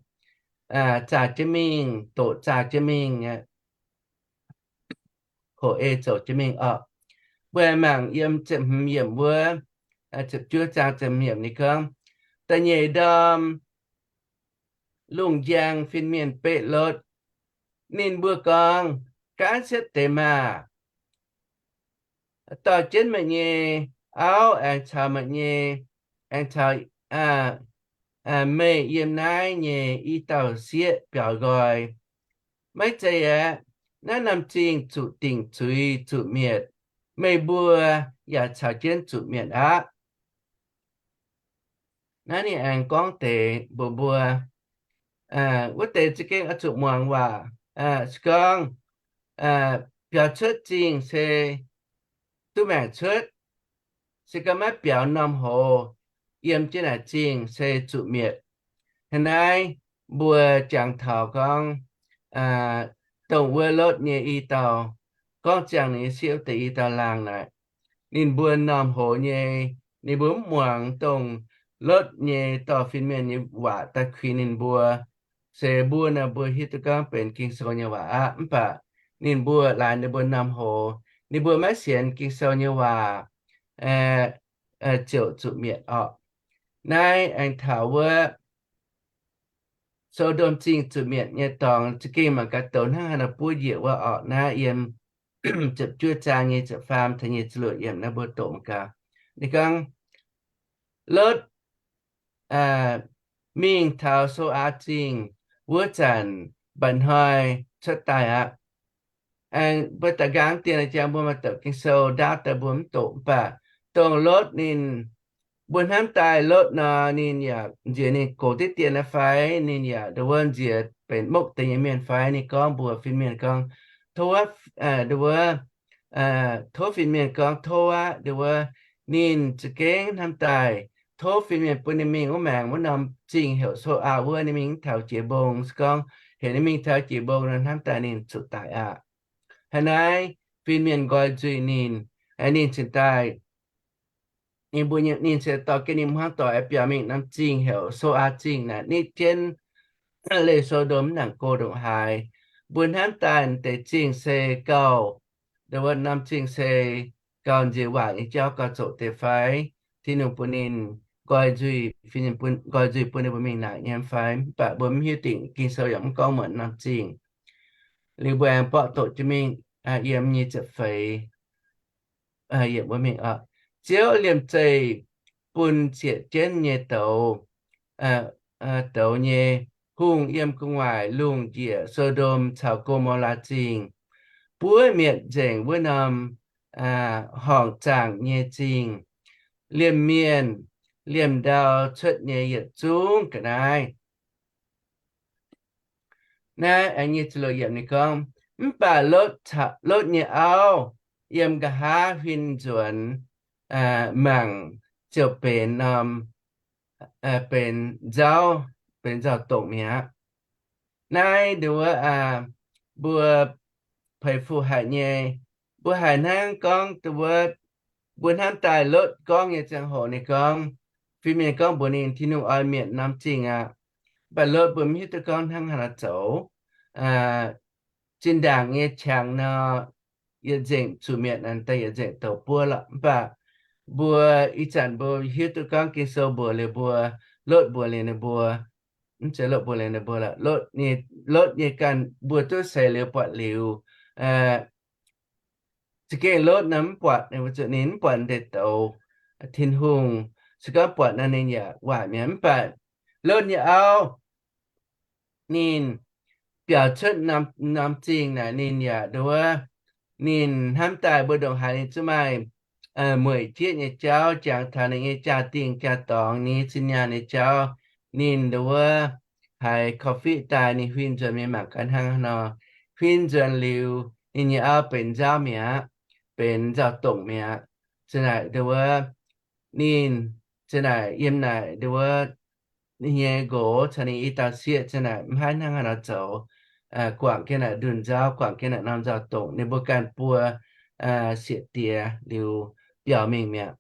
zaah jienv mingh, doqc zaah jienv mingh, hoqc ei zoux jienv mingh orqc. Mbuo mangc yiem ziepc hmz yiemc wuov, ziepc juov zaang ziepc hmz yiemc ninh gorngv, da'nyeic ndorm lungh njang fin-mienh beqv Lotv. Ninh mbuo gorngv, gaanv siepv deix maah! Dorh jienv meih nyei auv aengx caux meih nyei, aengx caux meih yiem naaiv nyei i dauh sieqv biaux nqoi. Maiv zeiz aeqv, naaiv norm zingh zuqc dingc zuiz zuqc mietc, meih mbuo yaac caux jienv zuqc mietc aqv. Naaiv ninh aengx gorngv deix mbuox mbuo, wuov deix za'gengh oix zuqc muangx waac. Se gorngv biaux cuotv zingh se duqv maengc cuotv. Se gorngv maiv biaux norm hoz, yiem jienv naaic zingh se zuqc mietc. Hnangv naaiv mbuo jangx taux gorngv, dongh wuov Lotv nyei i dauh, gorngv ziangh ninh nyei sieqv wuov deix i dauh laangh naaic, ninh mbuo m'normh hoz nyei, ninh mbuo mv muangx dongh Lotv nyei dorh fin-mienh nyei waac daaih kuinx ninh mbuo. Se mbuo naaic mbuo hiuv duqv gorngv benx Ging-Sou nyei waac aqv, mv baac ninh mbuo laaix ninh mbuo m'normh hoz, ninh mbuo maiv sienx Ging-Sou nyei waac, ziouc zuqc mietc orqc. Naaiv aengx taux wuov So^ndom Zingh zuqc mietc nyei dorngx za'gengh mangc gaax douc hnangv haaix nor buov njiec wuov orqc. Naaiv yiem ziepc juov zaang nyei ziepc faam taux nyei ziepc luoqc yiemc naaiv mbuo doqc mangc gaax. Ninh gorngv, Lotv mingh taux So^aa Zingh wuov zanc mba'hnoi cuotv daaih aqv. Aengx mbuo da'nqaang dien jang mbuo maaih douc Ging-Sou ndaauv daaih mbuo mv doqc, mv baac dongh Lotv ninh, mbuo hnamv daaih Lotv nor, ninh yaac nziex ninh gox diqv dien naaiv fai, ninh yaac nduov wuov nziex benx mokv deix nyei mienh fai, ninh gorngv mbuox fin-mienh gorngv, tov, nduov wuov, tov fin-mienh gorngv, tov aqv, nduov wuov, ninh za'gengh hnamv daaih tov fin-mienh bun ninh mingh wuov maengc wuov norm zingh heuc So^aa wuov, ninh mingh taux jiex mbong. Se gorngv heuc ninh mingh taux jiex mbong nor, hnamv daaih ninh zuqc daic aqv. Hnangv naaiv fin-mienh nqoi nzuih ninh, ninh cingx daaih, ninh mbuo, ninh cingx dorh jienv ninh hmuangv doic biaux mingh norm zingh heuc So^aa Zingh naaic nitv jienv leih So^ndom nangc go ndongc haaix. Mbuo hnamv daaih deix zingh se gauh, nduov wuov, norm zingh se gauh nziex waaic nyei jauv, gauh zoqc deix fai, Tin-Hungh bun ninh nqoi nzuih, nqoi nzuih bun ninh mbuo mingh naaic nyei fai. Mv baac mbuo mv hiuv dingc, Ging-Sou yaac mv gorngv muonc norm zingh. Liuz mbuo aengx borqv doqc jienv mingh yiem nyic ziepc feix. Ziouv liemh zeih bun zietc jienv nyei douz, douz nyei hungh yiem gu'nguaaic lungh njiec So^ndom caux Go^mo^laa Zingh, buov mietc nzengc wuov norm horngc zaangc nyei zingh, liemh mienh, liemh ndau cuotv nyei yietc zungv ga'naaiv. Naaiv aengx nyic ziepc luoqc yiemc ninh gorngv, Mv baac Lotv, Lotv nyei auv yiem nqa'haav huin nzuonx mangc ziouc benx norm, benx nzauv, benx nzauh dongc mi'aqv. Naaiv nduov wuov, mbuo peix fuqv haic nyei, mbuo haiz hnangv gorngv nduov wuov, mbuo hnamv daaih Lotv gorngv nyei ziangh hoc ninh gorngv, fin-mienh gorngv mbuox ninh, Tin-Hungh oix mietc norm zingh aqv. Mv baac Lotv mbuo mv hiuv duqv gorngv hnangv haaix nor zoux. Zinh ndaangc nyei qangx nor, yietc nzengc zuqc mietc, daaih yietc nzengc douc buov lorqc. Mv baac mbuo ih zanc mbuo hiuv duqv gorngv Ging-Sou mbuox liuz mbuo, Lotv mbuox liuz ninh mbuo, mv zeiz Lotv mbuox liuz ninh mbuo lorqc, Lotv nyei ganh mbuo duqv seix liuz buatc liuz, za'gengh Lotv nor mv buatc, ninh mbuo zuqc ninh mv buatc deix douz Tin-Hungh. Se gorngv buatc nor ninh yaac waaic mi'aqv. Mv baac Lotv nyei auv ninh biaux cuotv norm zingh naaic, ninh yaac nduov wuov, ninh hnamv daaih mbuo ndongc haaix ninh zungv maaih mueic jieqv nyei jauv, jangx taux ninh nyei jaa-dingh jaa-dorngx, ninh nyei zinh nyaanh nyei jauv. Ninh nduov wuov haiz korv-fiqv daaih, ninh huin nzuonx mingh mangc gaax hnangv haaix nor. Huin nzuonx liuz, ninh nyei auv benx nzauv mi'aqv, benx nzauh dongc mi'aqv. Zinh naaic nduov wuov, ninh zinh naaic yiem naaic nduov wuov, ninh nyei nqox caux ninh i dauh sieqv zinh naaic mv haih hnangv haaix nor zoux, guangc jienv naaic ndunh nzauv, guangc jienv naaic norm nzauh dongc, ninh mbuo ganh buo sieqv diex liuz biaux mingh mi'aqv.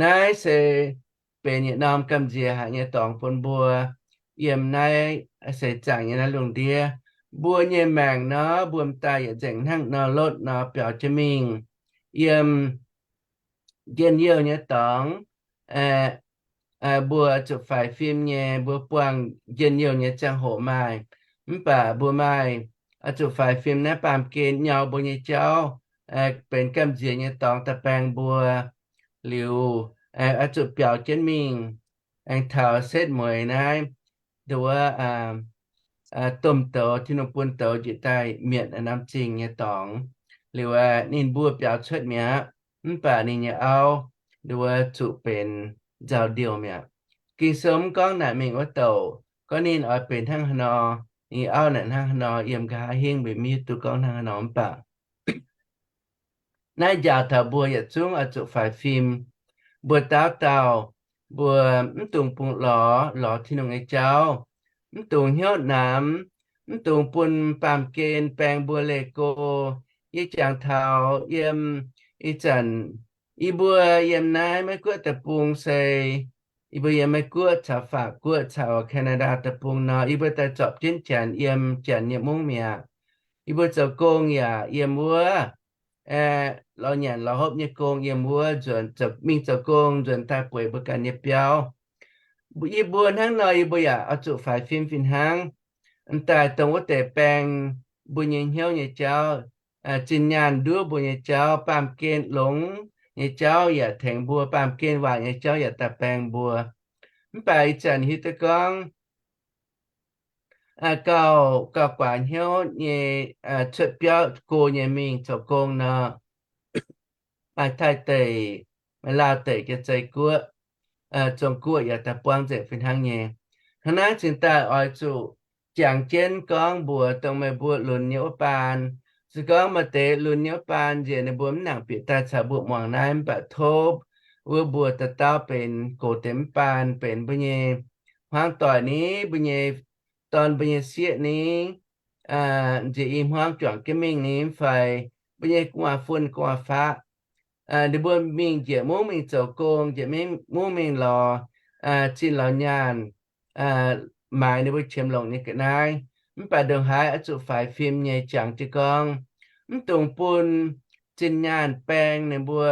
Naaiv se benx yietc norm gamh nziex haic nyei dorngx bun mbuo yiem naaiv seix zaangc nyei naaiv lungh ndiev. Mbuo nyei maengc nor, mbuo m'daaih yietc nzengc hnangv nor Lotv nor biaux jienv mingh yiem njien-youh nyei dorngx. Mbuo zuqc faix fim nyei, mbuo buangh njien-youh nyei ziangh hoc maaih, mv baac mbuo maaih oix zuqc faix fim naaiv baamh gen nyau mbuo nyei jauv, benx gamh nziex nyei dorngx daaih baeng mbuo. Liuz, oix zuqc biaux jienv mingh, aengx taux setv mueiz naaiv, nduov wuov, domh douz, Tin-Hungh bun douz njiec daaih mietc norm zingh nyei dorngx. Liuz, ninh mbuo biaux cuotv mi'aqv, mv baac ninh nyei auv, nduov wuov, zuqc benx nzauh ndiouh mi'aqv. Ging-Sou mv gorngv naaic mingh wuov douc, gorngv ninh oix benx hnangv haaix nor, ninh auv naaic hnangv haaix nor, yiem nqa'haav hingv mbuo mv hiuv duqv gorngv hnangv haaix nor, mv baac naaiv njaaux taux mbuo yietc zungv oix zuqc faix fim. Mbuo dauh dauh, mbuo mv dungx bungx lorz, lorz Tin-Hungh nyei jauv. mv dungx hnyouv namx, mv dungx bun baamh gen baeng mbuo leih go. Yie jangx taux yiem ih zanc yie mbuo yiem naaiv Meiv Guoqv deic-bung se yie mbuo yiem Meiv Guoqv caux Faac Guoqv caux Canada deic-bung nor, yie mbuo daaih zorpc jienv Janx yiem Janx nyei mungv mi'aqv. Yie mbuo zoux gong yaac yiem wuov, lorz nyanc lorz hopv nyei gong yiem wuov, nzuonx mingh zoux gong nzuonx daaih bueix mbuo ganh nyei biauv. Yie mbuo hnangv nor yie mbuo yaac oix zuqc faix fim fih hnangv. M'daaih dongh wuov deix baeng mbuo nyei hnyouv nyei jauv, zinh nyaanh nduov mbuo nyei jauv, baamh gen longx nyei jauv yaac tengx mbuo, baamh gen waaic nyei jauv yaac daaih baeng mbuo. Mv baac ih zanc hiuv duqv gorngv gauh, gauh guaax hnyouv nyei, cuotv biauv go nyei mingh zoux gong nor, maaih Taiv deic, maaih Laauv deic, Janx-Zei Guoqv, Zong-Guoqv yaac daaih buangv nzengc fih hnangv nyei. Hnangv naaiv cingx daaih oix zuqc jangx jienv gorngv mbuox dongh meih mbuo lunx nyei wuov baan. Se gorngv maaih deix lunx nyei wuov baan nziex ninh mbuo mv nangc bieqc daaih caux mbuo muangx naaiv, mv baac tov wuov mbuo dauh dauh benx gox deix mv baan, benx mbuo nyei hmuangv doic ni, mbuo nyei dorn, mbuo nyei sieqv ni, nziex i hmuangv juangc jienv mingh ni fai mbuo nyei gu'nguaaz-fun gu'nguaaz-faqv, ninh mbuo mingh njiec mungv mingh zoux gong, njiec mungv mingh lorz zinh lorz nyaanh, maaiz ninh mbuo qiemx longc nyei ga'naaiv. Mv baac ndongc haaix oix zuqc faix fim nyei jangx jienv gorngv, mv dungx bun zinh nyaanh baeng ninh mbuo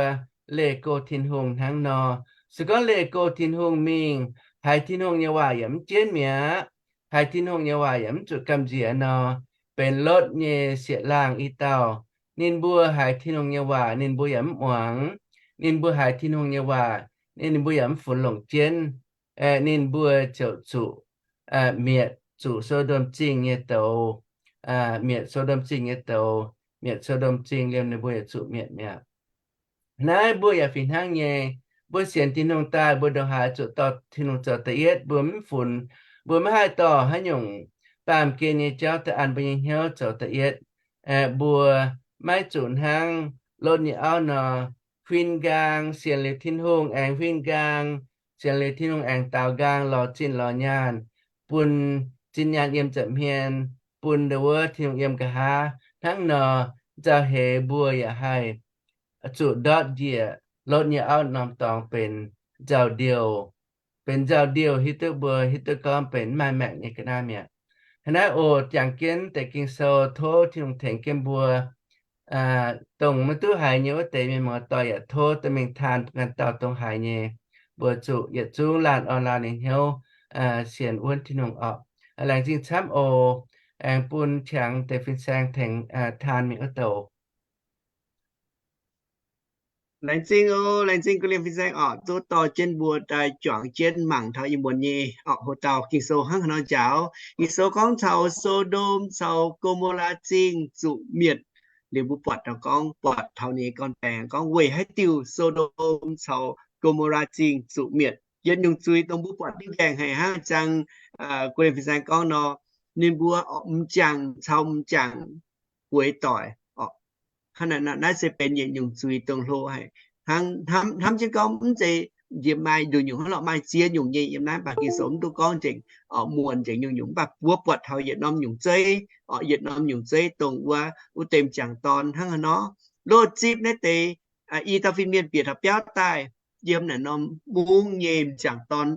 leih go Tin-Hungh hnangv nor. Se gorngv leih go Tin-Hungh mingh, haiz Tin-Hungh nyei waac yaac mv jienv mi'aqv, haiz Tin-Hungh nyei waac yaac mv zuqc gamh nziex nor, benx lotv nyei sieqv-laangh i dauh. Ninh mbuo haiz Tin-Hungh nyei waac ninh mbuo yaac mv muangx. Ninh mbuo haiz Tin-Hungh nyei waac, ninh mbuo yaac mv funx longc jienv. Ninh mbuo ziouc zuqc mietc, zuqc So^ndom Zingh nyei douz, mietc So^ndom Zingh nyei douz, mietc So^ndom Zingh liemh ninh mbuo yaac zuqc mietc mi'aqv. Naaiv mbuo yaac fih hnangv nyei. Mbuo sienx Tin-Hungh daaih, mbuo ndongc haaix zuqc dorh Tin-Hungh zoux da'yietv. Mbuo mv funx, mbuo maiv haih dorh haaix nyungc baamh gen nyei jauv daaih an mbuo nyei hnyouv zoux da'yietv. Mbuo maiv zuqc hnangv Lotv nyei auv nor, huin nqaang sienx liuz Tin-Hungh aengx huin nqaang, sienx liuz Tin-Hungh aengx daaux nqaang lorz zinh lorz nyaanh, bun zinh nyaanh yiem nza'hmien, bun ndau wuov Tin-Hungh yiem nqa'haav. Hnangv nor, nzauh heix mbuo yaac haih zuqc ndortv njiec Lotv nyei auv norm dorngx benx nzauh ndiouh. Benx nzauh ndiouh hiuv duqv mbuo hiuv duqv gorngv benx mv maaih maengc nyei ga'naaiv mi'aqv. Hnangv naaiv oc, jangx jienv deix Ging-Sou, tov Tin-Hungh tengx jienv mbuo. Dongh maiv duqv haiz nyei wuov deix mienh muoz-doic yaac tov dorh mingh taan bun ganh dauh dongh haiz nyei. Mbuo zuqc yietc zungv laanh orn laanh nyei hnyouv sienx wuonv Tin-Hungh orqc. Laengz zingh camv oc. Aengx bun qangx deix fin-saeng tengx taan mingh wuov douc. Laengz zingh oc, laengz zingh ga'lien fin-saeng orqc, duqv dorh jienv mbuo daaih juangc jienv mangc taux ih muonz nyei orqc, hoc dauh Ging-Sou hnangv haaix nor njaaux. Ging-Sou gorngv caux So^ndom caux Go^mo^laa Zingh zuqc mietc. Liuz mbuo buatc taux gorngv, buatc taux ninh nyei gorn-baengx gorngv weic haaix diuc So^ndom caux Go^mo^laa Zingh zuqc mietc. Yietc nyungc zuiz dongh mbuo buatc duqv nqaengc haic hnangv jang ga'lien fin-saeng gorngv nor, ninh mbuo m'jangc caux m'jangc bueix doic orqc. Hnangv naaiv, naaiv se benx yietc nyungc zuiz dongh hlo haic. Hnamv, hnamv jienv gorngv mv zeiz njiec maaih nduqc nyungc hnangv lorqc, maaih ziex nyungc nyei yiem naaiv, mv baac Ging-Sou mv duqv gorngv nzengc, muonc nzengc nyungc-nyungc, mv baac mbuo buatc taux yietc norm nyungc zeiv, yietc norm nyungc zeiv dongh wuov, wuov deix m'jangc dorn hnangv haaix nor. Lotv zipv naaiv deix i dauh fin-mienh bieqc taux biauv daaih, yiem naaiv norm mungv nyei m'jangc dorn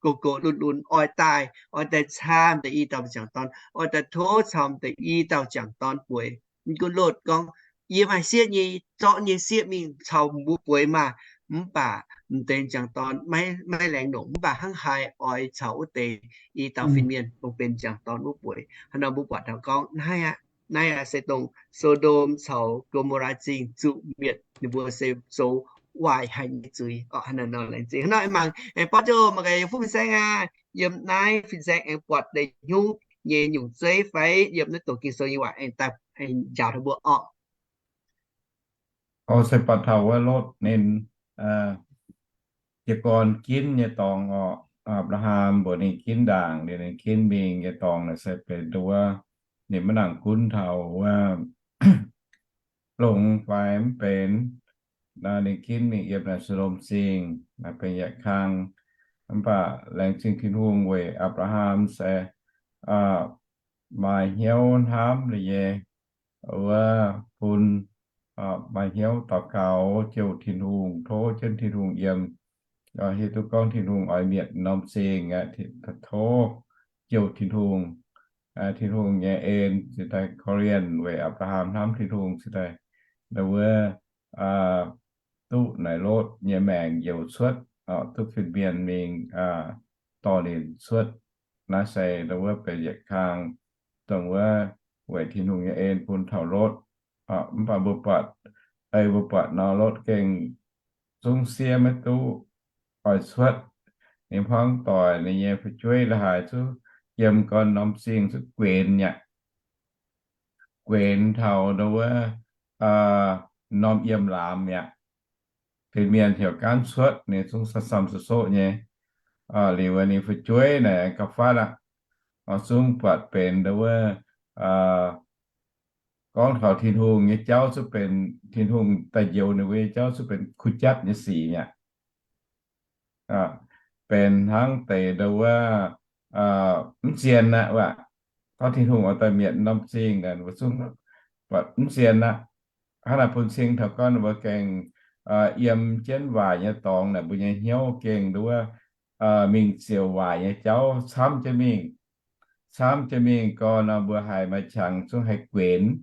gox gox lunx lunx oix daaih, oix daaih caa m'deix i dauh m'jangc dorn, oix daaih tov caux m'deix i dauh m'jangc dorn bueix. Mv gunv Lotv gorngv, yie maaih sieqv nyei, zorqv nyei sieqv mingh caux mbuo bueix maah! Mv baac m'deix m'jangc dorn maiv, maiv laengz longc, mv baac hnangv haaix oix caux wuov deix i dauh fin-mienh dongh benx m'jangc dorn wuov bueix. Hnangv nor mbuo buatc taux gorngv naaiv aqv, naaiv aqv se dongh So^ndom caux Go^mo^laa Zingh zuqc mietc, ninh mbuo se zoux waaic haic nyei zuiz orqc. Hnangv nor laengz zingh. Hnangv nor aengx mangc, aengx buatc jienv mangc gaax yiem fuqv fin-saeng aqv, yiem naaiv fin-saeng aengx buatc deix hnyouv nyei nyungc zeiv fai yiem naaiv doqc Ging-Sou nyei waac aengx daaih aengx njaaux taux mbuo orqc. Oc, se buatc taux wuov Lotv ninh jiez gorn ginv nyei dorngx orqc. Apc^laa^ham mbuox ninh ginv ndaangc, liuz ninh ginv mingh nyei dorngx naaic se benx nduov, ninh maiv nangc gunv taux wuov longx fai mv benx. Ninh ginv mingh yiem naaic So^ndom Zingh, naaic benx yaac kang. Mv baac laengz zingh Tin-Hungh weic Apc^laa^ham se maaih hnyouv hnamv nyei wuov bun, maaih hnyouv daux gaux jouh Tin-Hungh, tov jienv Tin-Hungh yiem. Hiuv duqv gorngv Tin-Hungh oix mietc norm zingh aqv, tov jouh Tin-Hungh. Tin-Hungh nyei en cingx daaih korv-lienh weic Apc^laa^ham hnamv Tin-Hungh cingx daaih, wuov, duqv naaic Lotv nyei maengc youc cuotv, duqv fin-mienh mingh dorh ninh cuotv. Naaiv se wuov benx yietc kang dongh wuov weic Tin-Hungh nyei en bun taux Lotv. Mv baac mbuo buatc, ei mbuo buatc nor Lotv gengh zungv siev maiv duqv oix cuotv. Ninh hmuangv doic ninh nyei fu'jueiv la'haaix zungv yiem gorn norm zingh zungv guenx aqv. Guenx taux ndo wuov norm yiem laamz mi'aqv. Fin-mienh heuc gaanv cuotv, ninh zungv sam-sam soqv-soqv nyei. Liuz ninh fu'jueiv naaic gauh fatv aqv. Zungv buatc benx ndo wuov gorngv taux Tin-Hungh nyei jauv zungv benx, Tin-Hungh daaih njoux ninh mbuo nyei jauv zungv benx kuh jatv nyei sic mi'aqv. Benx hnangv deix ndo wuov mv zien aqv. Gorngv Tin-Hungh oix daaih mietc norm zingh naaic, mbuo zungv buatc mv zien aqv. Hnangv naaic bun cing taux gorngv mbuo gengh yiem jienv waaic nyei dorngx naaic, mbuo nyei hnyouv gengh ndo wuov mingh ziouc waaic nyei jauv camv jienv mingh. Camv jienv mingh gorn nor, mbuo haiz maaih qangx zungv haih guenx.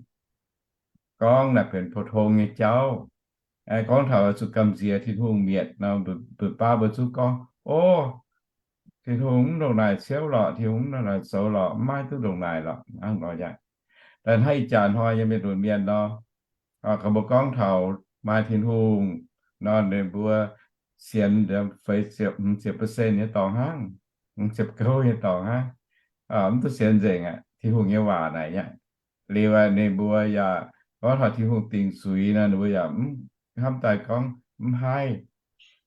Gorngv naaic benx pou-tong nyei jauv. Gorngv taux zuqc gamh nziex Tin-Hungh mietc nor, mbuo baav mbuo zungv gorngv, O, Tin-Hungh mv ndongc naaic ciouv lorqc, Tin-Hungh mv ndongc naaic zoux lorqc, mv maaih duqv ndongc naaic lorqc, hnangv nor aqv. Daaih hnangv ih jaax hnoi nyei mienh lunx mienh nor, gorngv mbuo gorngv taux maaih Tin-Hungh nor, ninh mbuo sienx feix ziepc, hmz ziepc percent nyei dorngx hnangv, hmz ziepc gouv nyei dorngx hnangv, mv duqv sienx nzengc aqv. Tin-Hungh nyei waac naaic aqv. Liuz ninh mbuo yaac gorngv taux Tin-Hungh dingc zuiz nor, ninh mbuo yaac mv hnamv daaih gorngv mv haih.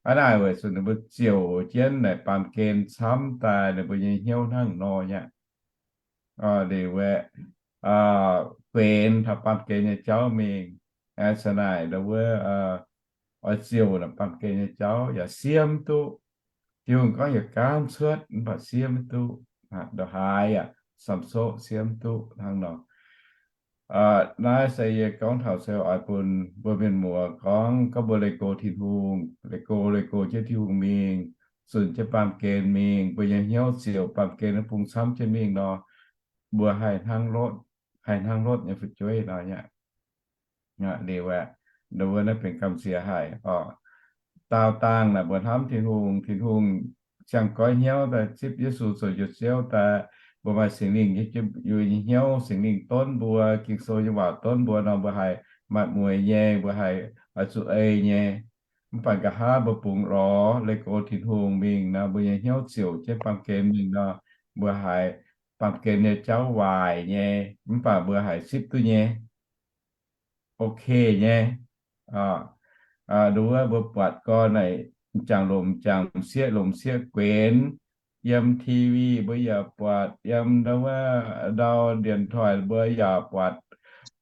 Hnangv naaic weic zuqc ninh mbuo ziouc jienv naaic baamh gen camv daaih ninh mbuo nyei hnyouv hnangv nor aqv. Liuz aeqv, guenx taux baamh gen nyei jauv mingh. Aa, caux naaic ndo wuov oix ziouc naaic baamh gen nyei jauv yaac siev mv duqv. Tin-Hungh gorngv yaac gaanv cuotv mv baac siev mv duqv. Ndo haaix yaac samx soqv siev mv duqv hnangv nor. Naaiv se yie gorngv taux se oix bun mbuo mienh muoz gorngv, gorngv mbuo leih go Tin-Hungh, leih go, leih go jienv Tin-Hungh mingh, zunc jienv baamh gen mingh, mbuo nyei hnyouv ziouc baamh gen wuov bung camv jienv mingh nor, mbuo haih hnangv Lotv, haih hnangv Lotv nyei fu'jueiv nor aqv. Liuz aeqv, ndo wuov naaiv benx gamh nziex haic oc. Daauh dangh naaic mbuo hnamv Tin-Hungh, Tin-Hungh ziangh goiv hnyouv daaih zipv Yesu zoux Njoux Ziouv daaih, mbuo maaih Singx Lingh nyei, yie nyei hnyouv, Singx Lingh donv mbuo, Ging-Sou nyei waac donv mbuo nor, mbuo haih maaih mueiz nyei, mbuo haih oix zuqc ei nyei. Mv baac nqa'haav mbuo bungx lorz leih go Tin-Hungh mingh nor, mbuo nyei hnyouv ziouc jienv baamh gen mingh nor, mbuo haiz baamh gen nyei jauv waaic nyei, mv baac mbuo haiz zipv duqv nyei, ok nyei. Ndo wuov mbuo buatc gorn naaic, m'jangc lomc m'jangc, m'sieqv lomc m'sieqv guenx, yiem T V mbuo yaac buatc, yiem ndo wuov ndau điện thoại mbuo yaac buatc.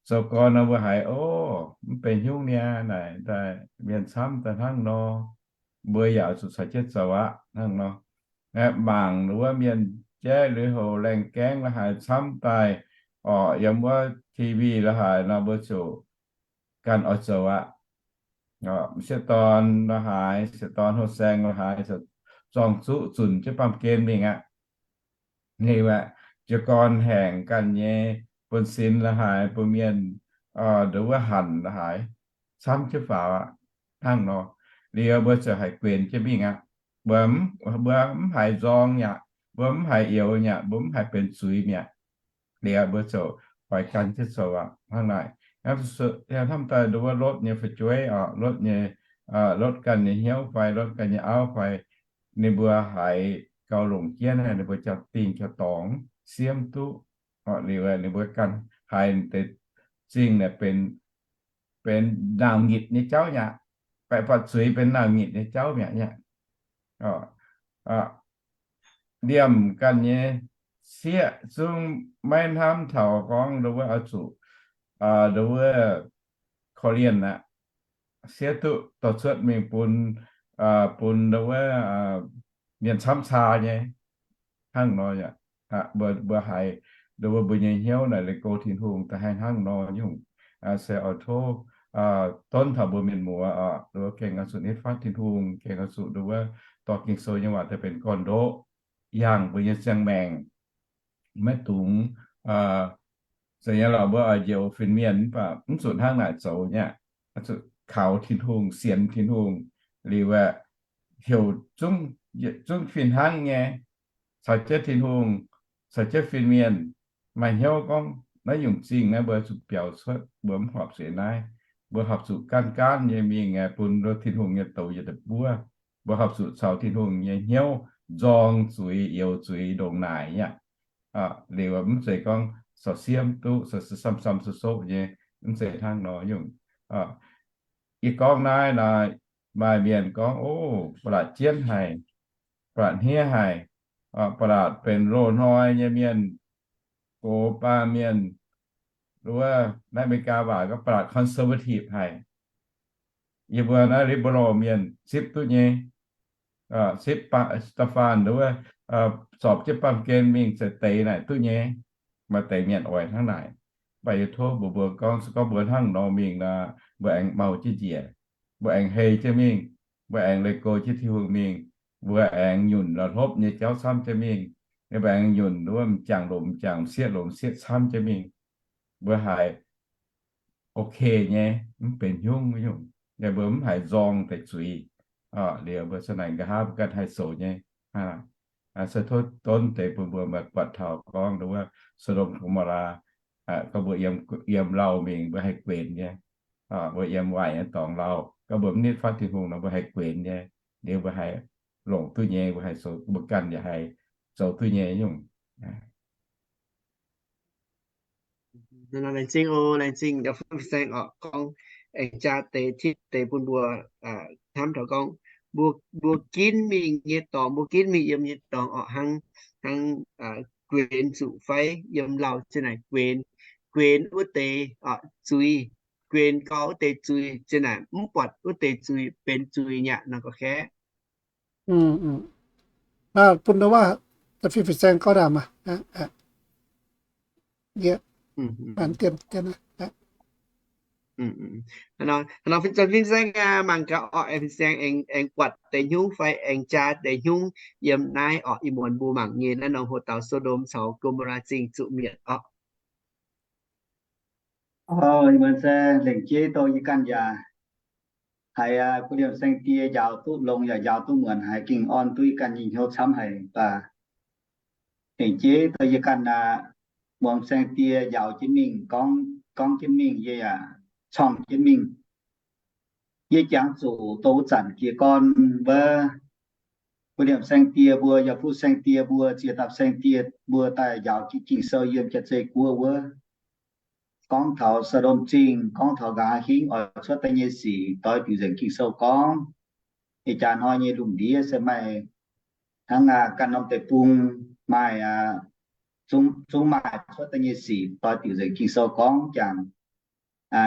Zoux gorn nor mbuo haiz, o, mv benx hnyouv niaa naaic daaih mienh camv daaih hnangv nor, mbuo yaac zuqc caux jienv zoux aqv hnangv nor. Mangc ndo wuov mienh jaiv lui-houx laengh gaengv la'haaix camv daaih, orqc, yiem wuov T V la'haaix nor mbuo ziouc ganh oix zoux aqv. M'sieqv dorn la'haaix, sieqv dorn hlo saeng la'haaix, zorng zuqv zunc jienv baamh gen mingh aqv. Liuz aeqv, jiez gorn haengx ganh nyei, buonv-sin la'haaix, bun mienh ndo wuov hanc la'haaix, camv jienv faaux aqv. Hnangv nor, liuz mbuo ziouc haiz guenx jienv mingh aqv. Mbuo, mbuo mv haiz nzorng mi'aqv, mbuo mv haiz youx mi'aqv, mbuo mv haiz benx zuiz mi'aqv. Liuz mbuo ziouc oix gan jienv zoux aqv. Hnangv naaic, hnamv daaih ndo wuov Lotv nyei fu'jueiv oc, Lotv nyei, Lotv ganh nyei hnyouv fai Lotv ganh nyei auv fai, ninh mbuo haiz gauh longc jienv, ninh mbuo jaa-dingh jaa-dorngx siev mv duqv. Liuz ninh mbuo ganh haiz deix zingh naaic benx, benx nauc nyitc nyei jauv mi'aqv. Baeqc buatc zuiz benx nauc nyitc nyei jauv mi'aqv. Liemh ganh nyei sieqv zungv maiv hnamv taux gorngv ndo wuov oix zuqc, ndo wuov korv-lienh aqv. Siev duqv dorh cuotv mingh bun, bun ndo wuov mienh camv caa nyei. Hnangv nor aqv. Mbuo, mbuo haiz, nduov mbuo, mbuo nyei hnyouv naaic leih go Tin-Hungh da'haaix hnangv nor nyungc. Se oix tov donv taux mbuo mienh muoz oc, nduov gengh oix zuqc nitv fatv Tin-Hungh, gengh oix zuqc nduov dorh Ging-Sou nyei waac daaih benx gorn-ndoqv yangh mbuo nyei ziangh maengc. Maiv dungx, se nyei lorqc, mbuo oix njoux fin-mienh mv baac mv zuqc hnangv naaic zoux nyei aqv. Zuqc kaux Tin-Hungh, sienx Tin-Hungh liuz aeqv, heuc zungv, zungv fih hnangv nyei caux jienv Tin-Hungh, caux jienv fin-mienh maaih hnyouv gorngv naaiv nyungc zingh naaiv mbuo zuqc biaux cuotv, mbuo mv horpc zuqc naaiv. Mbuo horpc zuqc gaanv gaanv nyei mingh aeqv, bun Tin-Hungh nyei douz yietc deix buov. Mbuo horpc zuqc caux Tin-Hungh nyei hnyouv nzorng zuiz, youx zuiz, ndongc naaic nyei aqv. Liuz mv zeiz gorngv caux siemv duqv, caux samv-samv soqv-soqv nyei, mv zeiz hnangv nor nyungc. Yie gorngv naaiv nor, maaih mienh gorngv, o, ba'latc jienv haic, ba'latc hniev haic, ba'latc benx loz-hnoi nyei mienh, gox baan mienh, nduov naaiv America waac gorngv ba'latc conservative haic. Yie mbuo naaiv liberal mienh zipv duqv nyei. Zipv da'faanh nduov, zorpc jienv baamh gen mingh za'deix naaic duqv nyei. Maaih deix mienh oix hnangv naaic. Mv baac yie tov mbuox mbuo gorngv, se gorngv mbuo hnangv nor mingh nor, mbuo aengx mau jienv njiec, mbuo aengx hei jienv mingh, mbuo aengx leih go jienv Tin-Hungh mingh, mbuo aengx nyunc la'hlopv nyei jauv camv jienv mingh, mbuo aengx nyunc nduov m'jangc longc m'jangc, m'sieqv longc m'sieqv camv jienv mingh, mbuo haiz ok nyei, mv benx hnyungv nyungc. Mbuo mv haiz nzorng deix zuiz. Liuz mbuo za'naaic nqa'haav mbuo ganh haih zoux nyei. Se tov donv deix bun mbuo buatc taux gorngv nduov So^ndom Go^mo^laa, gorngv mbuo yiem lauh mingh mbuo haih guenx nyei. Mbuo yiem waaic nyei dorngx lauh, gorngv mbuo mv nitv fatv Tin-Hungh nor mbuo haih guenx nyei. Liuz mbuo haih longc duqv nyei, mbuo haih zoux, mbuo ganh yaac haih zoux duqv nyei nyungc. Laengz zingh oc, laengz zingh fin-saeng oc, gorngv aengx jaa deix tipv deix bun mbuo hnamv taux gorngv mbuo, mbuo ginv mingh nyei dorngx, mbuo ginv mingh yiem nyei dorngx oc, hnangv, hnangv guenx zuqc fai yiem lauh za'naaic guenx, guenx wuov deix zuiz, guenx gau wuov deix zuiz za'naaic mv buatc wuov deix zuiz benx zuiz nyei nor ga'kaeqv. Bun fin-saeng gorngv ndaangc maah. Fin-saeng mangc gaax oc, fin-saeng aengx buatc deix hnyungv fai aengx jaa deix hnyungv yiem naaiv orqc. Ih muonz mbuo mangc nyei naaiv norm hoc dauh So^ndom caux Go^mo^laa Zingh zuqc mietc orqc. Ih muonz se lengc jeiv dongh yie ganh yaac haiz aa, gu'liemh saeng-die njaaux duqv longx yaac njaaux duqv muonc, haiz gengh orn duqv yie ganh nyei hnyouv camv haic baac lengc jeiv dongh yie ganh aa, muangx saeng-die njaaux jienv mingh, gorngv, gorngv jienv mingh, yie yaac corng jienv mingh. Yie jangx zuqc dongh wuov zanc jiez gorn wuov, gu'liemh saeng-die mbuo, yaac fuqv saeng-die mbuo, ziex dapc saeng-die mbuo daaih njaaux Ging-Sou yiem Jaav-Zei Guoqv wuov, gorngv taux Saa^ndom Zingh, gorngv taux nqa'haav hingv oix cuotv daaih nyei sic, doix diuc nzengc Ging-Sou gorngv. Ih jaax hnoi nyei lungh ndiev se maaih hnangv aa, ganh norm deic-bung maaih aa, zungv, zungv maaih cuotv daaih nyei sic, doix diuc nzengc Ging-Sou gorngv jangx,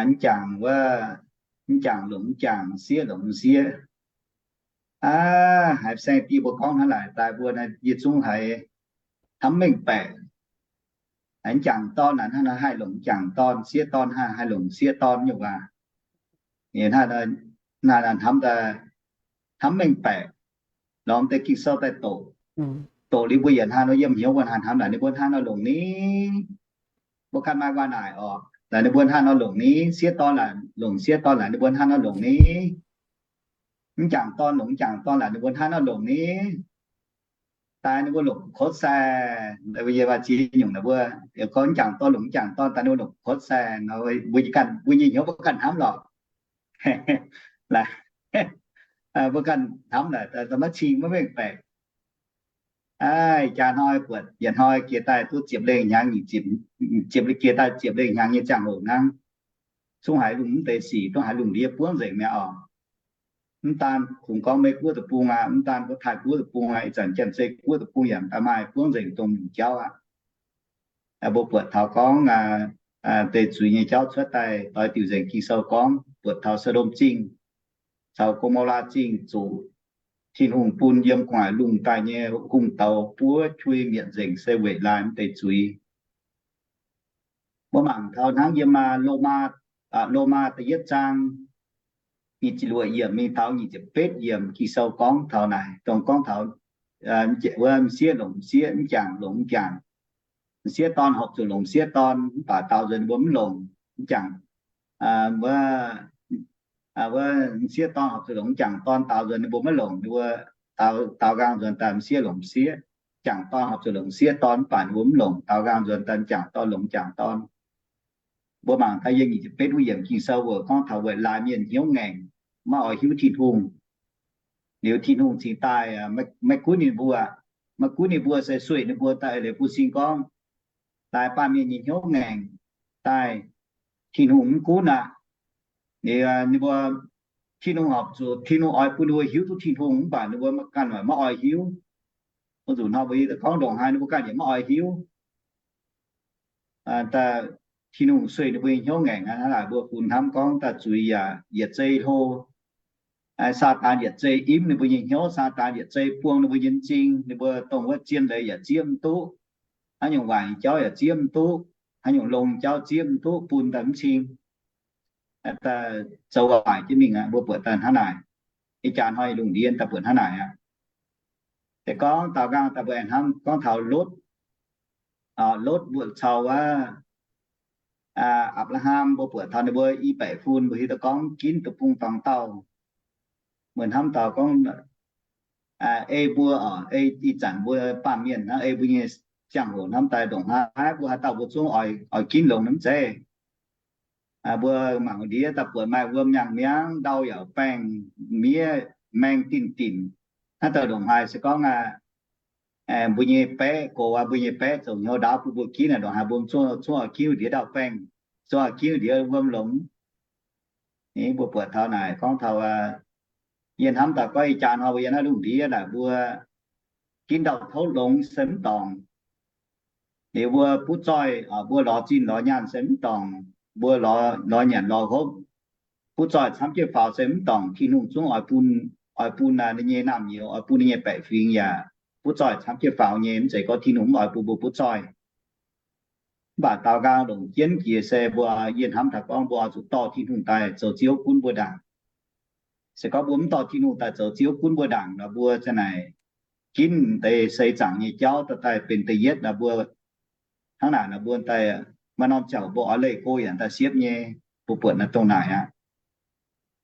mv jangx wuov, mv jangx longc mv jangx, sieqv longc sieqv. Aa, haiz saeng-die mbuo gorngv hnangv naaic daaih mbuo naaiv yie zungv haiz hnamv mengh baeqc. Haiz mv jangx dorn naaic hnangv naaiv haih longc mv jangx dorn, sieqv dorn haih, haih longc sieqv dorn nyungc aac. Hnangv naaic hnamv daaih hnamv mengh baeqc, lorz deix Ging-Sou daaih doqc. Doqc liuz mbuo yietc hnangv nor yiem hnyouv mbuo hnangv hnamv naaic ninh mbuo hnangv nor longc ni. Mbuo ganh maaih waac naaic orqc, naaic ninh mbuo hnangv nor longc ni. Sieqv dorn laaic longc sieqv dorn, naaic ninh mbuo hnangv nor longc ni. Mv jangx dorn longc mv jangx dorn laaic ninh mbuo hnangv nor longc ni. Daaih ninh mbuo longc kotv sai, yie waac ziex nyungc naaic mbuo, gorngv mv jangx dorn longc mv jangx dorn, daaih ninh mbuo longc kotv sai nor, mbuo ganh, mbuo nyei hnyouv mbuo ganh hnamv lorqc. Mbuo ganh hnamv naaic maiv cing maiv mengh baeqc. Aa, jaax hnoi buatc, yietc hnoi jiex daaih duqv ziepc lengh hnyangx, ziepc, jiex daaih ziepc lengh hnyangx nyei ziangh hoc hnangv. Zungv haiz lungh mv deix sic, zungv haiz lungh ndiev buangv nzengc mi'aqv orqc. Mv daan kungx gorngv Meiv Guoqv deic-bung aqv, mv daan gorngv Taiv Guoqv deic-bung aqv, ih zanc Janx-Zei Guoqv deic-bung yaac daaih maaih buangv nzengc dongh nyungc jauv aqv. Mbuo buatc taux gorngv deix zuiz nyei jauv cuotv daaih, doix diuc nzengc Ging-Sou gorngv, buatc taux Saa^ndom Zingh caux Go^mo^laa Zingh zuqc Tin-Hungh bun yiem gu'nguaaic lungh daaih nyei hungh douz buov qui mietc nzengc se weic laaix mv deix zuiz. Mbuo mangc taux hnangv yiem Lomaa, Lomaa da'yietv zaang nyic ziepc luoqc yiemc mingh taux nyic ziepc betv yiemc Ging-Sou gorngv taux naaic, dongh gorngv taux wuov m'sieqv longc m'sieqv, m'jangc longc m'jangc. M'sieqv dorn horpc zuqc longc m'sieqv dorn, mv baac daaux nzuonx ninh mbuo mv longc. M'jangc, wuov, m'sieqv dorn horpc zuqc longc m'jangc dorn, daaux nzuonx ninh mbuo maiv longc, ninh mbuo daaux nqaang nzuonx daaih m'sieqv longc m'sieqv. M'jangc dorn horpc zuqc longc m'sieqv dorn, mv baac ninh mbuo mv longc, daaux nqaang nzuonx daaih m'jangc dorn longc m'jangc dorn. Mbuo mangc daaih yiem nyic ziepc betv wuov yiemc Ging-Sou weic gorngv taux weic laaix mienh hnyouv ngaengc, maiv oix hiuv Tin-Hungh. Liuz Tin-Hungh cingx daaih, maiv gunv ninh mbuo, maiv gunv ninh mbuo se sueih ninh mbuo daaih liuz bun cing gorngv, laaix baamh mienh nyei hnyouv ngaengc daaih, Tin-Hungh mv gunv aqv. Liuz ninh mbuo, Tin-Hungh horpc zuqc, Tin-Hungh oix bun ninh mbuo hiuv duqv Tin-Hungh, mv baac ninh mbuo ganh maiv oix hiuv. Mbuo zuqc hnoi mbuo gorngv ndongc haaix ninh mbuo ganh yaac maiv oix hiuv. Tin-Hungh sueih ninh mbuo nyei hnyouv ngaengc aqv. Hnangv naaic mbuo funx hnamv gorngv daaih zuiz yaac yietc zei hlo. Saadaan yietc zei imv ninh mbuo nyei hnyouv, Saadaan yietc zei buang ninh mbuo nyei m'zing, ninh mbuo dongh wuov zien leiz yaac zieqv mv duqv, haaix nyungc waaic jauv yaac zieqv mv duqv, haaix nyungc longx jauv zieqv mv duqv, bun daaih mv cing, zoux waaic jienv mingh aqv. Mbuo buatc daaih hnangv naaic. Ih jaax hnoi lungh ndiev daaih buatc hnangv naaic aqv. Se gorngv daaux nqaang daaih mbuo aengx hnamv gorngv taux Lotv, Lotv mbuo caux wuov Apc^laa^ham mbuo buatc taux ninh mbuo i baeqc fun mbuo hiuv duqv gorngv ginv deic-bung dorngx dauh. Mbuo hnamv taux gorngv ei mbuo, ei ih zanc mbuo baamh mienh hnangv, ei mbuo nyei ziangh hoc hnamv daaih ndongc haaix mbuo haaix dauh mbuo zungv oix ginv longx mv zeiz. Mbuo mangc ndiev daaih buatc maaih wuom nyangh miangv, ndau yaac baengh, miev maeng dinh-dinh. Hnangv daaih ndongc haaix se gorngv mbuo nyei baeqv gox, mbuo nyei baeqv zoux hnyouv ndaauv bun mbuo ginv, ndongc haaix mbuo zungv oix ginv ndiev ndau-baengh, zungv oix ginv ndiev wuom longx. Mbuo buatc taux naaic gorngv taux, yie hnamv daaih gorngv ih jaax hnoi mbuo yiem naaiv lungh ndiev naaic mbuo ginv ndau-touv longx se mv dorngc. Liuz mbuo butv zoih, mbuo lorz zinh lorz nyaanh se mv dorngc, mbuo lorz nyanc lorz hopv, butv zoih camv jienv faaux se mv dorngc. Tin-Hungh zungv oix bun, oix bun ninh nyei naamh nyouz, oix bun ninh nyei baeqc fingx yaac butv zoih camv jienv faaux nyei. Mv zeiz gorngv Tin-Hungh mv oix bun mbuo butv zoih. Mv baac daaux nqaang longc jienv jiex se mbuo, yie hnamv taux gorngv mbuo oix zuqc dorh Tin-Hungh daaih zoux Ziouv gunv mbuo ndaangc. Se gorngv mbuo mv dorh Tin-Hungh daaih zoux Ziouv gunv mbuo ndaangc nor, mbuo za'naaic ginv deix seix zaangc nyei jauv daaih benx da'yietv nor, mbuo hnangv naaic nor mbuo daaih maaih norm ziangh hoc mbuo oix leih go yaac daaih siepv nyei. Mbuo buatc naaiv dongh naaic aqv.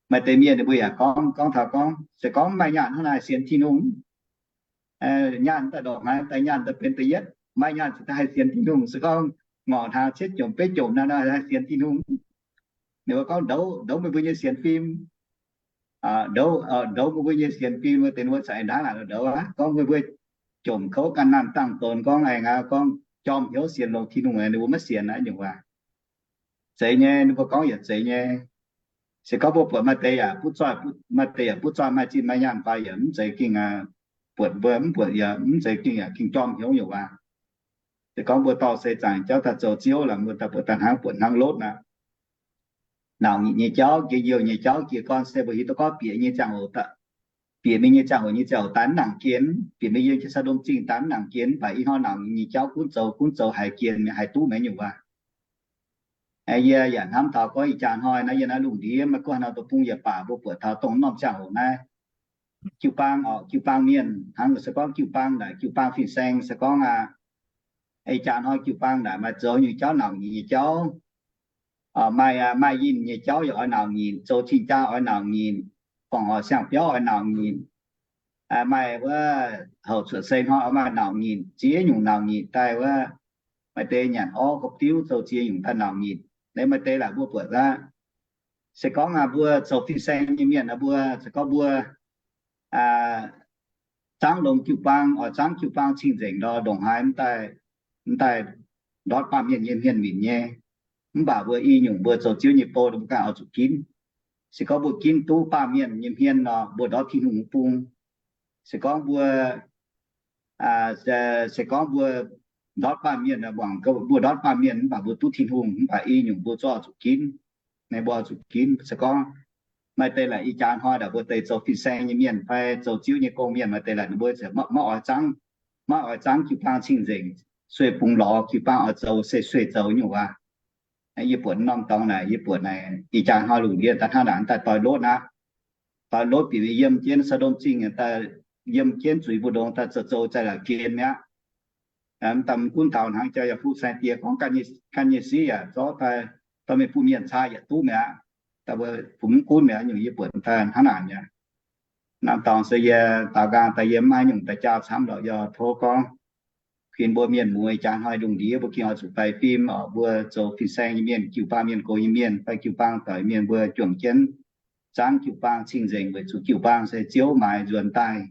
Maaih deix mienh ninh mbuo yaac gorngv, gorngv taux gorngv se gorngv maaih nyaanh hnangv naaic sienx Tin-Hungh. Nyaanh daaih ndongc haaix daaih nyaanh daaih benx da'yietv, maaih nyaanh cingx daaih haih sienx Tin-Hungh. Se gorngv ngorc hnaangx cietv jomc betv jomc naaiv nor haih sienx Tin-Hungh. Ninh mbuo gorngv ndouz, ndouz meih mbuo nyei sienx fim, ndouz, ndouz meih mbuo nyei sienx fim, deix ninh mbuo caux aengx ndaangc naaic ndouz aqv. Gorngv meih mbuo jomc kouv ganh naanh dangh donx gorngv aengx aqv, gorngv jorm hnyouv sienx longx Tin-Hungh, ninh mbuo maiv sienx aqv nyungc waac. Zeiz nyei, ninh mbuo gorngv yaac zeiz nyei. Se gorngv mbuo buatc maaih deix yaac butv zoih, maaih deix yaac butv zoih maaih zinh maaih nyaanh fai yaac mv zeiz gengh, buatc mbuo mv buatc yaac mv zeiz gengh yaac gengh jorm hnyouv nyungc waac. Se gorngv mbuo dorh seix zaangc jauv daaih zoux Ziouv lorqc, mbuo daaih buatc daaih hnangv, buatc hnangv Lotv aqv. Nauc nyitc nyei jauv, gengh youh nyei jauv, jiez gorn se mbuo hiuv duqv gorngv bieqc nyei ziangh hoc, bieqc mingh nyei ziangh hoc nyei ziangh hoc daaih mv nangc gien, bieqc mingh yiem jienv Saa^ndom Zingh daaih mv nangc gien, mv baac ih hnoi nauc nyitc nyei jauv gunv zoux, gunv zoux haiz gien, haiz duqv mi'aqv nyungc waac. Yie yaac hnamv taux gorngv ih jaax hnoi naaiv yiem naaiv lungh ndiev maiv gunv haaix norm deic-bung yaac baac, mbuo buatc taux dongh norm ziangh hoc naaiv, jiu-baang oc, jiu-baang mienh hnangv se gorngv jiu-baang naaic, jiu-baang fin-saeng se gorngv aqv, ih jaax hnoi jiu-baang naaic maaih zoux nyei jauv nauc nyitc nyei jauv. Maaih, maaih yinh nyei jauv yaac oix nauc nyitc, zoux cing-jaa oix nauc nyitc, guangc horc siang-biauv oix nauc nyitc. Maaih wuov houc cuotv seix hnoi oix maaih nauc nyitc, ziex nyungc nauc nyitc daaih wuov. Maaih deix nyanc orv ga'diuv zoux ziex nyungc daaih nauc nyitc. Naaiv maaih deix laaic mbuo buatc aqv. Se gorngv mbuo zoux fin-saeng nyei mienh, mbuo se gorngv mbuo zangv longx jiu-baang, oix zangv jiu-baang cing-nzengc nor, ndongc haaix mv daaih ndortv baamh mienh nyei hmien minc nyei. Mv baac mbuo i nyungc mbuo zoux Ziouv nyei bou, mbuo ganh oix zuqc ginv. Se gorngv mbuo ginv duqv baamh mienh nyei hmien nor, mbuo ndortv Tin-Hungh bung. Se gorngv mbuo, se gorngv mbuo ndortv baamh mienh, mbuo ndortv baamh mienh mv baac mbuo duqv Tin-Hungh, mv baac i nyungc mbuo zungv oix zuqc ginv. Naaiv mbuo oix zuqc ginv. Se gorngv Maaih deix laaix ih jaax hnoi naaic mbuo deix zoux fin-saeng nyei mienh fai zoux ziouv nyei gong mienh, maaih deix laaix ninh mbuo maiv oix zangv, maiv oix zangv jiu-baang cing-nzengc, sueih bungx lorz jiu-baang oix zoux se sueih zoux nyungc waac. Yie buatc norm dorngx naaic, yie buatc naaic ih jaax hnoi lungh ndiev daaih hnangv naaic daaih doix-lotv aqv. Doix-lotv bieqc yiem jienv Saa^ndom Zingh daaih, yiem jienv zuiz mbu'ndongx daaih zoux zoux zaih laac gien mi'aqv. Mv daaih mv gunv taux hnangv jauv yaac fuqv saeng die gorngv ganh nyei siqv yaac zorqv daaih dorh mingh bun mienh caa yaac duqv mi'aqv. Daaih mbuo fungx mv gunv mi'aqv, nyungc yie buatc daaih hnangv naaic mi'aqv. Norm dorngx se yie daaux nqaang daaih yie mv maaih nyungc daaih jaa camv lorqc, yie tov gorngv kuinx mbuo mienh muoz ih jaax hnoi lungh ndiev mbuo gengh oix zuqc baix fim oc. Mbuo zoux fin-saeng nyei mienh, jiu-baang mienh, gox nyei mienh fai jiu-baang doic mienh, mbuo juangc jienv zangv jiu-baang cing-nzengc weic zuqc jiu-baang se Ziouv maaiz nzuonx daaih,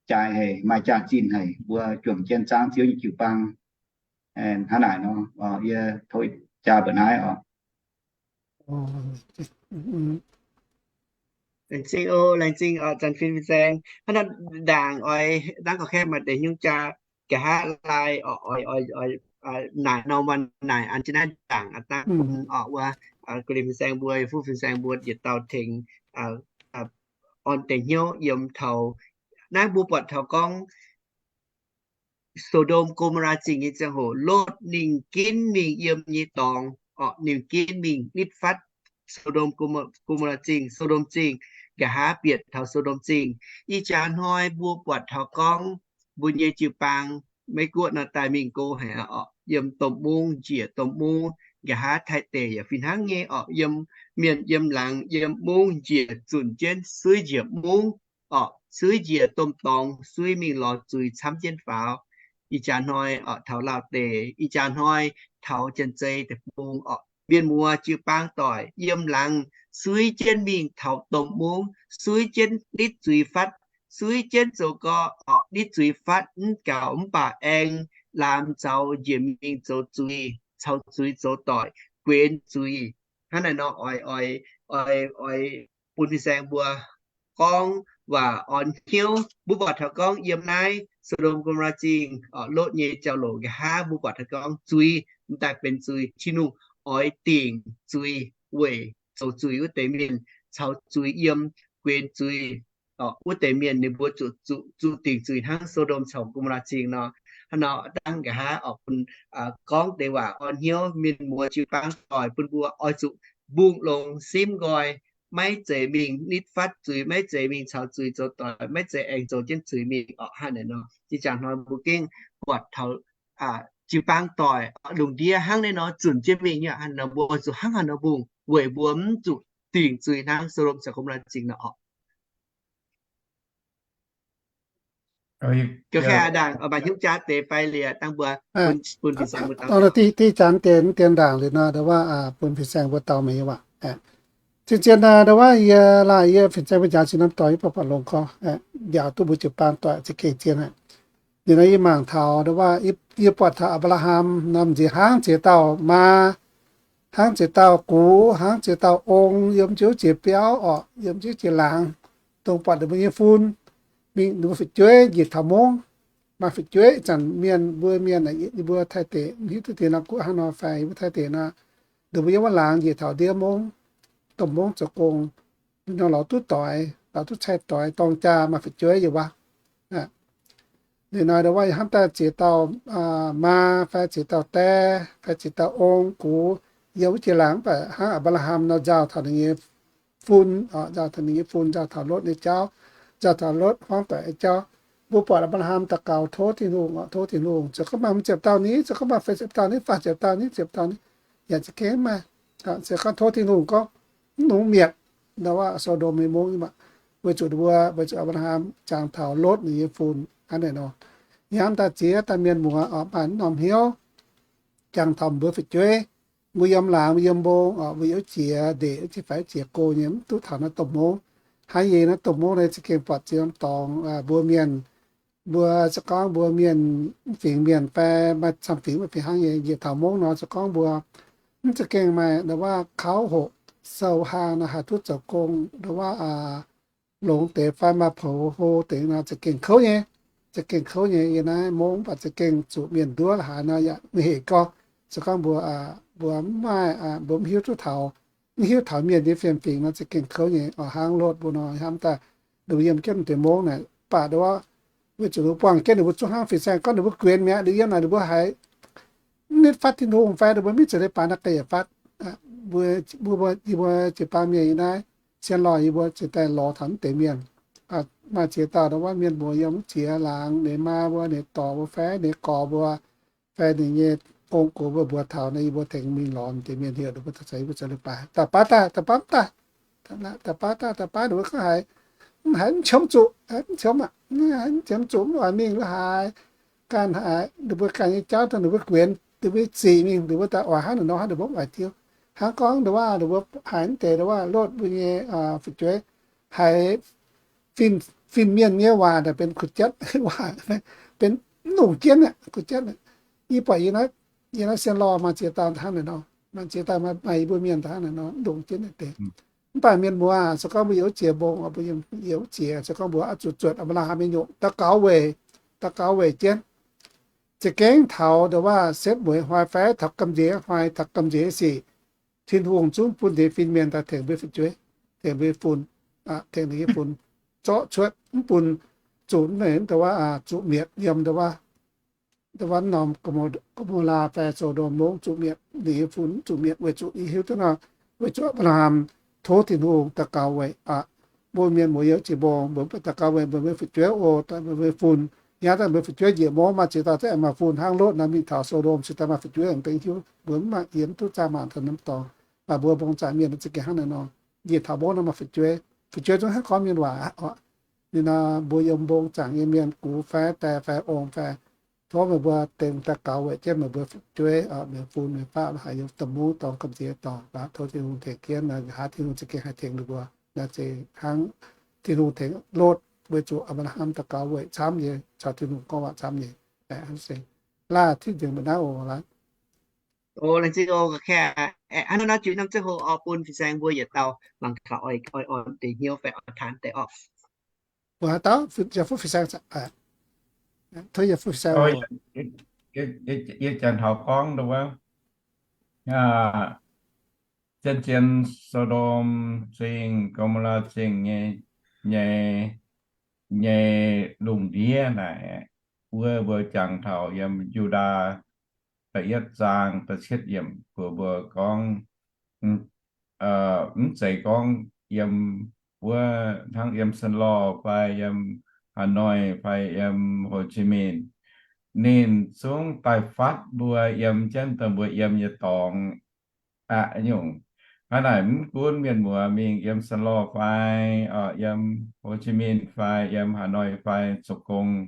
jaaix haic, maaih jaax-zinh haic, mbuo juangc jienv zangv Ziouv nyei jiu-baang. Hnangv naaic nor, yie tov jaa mbu'naaiv oc. Laengz zingh oc, laengz zingh oc, zanc fin fin-saeng. Hnangv naaiv ndaangc oix dangv gauh kemv maaih deix hnyouv jaa, nqa'haav laai oc, oix, oix, oix, naaic norm naaic an jienv naaiv ndaangc aqv dangv bun oc wuov, gu'lingc fin-saeng mbuo, fuqv fin-saeng mbuo yietc dauh tengx orn deix hnyouv yiem taux naaiv mbuo buatc taux gorngv So^ndom Go^mo^laa Zingh nyei ziangh hoc, Lotv ninh ginv mingh yiem nyei dorngx oc, ninh ginv mingh nitv fatv So^ndom Go^mo^laa Zingh, So^ndom Zingh, nqa'haav bieqc taux So^ndom Zingh. Ih jaax hnoi mbuo buatc taux gorngv mbuo nyei jiu-baang Meiv Guoqv nor daaih mingh go haic oc, yiem domh mungv njiec domh mungv, nqa'haav Taiv deic yaac fih hnangv nyei oc, yiem mienh yiem laangz yiem mungv njiec zunc jienv suiv njiec mungv oc, suiv njiec domh dorngx, suiv mingh lorz zuiz camv jienv faaux. Ih jaax hnoi oc, taux Laauh deic, ih jaax hnoi taux Janx-Zei deic-bung oc, mienh muoz jiu-baang doic yiem laangz suiv jienv mingh taux domh mungv, suiv jienv nitv zuiz fatv, suiv jienv zoux gorx oc, nitv zuiz fatv mv gaux mv baac aengx laamx zaux njiec mingh zoux zuiz, caux zuiz zoux doic, guenx zuiz. Hnangv naaic nor oix, oix, oix, oix bun fin-saeng mbuo gorngv waac orn hnyouv. Mbuo buatc taux gorngv yiem naaiv So^ndom Go^mo^laa Zingh, Lotv nyei jauv-louc nqa'haav, mbuo buatc taux gorngv zuiz, m'daaih benx zuiz, Tin-Hungh oix dingc zuiz weic zoux zuiz wuov deix mienh caux zuiz yiem, guenx zuiz wuov deix mienh, ninh mbuo zuqc, zuqc dingc zuiz hnangv So^ndom caux Go^mo^laa Zingh nor. Hnangv nor dangv nqa'haav oix bun gorngv deix waac orn hnyouv, mienh muoz jiu-baang doic, bun mbuo oix zuqc mbungh longx simv nqoi, maiv zeiz mingh nitv fatv zuiz, maiv zeiz mingh caux zuiz zoux doic, maiv zeiz aengx zoux jienv zuiz mingh oc. Hnangv naaic nor, ih jaax hnoi mbuo gengh buatc taux jiu-baang doic lungh ndiev hnangv naaiv nor zunc jienv mingh nyei aqv. Hnangv naaic nor mbuo zuqc hnangv haaix nor mbungh weic mbuo mv zuqc dingc zuiz hnangv So^ndom caux Go^mo^laa Zingh nor oc. Maaih hnyouv jaa deix fai liuz dangh mbuo bun fin-saeng mbuo dau. Diqv janx deix dien ndaangc liuz nor, ndo wuov bun fin-saeng mbuo dau mingh waac. Zien-zien ndo wuov yie laaih yie fin-saeng mbuo njaaux zinh norm dorngx yie buatc buatc longx gorx, njaaux duqv mbuo jiu-baang doic za'gengh zien aqv. Liuz nor yie mangc taux ndo wuov yie buatc taux Apc^laa^ham norm nziex hnangv ziex dauh maa, hnangv ziex dauh gux, hnangv ziex dauh ong yiem ziouv jiex biauv orqc, yiem ziouv jiex laangz, dongh buatc ninh mbuo nyei fun, mingh ninh mbuo fu'jueiv njiec taux mungv. Maaih fu'jueiv zanc mienh mbuo mienh, yie mbuo Taiv deic mv hiuv duqv deix nor guoqv hnangv nor fai, yie mbuo Taiv deic nor, ninh mbuo yiem wuov laangz njiec taux ndiev mungv, domh mungv zoux gong, ninh nor lorz duqv doix, lorz duqv cai doix dorng jaa maaih fu'jueiv yiem wuov. Liuz nor ndo wuov hnamv daaih ziex dauh maa fai ziex dauh die fai ziex dauh ong gux yiem wuov jiex laangz, mv baac hnangv Apc^laa^ham nor nzauh taux ninh nyei fun, nzauh taux ninh nyei fun, nzauh taux Lotv nyei jauv, nzauh taux Lotv hmuangv doic nyei jauv. Mbuo buatc Apc^laa^ham daux gaux tov Tin-Hungh, tov Tin-Hungh, zoux gorngv maaih hmz ziepc dauh ni, zoux gorngv maaih feix ziepc dauh ni, faah ziepc dauh ni, ziepc dauh ni, yaac za'gengh maaih. Zoux gorngv tov Tin-Hungh gorngv mv nungx mietc ndo wuov So^ndom nyei mungv, weic zuqc mbuo, weic zuqc Apc^laa^ham jangx taux Lotv ninh nyei fun hnangv naaic nor. Yie hnamv daaih ziex dauh mienh muoz oc, maaih norm hnyouv jangx taux mbuo fu'jueiv. Mbuo yiem laangz, mbuo yiem mbong oc, mbuo yiem jiex ndeic, jiex faix jiex go nyei, mv duqv taux naaiv domh mungv. Hnangv yie naaiv domh mungv naaiv za'gengh buatc ziex norm dorngx, mbuo mienh, mbuo se gorngv mbuo mienh mv fingx mienh fai maaih camv fingx maaih fingx hnangv nyei, njiec taux mungv nor se gorngv mbuo mv za'gengh maaih ndo wuov kauv hoqc sou hlang nor haih duqv zoux gong, ndo wuov longx deix fai maaih poux hlo deix nor za'gengh kouv nyei, za'gengh kouv nyei. Yie naaiv mungv mv baac za'gengh zuqc mienh nduov la'haaix nor yaac mv heic gorngv, se gorngv mbuo, mbuo mv maaih, mbuo mv hiuv duqv taux mv hiuv taux mienh nyei fiem-fingx nor za'gengh kouv nyei oc. Hnangv Lotv mbuo nor, hnamv daaih ninh mbuo yiem jienv deix mungv naaic, mv baac nduov, weic zuqc ninh mbuo buangh jienv ninh mbuo zungv hnangv fin-saeng gorngv ninh mbuo guenx mi'aqv. Liuz yiem naaic ninh mbuo haiz mv nitv fatv Tin-Hungh fai ninh mbuo mv zuqc leiz-baaix naaiv ga'yiec fatv. Mbuo, mbuo, yie mbuo jiu-baang mienh yiem naaiv Sien Lorh, yie mbuo ziouc daaih lorz taux mv deix mienh. Maaih ziex dauh nduov mienh muoz yiem mv ziex laangz, ninh maa mbuo, ninh dorc mbuo fai ninh gorx mbuo fai ninh nyei gong-gox mbuo mbuox taux nor, yie mbuo tengx mingh lorz deix mienh heuc ninh mbuo daaih caux yie mbuo zoux leiz-baaix. Daaih baav daaih, daaih baav mv daaih, daaih baav daaih, daaih baav ninh mbuo gorngv haiz mv haiz mv qiemx zuqc, haiz mv qiemx aqv, mv haiz mv qiemx zuqc, mv oix mingh lo haaix. Ganh haiz ninh mbuo ganh nyei jauv dongh ninh mbuo guenx, ninh mbuo zic mingh, ninh mbuo daaih oix hnangv naaic nor hnangv, ninh mbuo mv oix diuv. Hnangv gorngv nduov, ninh mbuo haiz mv deix nduov, Lotv mbuo nyei fu'jueiv haiz fin-mienh nyei waac naaic benx kuv jatv waac, benx mv longc jienv aqv, kuv jatv aqv. Yie buatc yie naaiv, yie naaiv Sien Lorh maaih ziex dauh hnangv naaic nor, maaih ziex dauh maaih yie mbuo mienh hnangv naaic nor, mv longc jienv naaiv deix. Mv baac mienh muoz, se gorngv mbuo yietc ziex mbong, mbuo yietc ziex, se gorngv mbuo oix zuqc zuotc Apc^laa^ham nyei nyungc, daux gaux weic, daux gaux weic jienv. Za'gengh taux nduov setv mueiz hnoi fai taux gamh nziex hnoi, taux gamh nziex sic, Tin-Hungh zungv bun deix fin-mienh daaih tengx mbuo fu'jueiv, tengx mbuo fun, tengx ninh nyei fun zorqv cuotv, mv bun zuqc nduov, zuqc mietc yiem nduov, nduov norm Go^mo^laa fai So^ndom mungv zuqc mietc, ninh nyei fun zuqc mietc weic zuqc yie hiuv duqv nor, weic zuqc Apc^laa^ham tov Tin-Hungh daux gaux weic, mbuo mienh muoz yiem jiex mbong, mbuo daux gaux weic mbuo mbuo fu'jueiv oc, daaih mbuo mbuo fun, yaac daaih mbuo fu'jueiv njiec mouv maaih ziex dauh za'gengh maaih fun hnangv Lotv nor, mingh taux So^ndom se daaih maaih fu'jueiv aengx dengv hiuv, mbuo mv maaih yiem duqv zaah mangc taux norm dorngx. Mv baac mbuo mbong zaangc mienh za'gengh hnangv naaiv nor, njiec taux mouv nor maaih fu'jueiv, fu'jueiv zungv hnangv gorngv mienh waac oc. Ninh nor mbuo yiem mbong zaangc nyei mienh, gux fai die fai ong fai, tov meih mbuo dengh daux gaux weic jienv meih mbuo fu'jueiv, meih fun meih faqv haiz yiem deic-bung dorngx gamh nziex dorngx, tov Tin-Hungh tengx jienv, nqa'haav Tin-Hungh za'gengh haih tengx ninh mbuo. Naaiv se hnangv Tin-Hungh tengx Lotv weic zuqc Apc^laa^ham daux gaux weic camv nyei, caux Tin-Hungh gorngv waac camv nyei. Laanh tin-nzengc mbuo naaiv oc, laanh. Hnangv nor naaiv juix norm ziangh hoc oix bun fin-saeng mbuo yietc dauh mangc taux oix, oix orn deix hnyouv fai oix taanx deix oc. Mbuo haaix dauh, yie fuqv fin-saeng, tov yie fuqv fin-saeng. Yie janx taux gorngv wuov, zien-zien So^ndom Zingh, Go^mo^laa Zingh nyei, nyei, nyei lungh ndiev naaic, wuov mbuo jangx taux yiem Yu^ndaa da'yietv zaang da'cietv yiemc, mbuo, mbuo gorngv, mv zeiz gorngv yiem wuov hnangv yiem Sanh Lorh fai yiem Hà Nội fai yiem Hồ Chí Minh, ninh zungv daaih fatv mbuo yiem jienv dongh mbuo yiem nyei dorngx aqv nyungc. Hnangv naaic mv gunv mienh muoz mingh yiem Sanh Lorh fai, yiem Hồ Chí Minh fai yiem Hà Nội fai zoux gong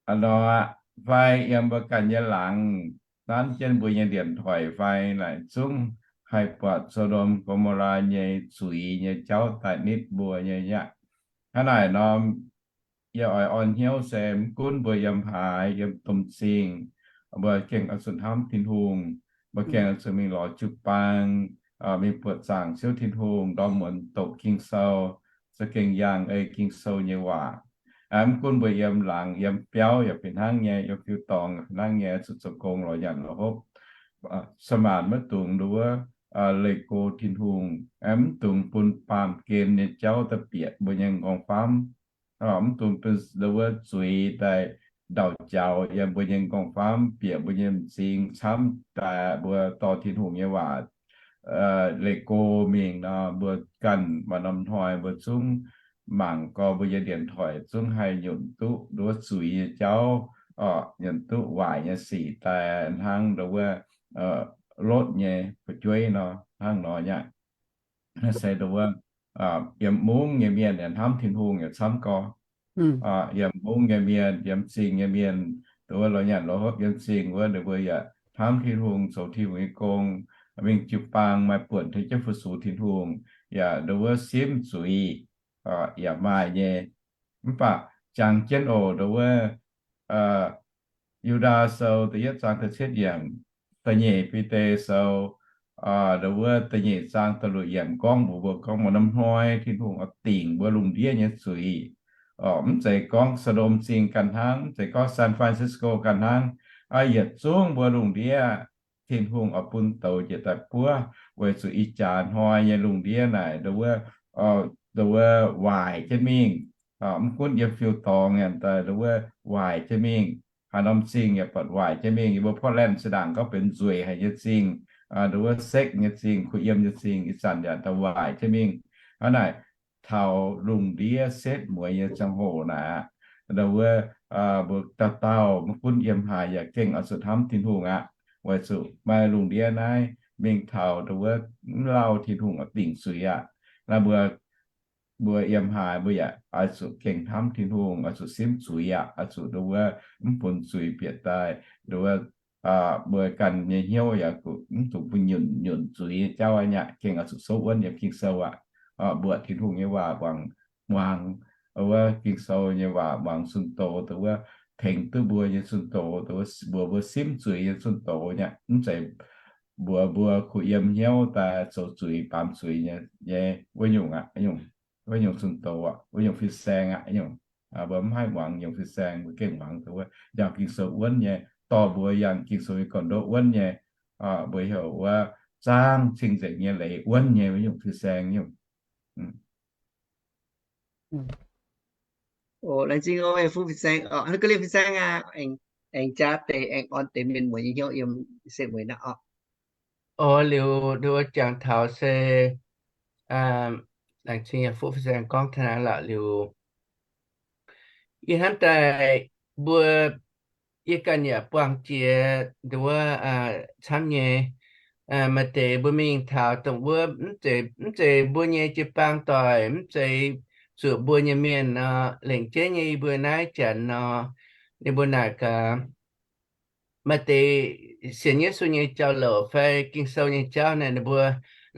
nor, fai yiem mbuo ganh nyei laangz, nanv jienv mbuo nyei điện thoại fai naaic zungv haih buatc So^ndom Go^mo^laa nyei zuiz nyei jauv daaih nitv mbuo nyei aqv. Hnangv naaic nor, yie oix orn hnyouv se mv gunv mbuo yiem haaix, yiem domh zingh, mbuo gengh oix zuqc hnamv Tin-Hungh, mbuo gengh oix zuqc mingh lorz jiu-baang, mingh buoqc zaangc Ziouv Tin-Hungh, ndorm muonz doqc Ging-Sou, za'gengh yangh ei Ging-Sou nyei waac. Mv gunv mbuo yiem laangz, yiem biauv yaac fih hnangv nyei, yiem fiuv-dorngx yaac fih hnangv nyei, zuqc zoux gong lorz nyanc lorz hopv. Sa'maanc maiv dungx nduov leih go Tin-Hungh, mv dungx bun baamh gen nyei jauv daaih bieqc mbuo nyei m'nqorngv-famv. Mv dungx bun nduov zuiz daaih ndau-njaaux yiem mbuo nyei m'nqorngv-famv, bieqc mbuo nyei m'zing camv daaih mbuo dorh Tin-Hungh nyei waac leih go mingh nor, mbuo ganh maaih norm hnoi mbuo zungv mangc gorx mbuo nyei điện thoại zungv haih nyunc duqv nduov zuiz nyei jauv, nyunc duqv waaic nyei sic daaih hnangv nduov wuov Lotv nyei fu'jueiv nor, hnangv nor aqv. Se nduov wuov yiem mungv nyei mienh yaac hnamv Tin-Hungh yaac camv gorx. Yiem mungv nyei mienh, yiem zingh nyei mienh, nduov wuov lorz nyanc lorz hopv yiem zingh wuov, ninh mbuo yaac hnamv Tin-Hungh, zoux Tin-Hungh nyei gong, mingh jiu-baang maaih buonc tengx jienv fu-sux Tin-Hungh, yaac nduov wuov simv zuiz yaac maaih nyei. Mv baac jangx jienv oc, nduov wuov Yu^ndaa Sou da'yietv zaang da'cietv yiemc, da'nyeic Bide Sou nduov wuov da'nyeic zaang da'luoqc yiemc gorngv mbuox mbuo gorngv maaih norm hnoi Tin-Hungh oix dingc mbuo lungh ndiev nyei zuiz. Mv zeiz gorngv So^ndom Zingh ganh hnangv, mv zeiz gorngv San Francisco ganh hnangv, yietc zungv mbuo lungh ndiev Tin-Hungh oix bun douz jiex daaih buov, weic zuqc ih jaax hnoi nyei lungh ndiev naaic, nduov wuov, nduov wuov waaic jienv mingh. Mv gunv yiem fiuv-dorngx yaac daaih nduov wuov waaic jienv mingh. Haaix norm zingh yaac buatc waaic jienv mingh. Yie mbuo Portland se ndaangc gorngv benx nzueic haic nyei zingh, nduov wuov sekv nyei zingh, kuh yiem nyei zingh, ih zanc yaac daaih waaic jienv mingh. Hnangv naaic, taux lungh ndiev setv mueiz nyei ziangh hoc naaic aqv, nduov wuov, mbuo dauh dauh mv gunv yiem haaix yaac gengh oix zuqc hnamv Tin-Hungh aqv. Weic zuqc maaih lungh ndiev naaiv mingh taux nduov wuov mv lauh Tin-Hungh oix dingc zuiz aqv. Naaiv mbuo, mbuo yiem haaix mbuo yaac oix zuqc gengh hnamv Tin-Hungh, oix zuqc simv zuiz aqv, oix zuqc nduov wuov mv bun zuiz bieqc daaih, nduov wuov mbuo ganh nyei hnyouv yaac mv dungx bun nyunc, nyunc zuiz nyei jauv aqv. Gengh oix zuqc souv wuonv yiem Ging-Sou aqv. Mbuoqc Tin-Hungh nyei waac muangx, muangx wuov Ging-Sou nyei waac muangx zunh doz, nduov wuov tengx duqv mbuo nyei zunh doz, nduov wuov mbuox mbuo simv zuiz nyei zunh doz aqv. Mv zeiz mbuox mbuo kuh yiem hnyouv daaih zoux zuiz baamz zuiz nyei, nyei wuov nyungc aqv, wuov nyungc zunh doz aqv, wuov nyungc fin-saeng aqv, nyungc. Mbuo mv haih muangx nyungc fin-saeng, mbuo gengh muangx nduov wuov njaaux Ging-Sou wuonv nyei, dorh mbuo yangh Ging-Sou nyei gorn-ndoqv wuonv nyei, mbuo heuc wuov zaangv cing-nzengc nyei leiz wuonv nyei wuov nyungc fin-saeng nyungc. Laengz zingh oc, Fu Fin-Saeng, Fu Fin-Saeng aqv, aengx jaav deix, aengx orn deix mienh mueiz nyei hnyouv yiem setv mueiz naaiv oc. Oc, liuz nduov jangx taux se, laengz zingh Fu Fin-Saeng gorngv taux naaiv lorqc liuz, yie hnamv daaih mbuo, yie ganh yaac buangh jiex nduov wuov camv nyei. Maaih deix mbuo mingh taux dongh wuov, mv zeiz mbuo nyei jiu-baang doic, mv zeiz zuqc mbuo nyei mienh nor, lengc jeiv nyei yie mbuo naaiv janx nor, ninh mbuo naaic gaax, maaih deix sienx Yesu nyei jauv-louc fai Ging-Sou nyei jauv naaic, ninh mbuo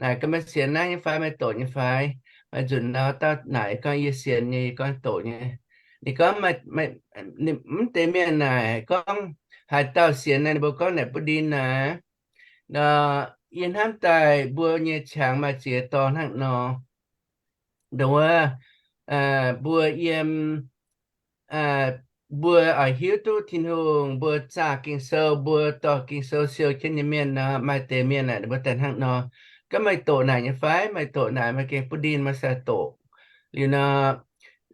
naaic gaax, meih sienx naaiv nyei fai, meih doqc nyei fai? Maaih nzunc nor dauh naaic gorngv, yie sienx nyei, yie gorngv, doqc nyei. Ninh gorngv, mv deix mienh naaic gorngv, haaix dauh sienx naaic, ninh mbuo gorngv naaic butv ndin naaic. Nor, yie hnamv daaih mbuo nyei qangx maaih ziex dorngx hnangv nor. Nduov wuov, mbuo yiem, mbuo oix hiuv duqv Tin-Hungh, mbuo zaah Ging-Sou, mbuo dorh Ging-Sou siou jienv nyei mienh nor, maaih deix mienh naaic ninh mbuo daaih hnangv nor, gorngv, meih doqc naaic nyei fai? Meih doqc naaic, meih gengh butv ndin, meih sai doqc. Liuz nor,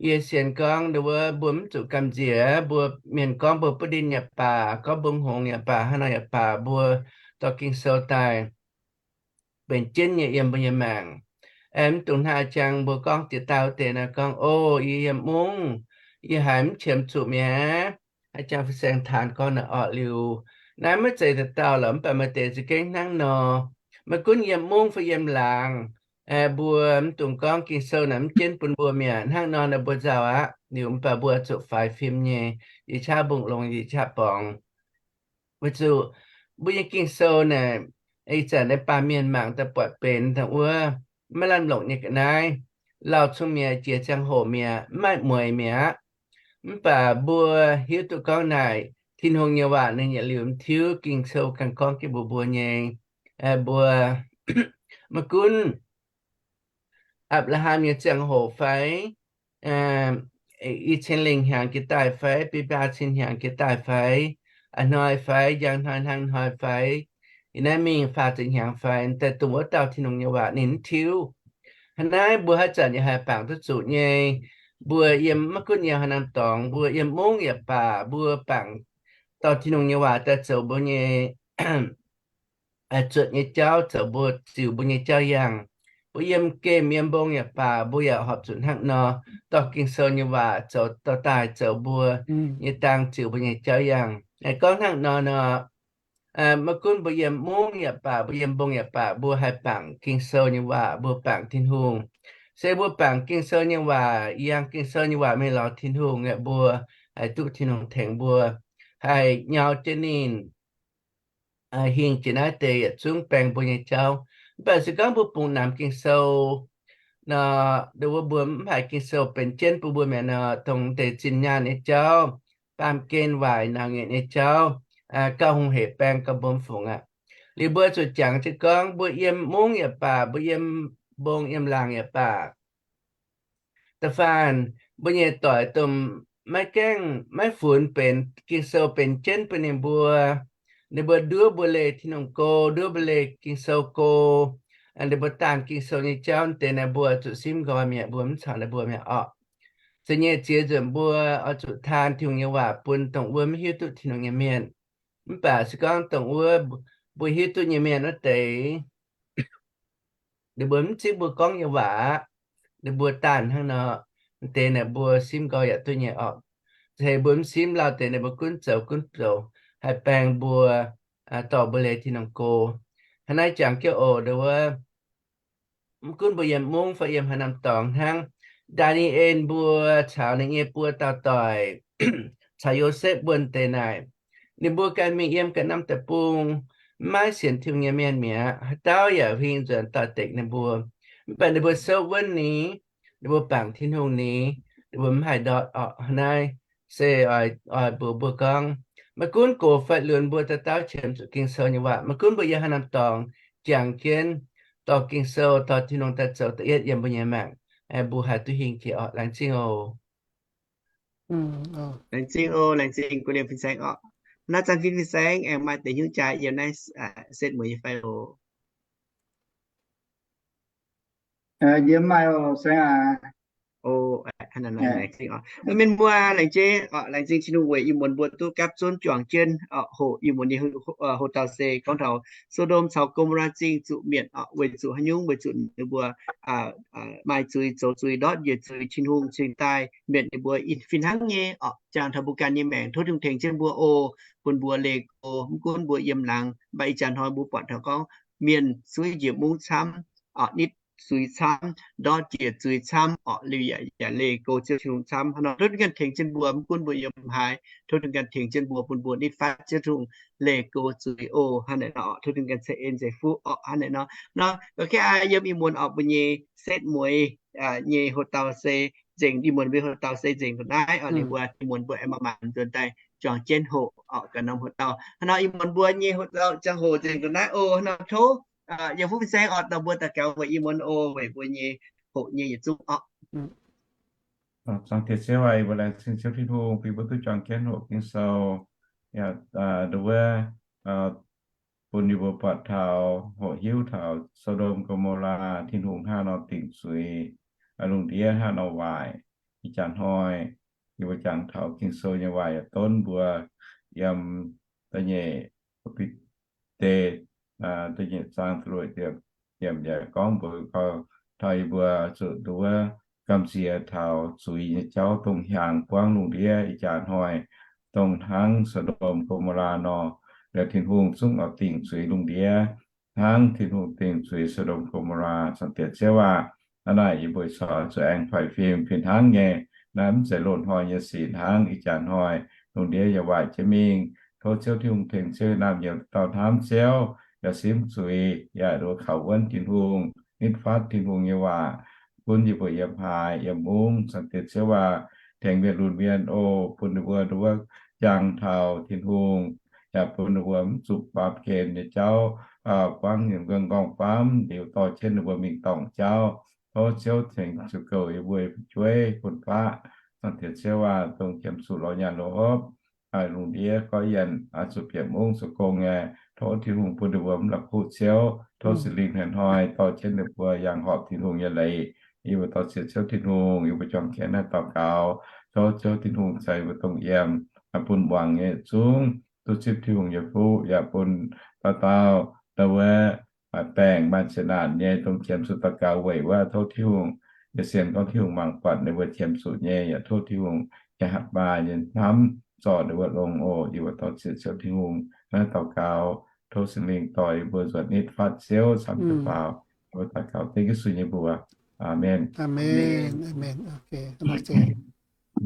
yie sienx gorngv nduov wuov mbuo mv zuqc gamh nziex, mbuo mienh gorngv mbuo butv ndin yaac baac, gorngv mbuo hngongx yaac baac, haaix nor yaac baac, mbuo dorh Ging-Sou daaih benx jienv nyei yiem mbuo nyei maengc. Aengx mv dungx hnangv a'jang mbuo gorngv jiex daaih wuov deix nor gorngv, o, yie yiem mungv, yie haiz mv qiemx zuqc mi'aqv. A'jang fin-saeng taanx gorngv naaic orqc liuz, naaiv maiv zeiz dauh dauh lorqc, mv baac maaih deix za'gengh hnangv nor. Maiv gunv yiem mungv fai yiem laangz, mbuo mv dungx gorngv Ging-Sou naaic mv jienv bun mbuo mi'aqv. Hnangv nor naaic mbuo nzauh aqv. Liuz mv baac mbuo zuqc faix fim nyei, yie qaqv mbungh longx, yie qaqv borngz. Weic zuqc mbuo nyei Ging-Sou naaic, ih zanc naaiv baamh mienh mangc daaih buatc benx dongh wuov maiv lamh longc nyei ga'naaiv, lauh cong-mieqc jiex ziangh hoc mi'aqv, mv maaih mueiz mi'aqv. Mv baac mbuo hiuv duqv gorngv naaic Tin-Hungh nyei waac ninh yietc liuz mv tiuv. Ging-Sou ganh gorngv jienv mbuox mbuo nyei, mbuo maiv gunv Apc^laa^ham nyei ziangh hoc fai, i cin lingh hnyangx jiex daaih fai, biaa cin hnyangx jiex daaih fai, a'hnoi fai, njang hnoi hnangv hnoi fai, yiem naaiv mingh faah ziepc hnyangx fai, daaih dongh wuov dauh Tin-Hungh nyei waac ninh mv tiuv. Hnangv naaiv mbuo haaix zanc yaac haih bangc duqv zuqc nyei. Mbuo yiem maiv gunv yiem haaix norm dorngx, mbuo yiem mungv yaac baac, mbuo bangc dorh Tin-Hungh nyei waac daaih zoux mbuo nyei zuotc nyei jauv, zoux mbuo ziux mbuo nyei jauv yangh. Mbuo yiem gemh yiem mbong yaac baac, mbuo yaac horpc zuqc hnangv nor dorh Ging-Sou nyei waac zoux dorh daaih zoux mbuo nyei dang, ziux mbuo nyei jauv yangh. Gorngv hnangv nor nor, maiv gunv mbuo yiem mungv yaac baac, mbuo yiem mbong yaac baac, mbuo haih bangc Ging-Sou nyei waac, mbuo bangc Tin-Hungh. Se mbuo bangc Ging-Sou nyei waac, yangh Ging-Sou nyei waac mingh lorz Tin-Hungh, mbuo haih duqv Tin-Hungh tengx mbuo, haih nyau jienv ninh hingh jiex naaiv deix yietc zungv baeng mbuo nyei jauv. Mv baac se gorngv mbuo bungx namx Ging-Sou nor, nduov wuov mbuo mv haiz Ging-Sou benx jienv bun mbuo mi'aqv nor, dongh deix zinh nyaanh nyei jauv, baamh gen waaic nauz nyetc nyei jauv, gauh hungh hec baeng gauh mbom fungc aqv. Liuz mbuo zuqc jangx jienv gorngv mbuo yiem mungv yaac baac, mbuo yiem mbong yiem laangc yaac baac, da'faanh mbuo nyei doic domh maiv gaengh maiv funx benx Ging-Sou benx jienv bun ninh mbuo Ninh mbuo nduov mbuo leih Tin-Hungh go, nduov mbuo leih Ging-Sou go. Ninh mbuo daanh Ging-Sou nyei jauv deix naaic mbuo zuqc simv nqoi mi'aqv, mbuo mv caux ninh mbuo mi'aqv orqc. Zeiz nyei ziex nzunc mbuo oix zuqc taan Tin-Hungh nyei waac bun dongh wuov mv hiuv duqv Tin-Hungh nyei mienh. Mv baac se gorngv dongh wuov mbuo hiuv duqv nyei mienh wuov deix, ninh mbuo mv zipv mbuo gorngv nyei waac aqv. Ninh mbuo daanh hnangv nor, deix naaic mbuo simv nqoi yaac duqv nyei orqc. Hei mbuo mv simv lauh deix naaic mbuo gunv zoux gunv zoux, haih baeng mbuo dorh mbuo leih Tin-Hungh go. Hnangv naaiv jangx jienv oc, nduov wuov, mv gunv mbuo yiem mungv fai yiem haaix norm dorngx hnangv, Ndaa^ni^en mbuo caux ninh nyei buo dauh doic caux Yosepv mbuo deix naaic, ninh mbuo ganh mingh yiem ganh norm deic-bung, mv maaih sienx Tin-Hungh nyei mienh mi'aqv. Haaix dauh yaac huing nzuonx doix-dekc ninh mbuo. Mv baac ninh mbuo souv wuonv ni, ninh mbuo bangc Tin-Hungh ni, ninh mbuo mv haih ndortv orqc. Hnangv naaiv se oix mbuox mbuo gorngv, maiv gunv gox fai lunx mbuo dauh dauh qiemx zuqc Ging-Sou nyei waac, maiv gunv mbuo yiem haaix norm dorngx, jangx jienv dorh Ging-Sou, dorh Tin-Hungh daaih zoux da'yietv yiem mbuo nyei maengc, mbuo haih duqv hingh jiex orqc. Laengz zingh oc. Laengz zingh oc, laengz zingh guv liemh fin-saeng orqc. Naaiv zanc fin-saeng aengx maaih deix hnyouv jaax yiem naaiv setv mueiz nyei fai oc? Yie maaih oc, saeng aac. Mienh mbuo laengz zingh, laengz zingh Tin-Hungh weic ih muonz mbuo duqv gapv zunv juangc jienv hoqc ih muonz nyei ho dauh se gorngv taux So^ndom caux Go^mo^laa Zingh zuqc mietc orqc. Weic zuqc haaix nyungc? Weic zuqc ninh mbuo maaih zuiz, zoux zuiz, ndortv njiec zuiz, Tin-Hungh cingx daaih mietc ninh mbuo fih hnangv nyei orqc, jangx taux mbuo ganh nyei maengc. Tov Tin-Hungh tengx jienv mbuo oc, bun mbuo leih go, mv gunv mbuo yiem laangz, mv baac ih jaax hnoi mbuo buatc taux gorngv mienh suiv njiec mungv camv orqc, nitv zuiz camv, ndortv njiec zuiz camv orqc, liuz yaac leih go Ziouv Tin-Hungh camv. Hnangv nor tov Tin-Hungh ganh tengx jienv mbuo, mv gunv mbuo yiem haaix, tov Tin-Hungh ganh tengx jienv mbuo, bun mbuo nitv fatv Ziouv Tin-Hungh, leih go zuiz oc. Hnangv naaic nor, tov Tin-Hungh ganh ceix en ceix fuqv orqc. Hnangv naaic nor, nor ga'naaiv yiem ih muonz orqc mbuo nyei setv mueiz nyei ho dauh se nzengc, ih muonz mbuo nyei ho dauh se nzengc ndongc naaiv orqc. Ninh mbuo ih muonz mbuo aengx maaih maanc nzuonx daaih juangc jienv hoqc orqc, ganh norm ho dauh. Hnangv nor ih muonz mbuo nyei ho dauh ziangh hoc nzengc ndongc naaiv oc. Hnangv nor tov yiem fuqv fin-saeng orqc, dorh mbuo daux gaux weic ih muonz oc, weic mbuo nyei hoqc nyei yietc zungv orqc. Zaangc Diex Ziouv aac, yie mbuo laengz zingh Ziouv Tin-Hungh bun mbuo duqv juangc jienv hoqc Ging-Sou. Yaac nduov wuov bun yie mbuo buatc taux, hoqc hiuv taux So^ndom Go^mo^laa, Tin-Hungh hnangv nor dingc zuiz, lungh ndiev hnangv nor waaic. Ih jaax hnoi yie mbuo jangx taux Ging-Sou nyei waac yaac donv mbuo yiem da'nyeic Bide, da'nyeic zaang da'luoqc yiemc yaac gorngv mbuox taux yie mbuo zuqc nduov gamh nziex taux zuiz nyei jauv dongh hiaangx buangv lungh ndiev ih jaax hnoi, dongh hnangv So^ndom Go^mo^laa nor. Liuz Tin-Hungh zungv oix dingc zuiz lungh ndiev hnangv Tin-Hungh dingc zuiz So^ndom Go^mo^laa. Zaangc Diex Ziouv aac, hnangv naaic yie mbuo corc zuqc aengx faix fim fih hnangv nyei. Naaiv mv zeiz loz-hnoi nyei sic hnangv. Ih jaax hnoi lungh ndiev yaac waaic jienv mingh. Tov Ziouv Tin-Hungh tengx Ziouv yiem naamh nyouz dauh hnamv Ziouv, yaac simv zuiz, yaac nduov kaux wuonv Tin-Hungh, nitv fatv Tin-Hungh nyei waac, gunv yie mbuo yiem haaix yiem mungv. Zaangc Diex Ziouv aac, tengx mienh lunx mienh oc, bun ninh mbuo nduov jangx taux Tin-Hungh, yaac bun ninh mbuo mv zuqc baamh gen nyei jauv buangv ninh mbuo nqorngv-famv liuz dorh jienv ninh mbuo mingh dorngc jauv. Tov Ziouv tengx zuqc goux yie mbuo fu'jueiv fun-faqv. Zaangc Diex Ziouv aac, dongh qiemx zuqc lorz nyaanh lorz hopv, lungh ndiev gorqv yienh, zuqc bieqc mungv zoux gong nyei, tov Tin-Hungh bun ninh mbuo mv la'kuqv Ziouv. Tov Singx Lingh hnoi-hnoi dorh jienv ninh mbuo yangh horpc Tin-Hungh nyei leiz. Yie mbuo dorh ziec Ziouv Tin-Hungh, yie mbuo juangc jienv naaiv daux gaux. Tov Ziouv Tin-Hungh ceix mbuo dongh yiem, bun muangx nyei zungv duqv zipv Tin-Hungh nyei fuqv, yaac bun dauh dauh wuov baengc maaih zeqc naanc nyei dongh qiemx zuqc daux gaux weic wuov, tov Tin-Hungh nyei sienx gorngv Tin-Hungh mangc buatc ninh mbuo qiemx zuqc nyei. Yaac tov Tin-Hungh nyei hatc maaz nyei hnamv zorc ninh mbuo longx oc. Yie mbuo dorh ziec Ziouv Tin-Hungh naaiv daux gaux. Tov Singx Lingh dorh yie mbuo nzuonx nitv fatv Ziouv camv jienv faaux. Yie mbuo daux gaux dengv Yesu nyei mbuox. Aamen.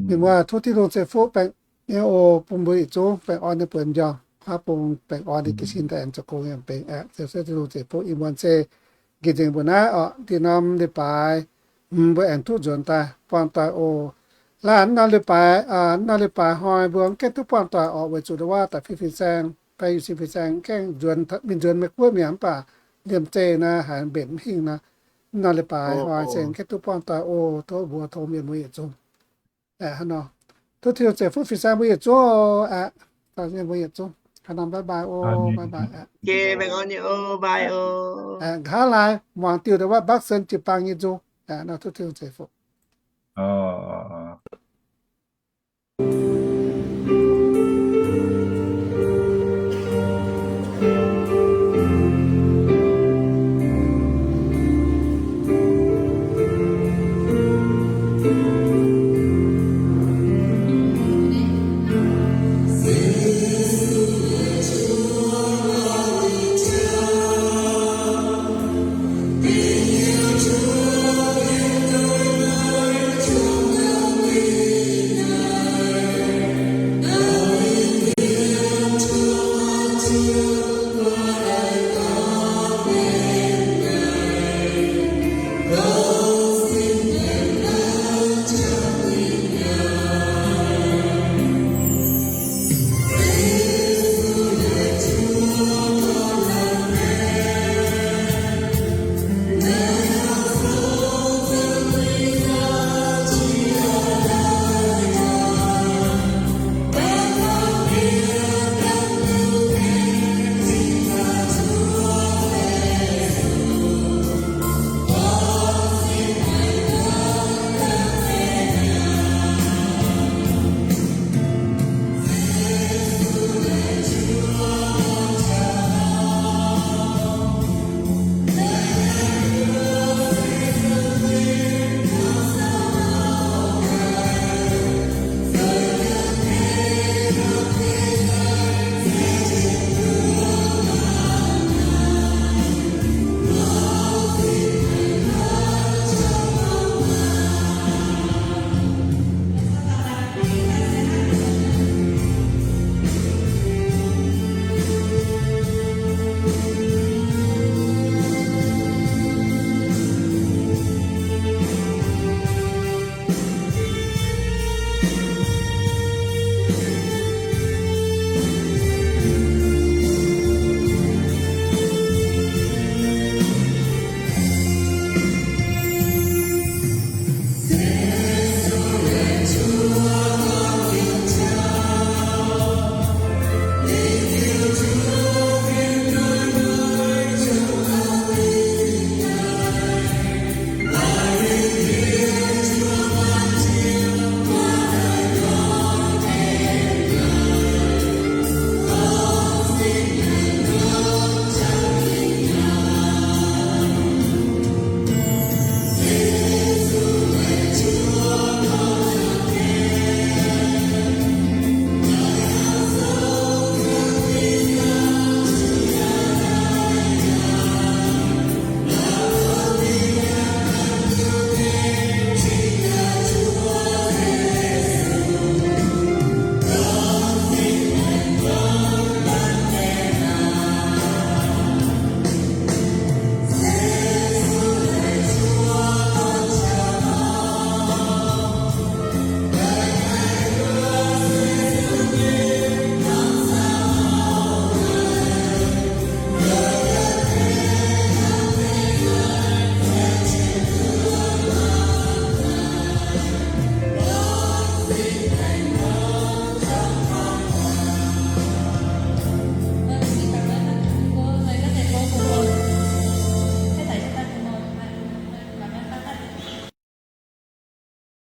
Mienh muoz, tov Tin-Hungh ceix fuqv baengh nyei oc, bun mbuo yietc zungv baengh orn nyei buonc njormh, haav bung baengh orn nyei jiez sin daaih aengx zoux gong yiem benx aeqv, Ziouv Tin-Hungh ceix fuqv. Ih muonz se nqih nzengc mbuo naaiv orqc, ndin norm leiz-baaix hmz mbuo aengx duqv nzuonx daaih buangh doic oc. Laanh norm leiz-baaix, norm leiz-baaix hnoi mbuo mv gaengh duqv buangh doic orqc, weic zuqc ndau wuov da'feix fin-saeng fai i cin fin-saeng gaengh nzuonx, mingh nzuonx Meiv Guoqv mi'aqv, mv baac liemh zeih naaiv haiz mbenc mv hingh nor, norm leiz-baaix hnoi se mv gaengh duqv buangh doic oc. Tov mbuox tov mienh mbuo yietc zungv hnangv nor. Tov Tin-Hungh ceix fuqv fin-saeng mbuo yietc zungv aqv. Mienh mbuo yietc zungv Ga'naaiv bye bye oc, bye bye. Nqa'haav laaix muangx diuh ndongc wuov Mbaakv Sen jiu-baang nyei nzung. Nor tov Tin-Hungh ceix fuqv.